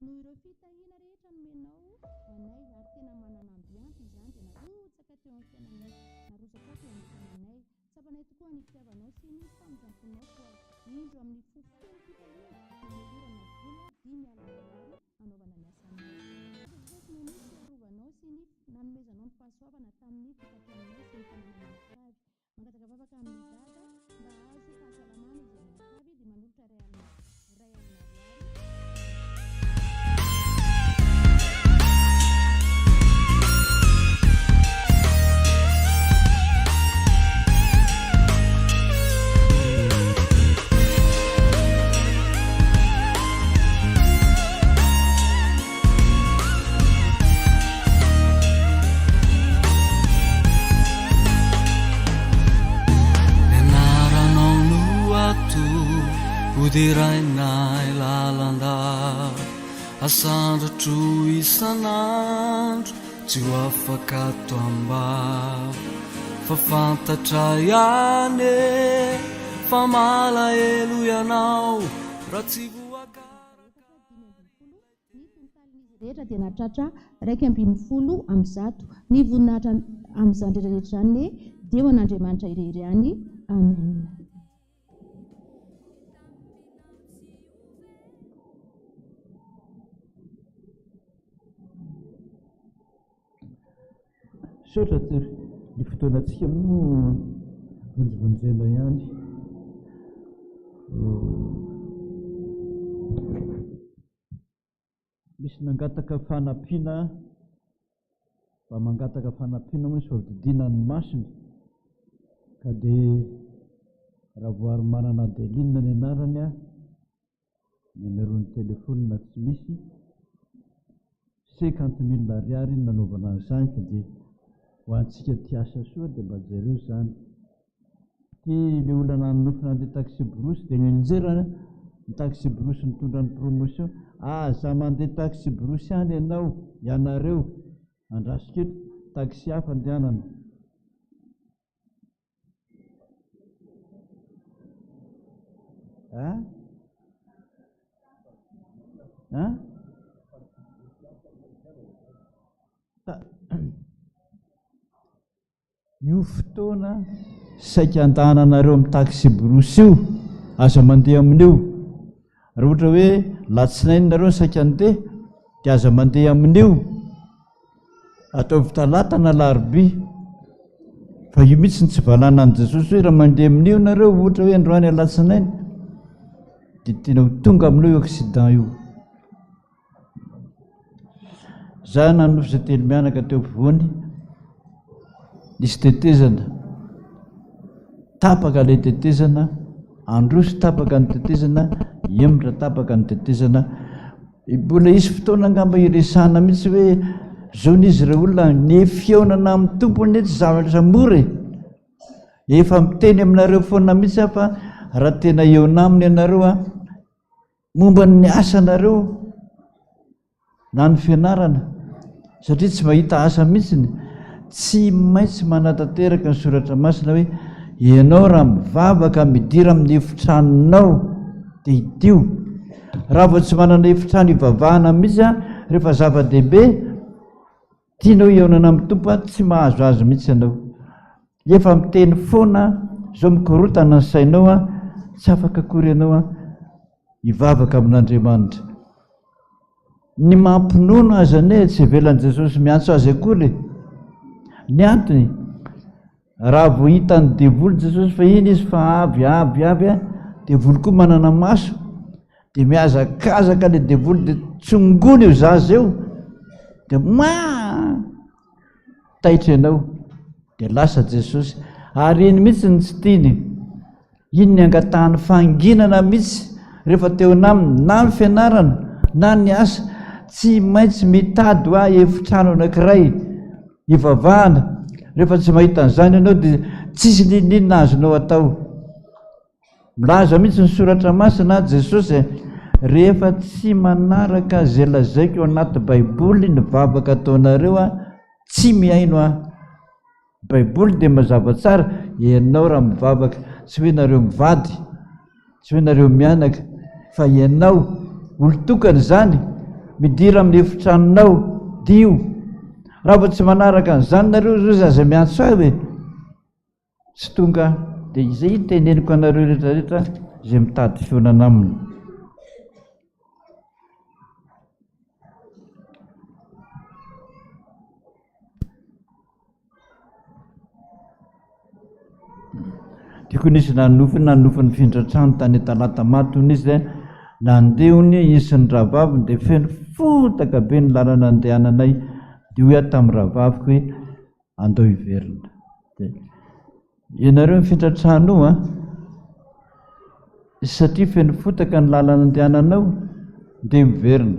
Noho ireo fitahiana rehetra nomenao anay ary tena manana amby ampy izany dia narotsaka teo amin'ny fiainanay, narotsakao teo amin'ny fiainanay. Tsapanay tokoa ny fitiavanao sy ny famindramponao koa indro amin'ny fo feno fifaliana nanolorana vola 50 ariary hanaovana ny asanao. Misaotra Jesosy noho ny fiarovanao sy ny nanomezanao ny fahasoavana tamin'ny tokantranonay sy ny fanananay mianakavy. Mangataka vavaka amin'i Dada mba hahazo fahasalamana izy mianakavy dia manolotra 1000 ariary. Ny anaranao no ato hoderainay lalandava Asandratro isan'andro tsy ho afaka ato am-bava Fa fantatra ihany e fa malahelo ianao raha tsy voakarakara Ny tontalin'izy rehetra dia nahatratra 111. Ny voninahitra amin'izany rehetra rehetra izany anie dia ho an'Andriamanitra irery ihany. Amen. Misaotra Jery, ny fotoanantsika moa vonjivonjena ihany. Misy nangataka fanampiana, mba mangataka fanampiana moa izy fa hodidiana ny masony ka dia Ravoarimanana Adeline ny anarany, numéro-n'ny téléphone tsy misy, cinquante mille ariary no nanaovana an'izany ka dia ho antsika tia asa soa dia mba jereo izany. Ity ilay olona nanonofy nandeha taxi-brousse dia nianjera ny taxi-brousse nitondra ny promotion, aza mandeha taxi-brousse any ianao, ianareo, andraso kely, taxi hafa andehanana. Hein? Hein? Io fotoana saika andehananareo amin'ny taxi-brousse io, aza mandeha amin'io. Raha ohatra hoe latsinainy nareo no saika handeha dia aza mandeha amin'io. Ataovy talata na alarobia. Fa io mihitsy no tsy valanan'i Jesosy hoe raha mandeha amin'io nareo ohatra hoe androany alatsinainy dia tena ho tonga aminao io accident io. Za nanofy zay telo mianaka teo afovoany, nisy tetezana, tapaka ilay tetezana, androso tapaka ny tetezana, hihemotra tapaka ny tetezana. Mbola hisy fotoana angamba hiresahana mihitsy hoe zao ny izy ireo olona, ny fihaonana amin'ny Tompo anie tsy zavatra mora e. Efa miteny aminareo foana mihitsy aho fa raha tena hihaona aminy ianareo an, Momba ny asanareo na ny fianarana, satria tsy mahita asa mihitsiny, tsy maintsy manatanteraka ny soratra masina hoe ianao raha mivavaka midira amin'ny efitranonao dia hidio. Raha vao tsy manana efitrano hivavahana mihitsy an, rehefa zava-dehibe, Tianao hihaonana amin'ny Tompo an, tsy mahazo azy mihitsy ianao. Efa miteny foana zao mikorotana ny sainao an, tsy afaka akory ianao an hivavaka amin'Andriamanitra. Ny mampinono aza anie tsy avelan'i Jesosy miantso azy akory e. Ny antony, raha vao hitan'ny devoly Jesosy fa iny izy fa avy, avy, avy an, devoly koa manana maso, Dia mihazakazaka ilay devoly dia tsongony io zaza io dia ma taitra ianao dia lasa Jesosy ary iny mihitsy ny tsy tiany iny ny angatahany fahanginana mihitsy rehefa teo aminy na ny fianarana na ny asa tsy maintsy mitady hoa efitrano anankiray hivavahana rehefa tsy mahita an'izany ianao dia tsisy n'inon'inona azonao atao Milaza mihitsy ny soratra masina Jesosy rehefa tsy manaraka izay lazaiko ao anaty baiboly ny vavaka ataonareo aho tsy mihaino aho. Baiboly dia mazava tsara, ianao raha mivavaka, tsy hoe nareo mivady, tsy hoe nareo mianaka, fa ianao, olon-tokana izany. Midira amin'ny efitranonao, dio. Raha vao tsy manaraka an'izany nareo zao izy aza miantso ahy e. Tsy tonga aho. Dia izay teneniko anareo rehetra rehetra izay mitady fihaonana aminy. Tiako nisy nanofy nanofy nifindra trano tany Talatamaty hono izy dia nandeha hono izy sy ny rahavaviny dia feno fotaka be ny lalana andehananay dia hoy aho tamin'ny rahavaviko hoe andao hiverina. Dia ianareo mifindra trano io an, satria feno fotaka ny lalana andehananao dia miverina.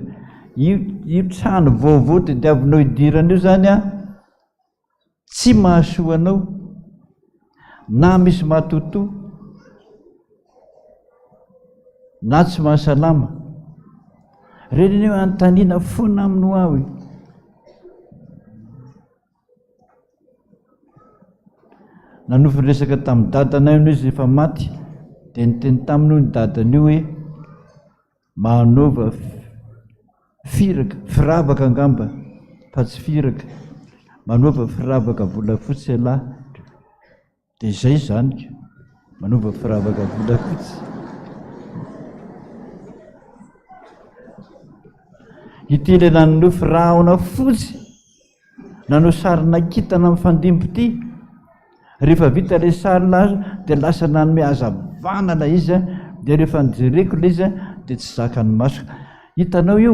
Io io trano vaovao tadiavinao hidirana io izany an, tsy mahasoa anao na misy matotoa na tsy mahasalama. Ireny anie anontaniana foana aminy ho aho e. Nanofy niresaka tamin'ny dadanay hono izy rehefa maty dia niteny taminy hono dadany io hoe manaova firaka, firavaka angamba fa tsy firaka, manaova firavaka volafotsy ialahy. Dia izay izany ka, manova firavaka volafotsy. Ity ilay nanonofy rahona fotsy, nanao sarina kintana mifandimby ity. Rehefa vita ilay sary lazo dia lasa nanome hazavana ilay izy, dia rehefa nojereko ilay izy dia tsy zakan'ny masoko. Hitanao io,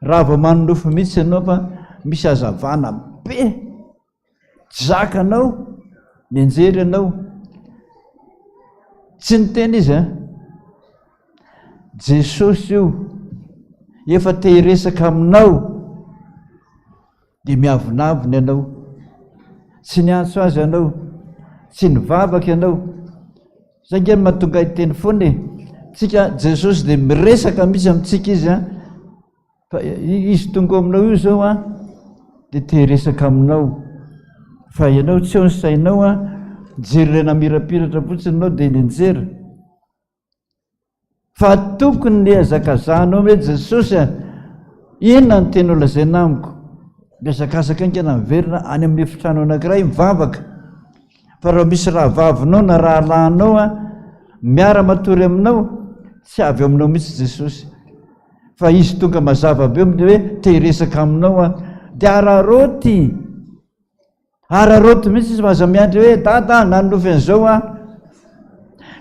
raha vao manonofy mihitsy ianao fa misy hazavana be. Tsy zakanao, mianjery ianao. Tsy niteny izy an. Jesosy io, efa te hiresaka aminao, dia miavonavona ianao. Tsy niantso azy ianao, tsy nivavaka ianao. Zay nge no mahatonga ahy hiteny foana e. Tsika, Jesosy dia miresaka mihitsy amintsika izy an. Fa izy tonga ao aminao io izao an, dia te hiresaka aminao. Fa ianao tsy eo ny sainao an, mijery ilay namirapiratra fotsiny ianao dia nianjera. Fa tokony nihazakazahanao hoe Jesosy a, inona no tianao lazaina amiko? Mihazakazaka haingana miverina any amin'ny efitrano anankiray mivavaka. Fa raha misy rahavavinao na rahalahinao an, miara-matory aminao, tsy avy ao aminao mihitsy Jesosy. Fa izy tonga mazava be amin'ny hoe te hiresaka aminao aho. Dia araraoty! Araraoty mihitsy izy fa aza miandry hoe dada a, nanonofy an'izao aho.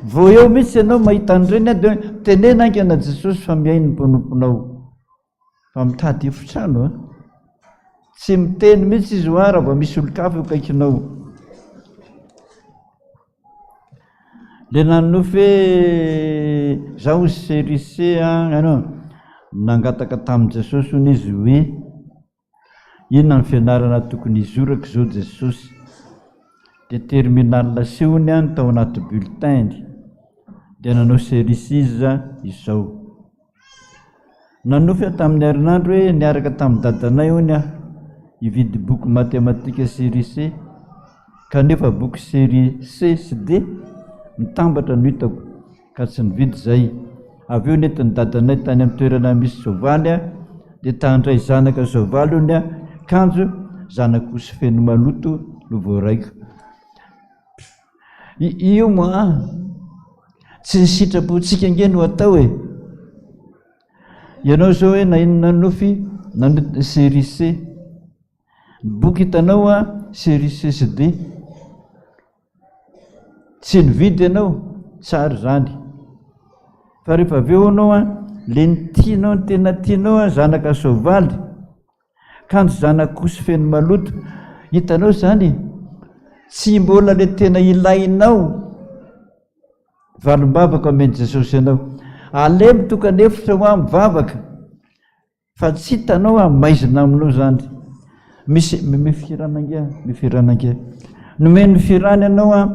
Vao eo mihitsy ianao mahita an'ireny dia hoe tenena haingana Jesosy fa mihaino ny mpanomponao. Fa mitady efitrano a. Tsy miteny mihitsy izy hoa raha vao misy olon-kafa eo akaikinao. Le nanonofy hoe zaho série C a, ianao nangataka tamin'i Jesosy hono izy hoe inona ny fianarana tokony hizorako izao Jesosy. Dia terminal asehony ny tao anaty bulletin-ny. Dia nanao série C izy izao. Nanofy aho tamin'ny herinandro hoe niaraka tamin'ny dadanay hono aho hividy boky matematika série C kanefa boky série C sy D mitambatra no hitako ka tsy nividy izay. Avy eo nentin'ny dadanay tany amin'ny toerana misy soavaly aho dia ta handray zanaka soavaly hono aho kanjo zanak'osy feno maloto no voaraiko. Io moa tsy ny sitrapontsika ange no atao e. Ianao izao hoe na inona nofy na série C. Ny boky hitanao a série C sy D. Tsy nividy ianao, tsara izany. Fa rehefa avy eo ianao a, le ny tianao, ny tena tianao a, zanaka soavaly. Kanjo zanak'osy feno maloto. Hitanao izany e? Tsy mbola ilay tena ilainao. Valim-bavaka omen'i Jesosy anao. Aleo mitokana efitra ho aho mivavaka. Fa tsy hitanao aho maizina aminao izany. Misy mifirana ange, mifirana ange. Nomen'ny firany anao aho.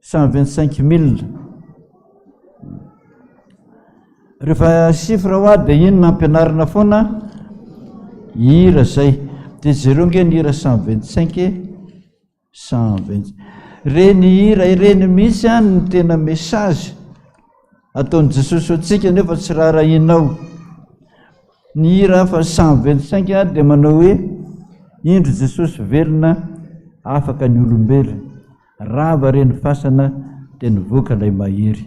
125 mille. Rehefa chiffre hoa dia iny nampianarina foana hira zay. Dia jereo nge ny hira 125 e. 125. Reny hira ireny mihitsy any ny tena message ataon'i Jesosy ho antsika nefa tsy raharahianao. Ny hira faha 125 dia manao hoe, Indro Jesosy velona, afaka ny olombelona. Rava re ny fasana dia nivoaka ilay mahery.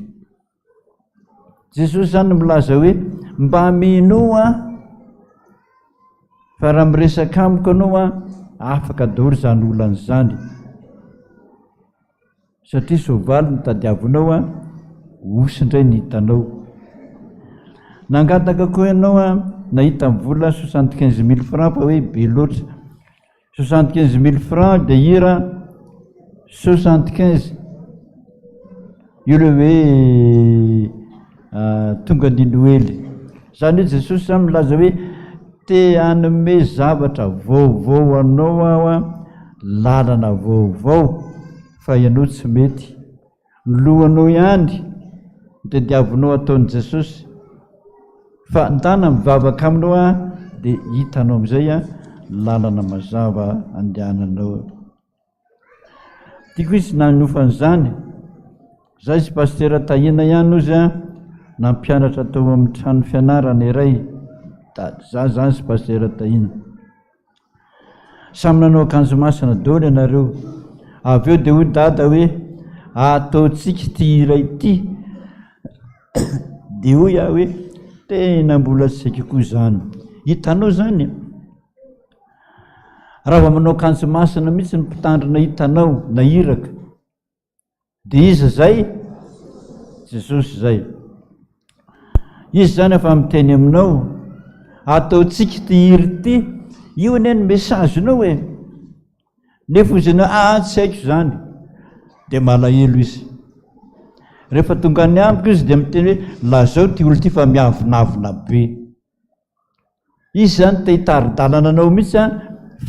Jesosy izany milaza hoe, mba minoa fa raha miresaka amiko ianao an, afaka daholo izany olana izany. Satria soavaly no tadiavinao an, osy indray ny hitanao. Nangataka koa ianao an, nahita ny vola 75000 francs fa hoe be loatra. 75000 francs dia hira 75 io ilay hoe tonga ny Noely. Izany hoe Jesosy izany milaza hoe te hanome zavatra vaovao anao aho an, lalana vaovao fa ianao tsy mety. Ny lohanao ihany no tadiavinao ataon'i Jesosy fa ndana mivavaka aminy hoa dia hitanao amin'izay lalana mazava andehananao. Tiako izy nanofa an'izany. Za izy Pasitera Tahiana ihany ozy a, nampianatra tao amin'ny trano fianarana iray. Da za zany sy Pasitera Tahiana. Samy nanao akanjo masina daholo ianareo. Avy eo dia hoy Dada hoe, ataontsika ity hira ity. Dia hoy aho hoe, tena mbola tsy haiko koa izany. Hitanao izany? Raha vao manao akanjo masina mihitsy ny mpitandrina hitanao na iraka, Dia iza izay? Jesosy izay. Izy izany efa miteny aminao, ataontsika ity hira ity, io anie ny message-nao e. Nefa izy ianao, ah tsy haiko izany. Dia malahelo izy. Rehefa tonga any amiko izy dia miteny hoe, lazao ity olona ity fa miavonavona be. Izy izany te hitari-dalana anao mihitsy an,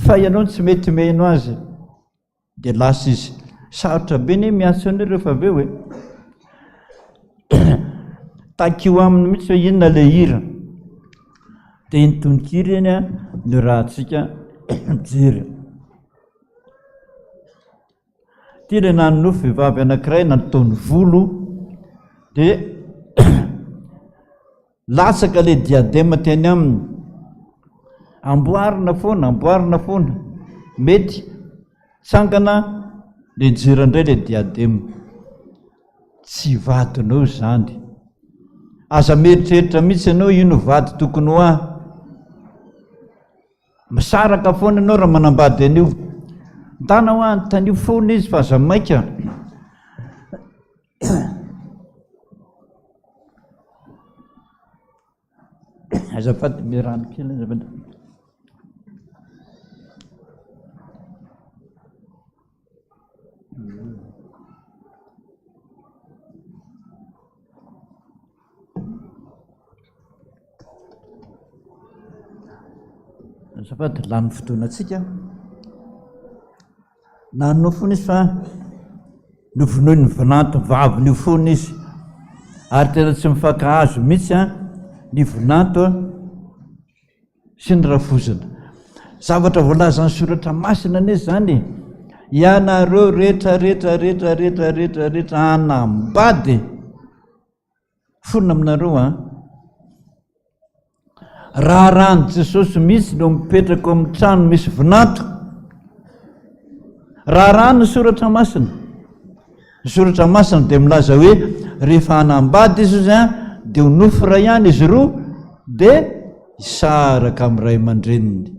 fa ianao no tsy mety miheno azy. Dia lasa izy. Sarotra be anie miantso an'io rehefa avy eo e. Takio aminy mihitsy hoe inona ilay hira. Dia iny tononkira iny an, no rahantsika mijery. Ity ilay nanonofy vehivavy anankiray nataony volo dia Latsaka ilay diadème teny aminy. Amboarina foana, amboarina foana. Mety tsangana dia nijery indray ilay diadème. Tsy vadinao izany. Aza mieritreritra mihitsy ianao io no vady tokony ho ahy. Misaraka foana ianao raha manambady an'io. Ndana hoa anontanio foana izy fa aza maika. Azafady me rano kely azafady. Azafady lany fotoana antsika. Nanao foana izy fa novonoin'ny vinanto vaviny io foana izy. Ary tena tsy mifankahazo mihitsy an, ny vinanto sy ny rafozana. Zavatra voalazan'ny soratra masina anie izany e. Ianareo rehetra rehetra rehetra rehetra rehetra rehetra hanambady. Fona aminareo an. Raharahan'i Jesosy mihitsy no mipetraka ao amin'ny trano misy vinanto. Raharahany ny soratra masina. Ny soratra masina dia milaza hoe rehefa hanambady izy izy an, dia ho nofo iray ihany izy roa, dia hisaraka amin'ny ray aman-dreniny.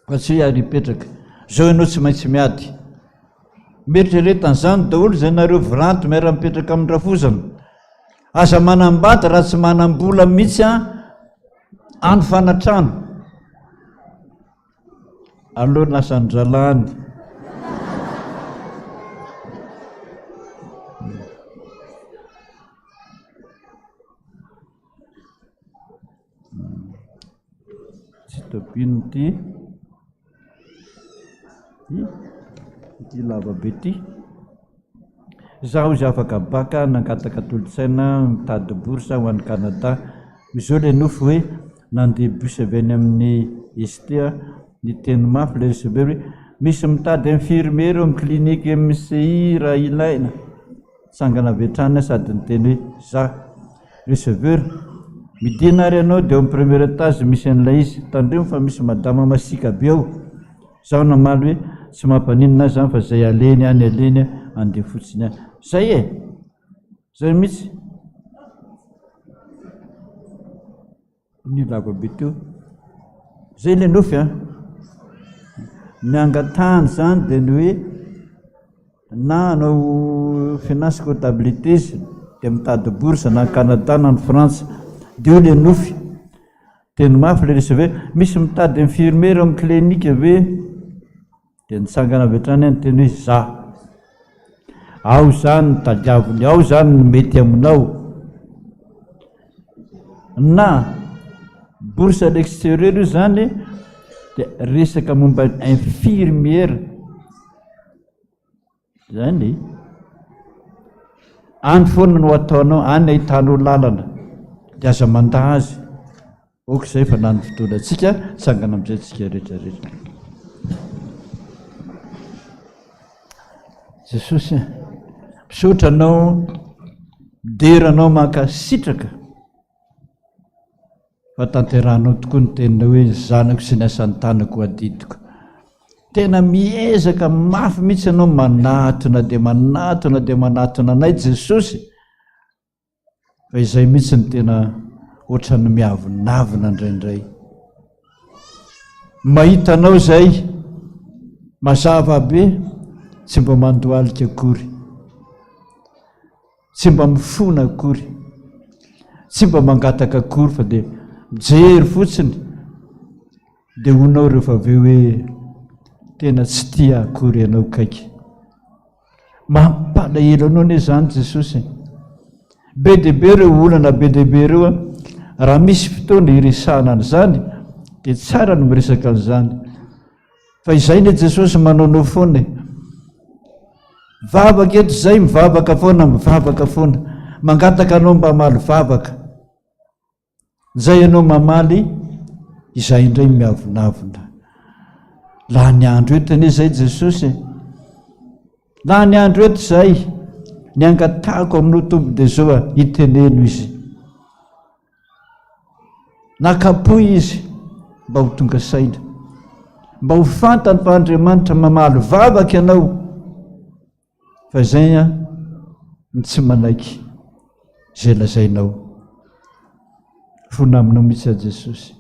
Fa tsy hoe ary hipetraka. Zao ianao tsy maintsy miady. Mieritrereta an'izany daholo izay nareo viranty miara-mipetraka amin'ny rafozana. Aza manambady raha tsy manam-bola mihitsy an, any fanatrano. Aleo lasan-dralany. Tsy tobino ity. Ity lava be ity. Izaho izay afaka baka nangataka tolo-tsaina mitady bourse ho any Canada. Izao ilay nofy hoe nandeha bus avy any amin'ny ST aho, niteny mafy ilay receveur hoe misy mitady infirmier eo amin'ny clinique MCI raha ilaina. Nitsangana avy hatrany aho sady niteny hoe za. Receveur. Midina ary ianao dia ao amin'ny premier étage misy an'ilay izy. Tandremo fa misy madama masiaka be ao. Izaho namaly hoe, tsy mampaninona ahy izany fa izay alehany any alehany, andeha fotsiny any. Izay e! Izay mihitsy. Ny lava be teo. Izay ilay nofy an. Ny angatahany izany dia ny hoe na hanao finance comptabilité izy dia mitady bourse na any Canada na any Frantsa. Dia io ilay nofy. Teny mafy ilay resaka hoe misy mitady infirmière ao amin'ny clinique ve? Dia nitsangana avy hatrany aho niteny hoe za. Ao izany no tadiaviny, ao izany no mety aminao. Na bourse à l'extérieur io izany dia resaka momba ny infirmière. Izany e. Any foana no ataonao, any ahitanao lalana. Dia aza mandà azy. Ok izay fa lany fotoana antsika, tsangana amin'izay tsika rehetra rehetra. Jesosy a, misaotra anao, midera anao, mankasitraka fa tanterahanao tokoa ny teninao hoe ny zanako sy ny asan'ny tanako adidiko. Tena miezaka mafy mihitsy ianao manatona dia manatona dia manatona anay Jesosy. Fa izay mihitsy no tena ohatran'ny miavonavona indraindray. Mahita anao izay mazava be, tsy mba mandohalika akory, tsy mba mifona akory, tsy mba mangataka akory fa dia mijery fotsiny dia honao rehefa avy eo hoe tena tsy tia akory ianao kaiky. Mampalahelo anao anie izany Jesosy e. Be dia be ireo olana be dia be ireo an. Raha misy fotoana hiresahana an'izany dia tsara ny miresaka an'izany. Fa izay anie Jesosy manaonao foana e. Mivavaka eto izay, mivavaka foana, mivavaka foana. Mangataka anao mba hamaly vavaka. Zay ianao mamaly, izahay indray miavonavona. Lany andro eto anie zay Jesosy e. Lany andro eto zay. Ny angatahako aminao Tompo dia zao a, iteneno izy. Nakapoy izy mba ho tonga saina. Mba ho fantany fa Andriamanitra mamaly vavaka ianao. Fa izay an, ny tsy manaiky izay lazainao. Fona aminao mihitsy aho Jesosy.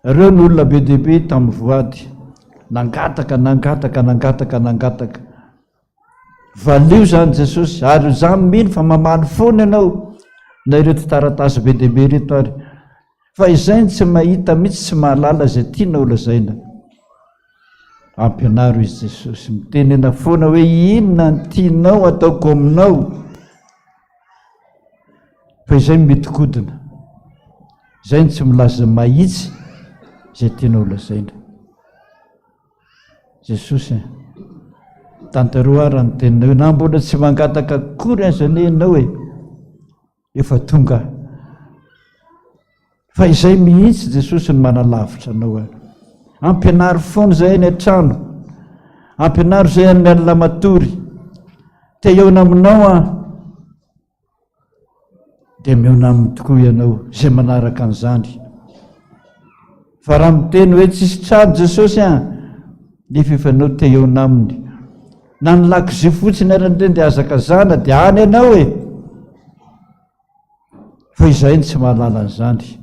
Ireo ny olona be dia be tamin'ny voady, nangataka, nangataka, nangataka, nangataka. Valio izany Jesosy, ary izaho mino fa mamaly foana ianao na ireto taratasy be dia be ireto ary. Fa izay ny tsy mahita mihitsy tsy mahalala izay tianao lazaina. Ampianaro izy Jesosy. Mitenena foana hoe inona ny tianao ataoko aminao. Fa izay mitikodina. Izay ny tsy milaza mahitsy izay tianao lazaina. Jesosy a. Tantarao ara ny teninao na mbola tsy mangataka akory aza anie ianao e. Efa tonga aho. Fa izay mihitsy Jesosy no manalavitra anao ahy. Ampianaro foana izay any an-trano. Ampianaro izay any alina matory. Te hihaona aminao aho. Dia mihaona aminy tokoa ianao izay manaraka an'izany. Fa raha miteny hoe tsisy trano Jesosy an, nefa efa ianao te hihaona aminy. Na ny lakozia fotsiny ary ny dia hazakazahana dia any ianao e! Fa izahay no tsy mahalala an'izany.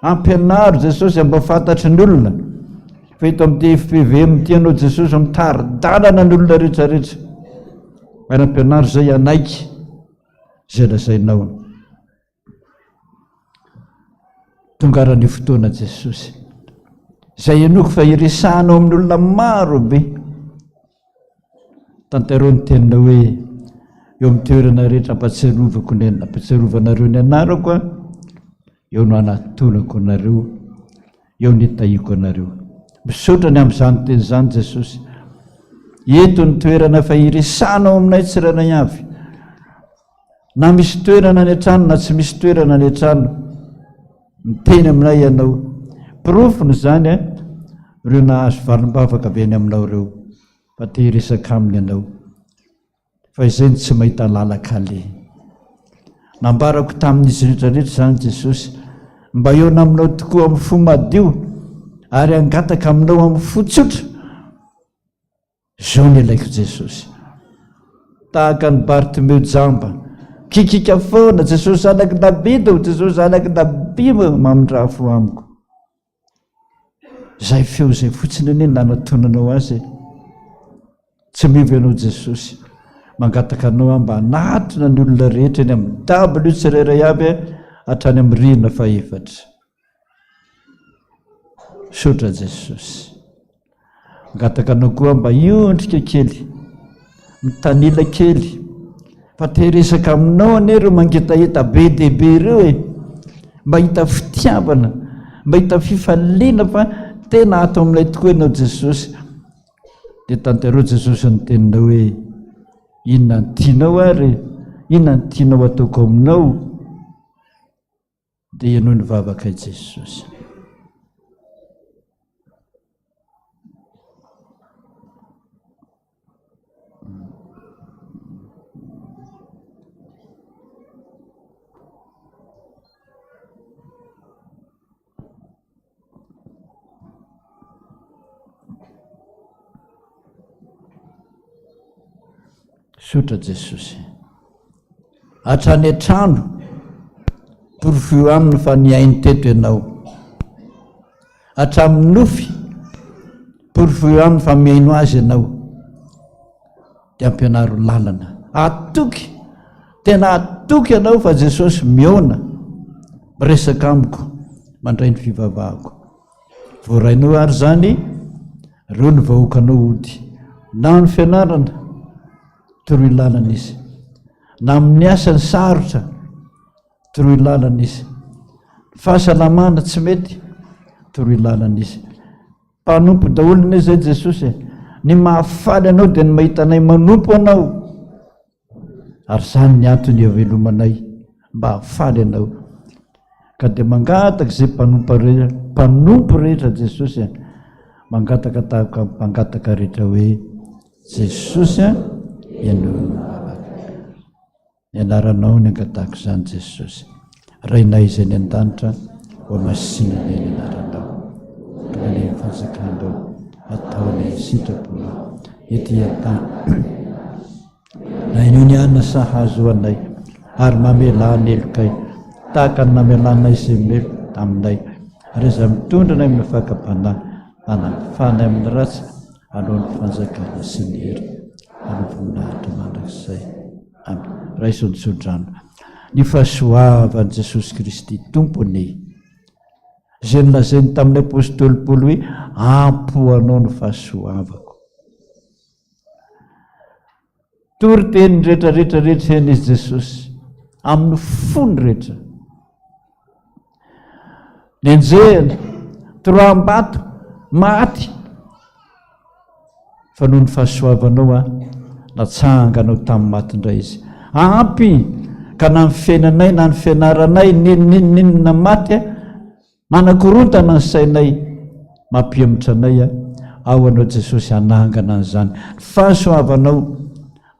Ampianaro Jesosy mba fantatry ny olona fa eto amin'ity FPVM ity ianao Jesosy mitari-dalana ny olona rehetra rehetra. Ary ampianaro izay hanaiky izay lazainao. Tonga ara ny fotoana Jesosy. Izay henoiko fa iresahanao amin'ny olona maro be. Tanterao ny teninao hoe eo amin'ny toerana rehetra ampatsiarovako ny ampatsiarovanareo ny anarako a, eo no anatonako anareo, eo no itahiako anareo. Misaotra ny amin'izany teny izany Jesosy. Eto ny toerana fa iresahanao aminay tsirairay avy. Na misy toerana any an-trano na tsy misy toerana any an-trano, miteny aminay ianao. Porofony izany a, ireo nahazo valim-bavaka avy any aminao ireo, fa te hiresaka aminy ianao. Fa izay no tsy mahita lala-kaleha. Nambarako tamin'izy rehetra rehetra izany Jesosy. Mba hihaona aminao tokoa amin'ny fo madio ary hangataka aminao amin'ny fo tsotra. Izao no ilaiko Jesosy. Tahaka an'i Bartimeo jamba, kikika foana, Jesosy zanak'i Davida o, Jesosy zanak'i Davida o, mamindrà fo amiko. Izay feo izay fotsiny anie nanatonanao azy e. Tsy miova ianao Jesosy. Mangataka anao aho mba hanatona ny olona rehetra eny amin'ny dabilio tsirairay avy hatrany amin'ny rihana fahefatra. Misaotra Jesosy. Mangataka anao koa mba hiondrika kely, mitanila kely, fa te hiresaka aminao anie ireo mangetaheta be dia be ireo e. Mba hita fitiavana, mba hita fifaliana fa tena ato aminay tokoa ianao Jesosy. Dia tanterao Jesosy ny teninao hoe inona ny tianao ary inona ny tianao ataoko aminao? Dia henoy ny vavakay Jesosy. Misaotra Jesosy. Hatrany an-trano, porofio aminy fa nihaino teto ianao. Hatramin'ny nofy, porofio aminy fa mihaino azy ianao. Dia ampianaro lalana. Atoky, tena atoky ianao fa Jesosy mihaona, miresaka amiko, mandray ny fivavahako. Voarainao ary izany, ireo ny vahoakanao hody. Na ny fianarana, toroy lalana izy. Na amin'ny asany sarotra, toroy lalana izy. Fahasalamana tsy mety, toroy lalana izy. Mpanompo daholo anie izay Jesosy e. Ny mahafaly anao dia ny mahita anay manompo anao. Ary izany ny antony iavelomanay mba hahafaly anao. Ka dia mangataka izay mpanompo rehetra, mpanompo rehetra Jesosy a. Mangataka tahaka ny mpangataka rehetra hoe Jesosy a, ianao no vavaka. Ny anaranao ny angatahako izany Jesosy. Rainay izay any an-danitra, hohamasinina anie ny anaranao. Tonga anie ny fanjakanao, atao anie ny sitraponao ety an-tany. Nainio ny hanina sahaza ho anay, ary mamelà ny helokay, tahaka ny namelanay izay meloka taminay. Ary aza mitondra anay amin'ny fakam-panahy, fa anafanay amin'ny ratsy, alohan'ny fanjakana sy ny hery ary ny voninahitra mandrakizay. Amen. Raiso ny tsodrano. Ny fahasoavan'i Jesosy Kristy Tompo anie, izay nolazainy tamin'ny apostoly Paoly hoe, Ampy ho anao ny fahasoavako. Toriteny rehetra rehetra rehetra eny izy Jesosy, amin'ny fony rehetra. Nenjehina, toraham-bato, maty. Fa noho ny fahasoavanao aho, natsanganao tamin'ny maty indray izy. Ampy ka na ny fiainanay na ny fianaranay, n'inon'inon'inona maty, manakorontana ny sainay, mampihemotra anay ao anao Jesosy hanangana an'izany. Ny fahasoavanao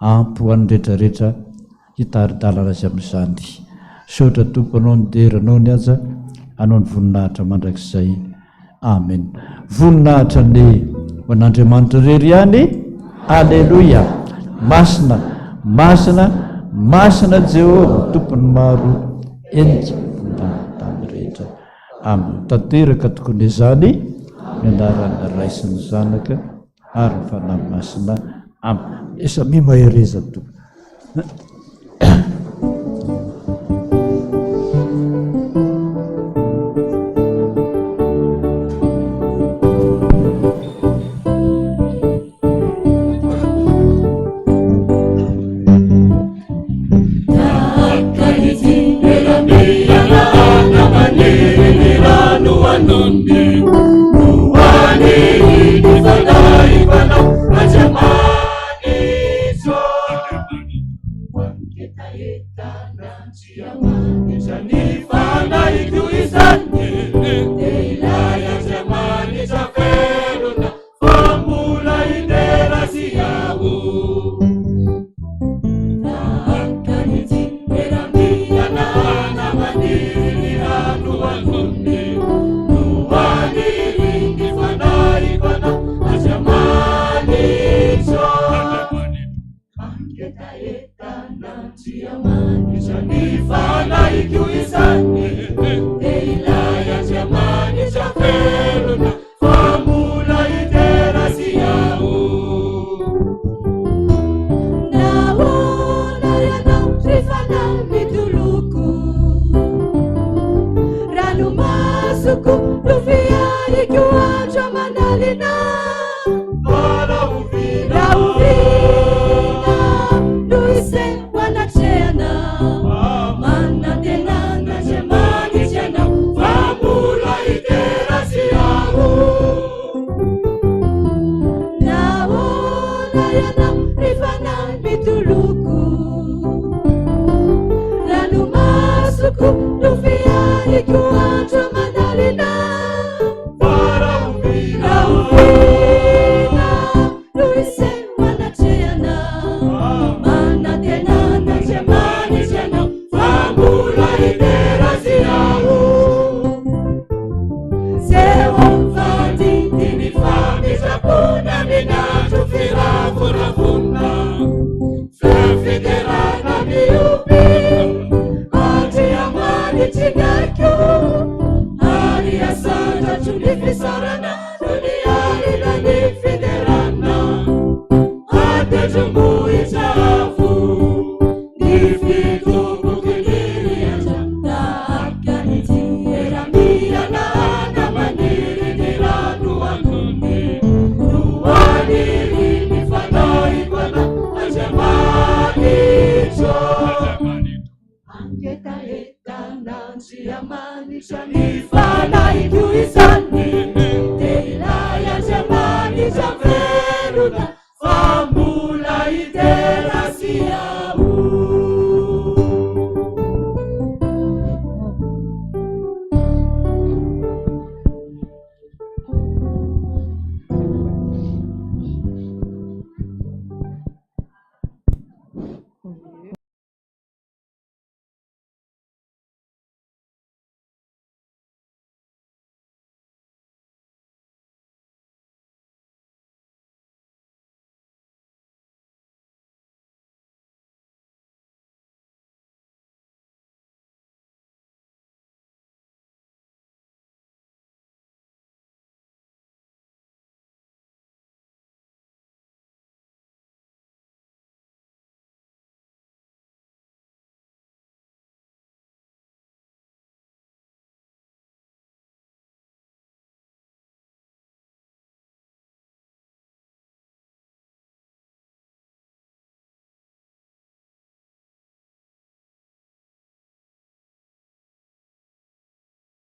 ampy ho an'ny rehetrarehetra. Hitari-dalana azy amin'izany. Misaotra Tompo Anao ny dera Anao ny haja Anao ny voninahitra mandrakizay. Amen. Voninahitra anie ho an'Andriamanitra irery ihany. Aleloia. Masina, masina, masina Jehovah Tompon'ny maro henika ny tany rehetra. Amen. Tanteraka tokoa ny izany ny anaran'ny Ray sy ny Zanaka ary ny Fanahy Masina. Amen. Samia mahereza Tompo. Tena.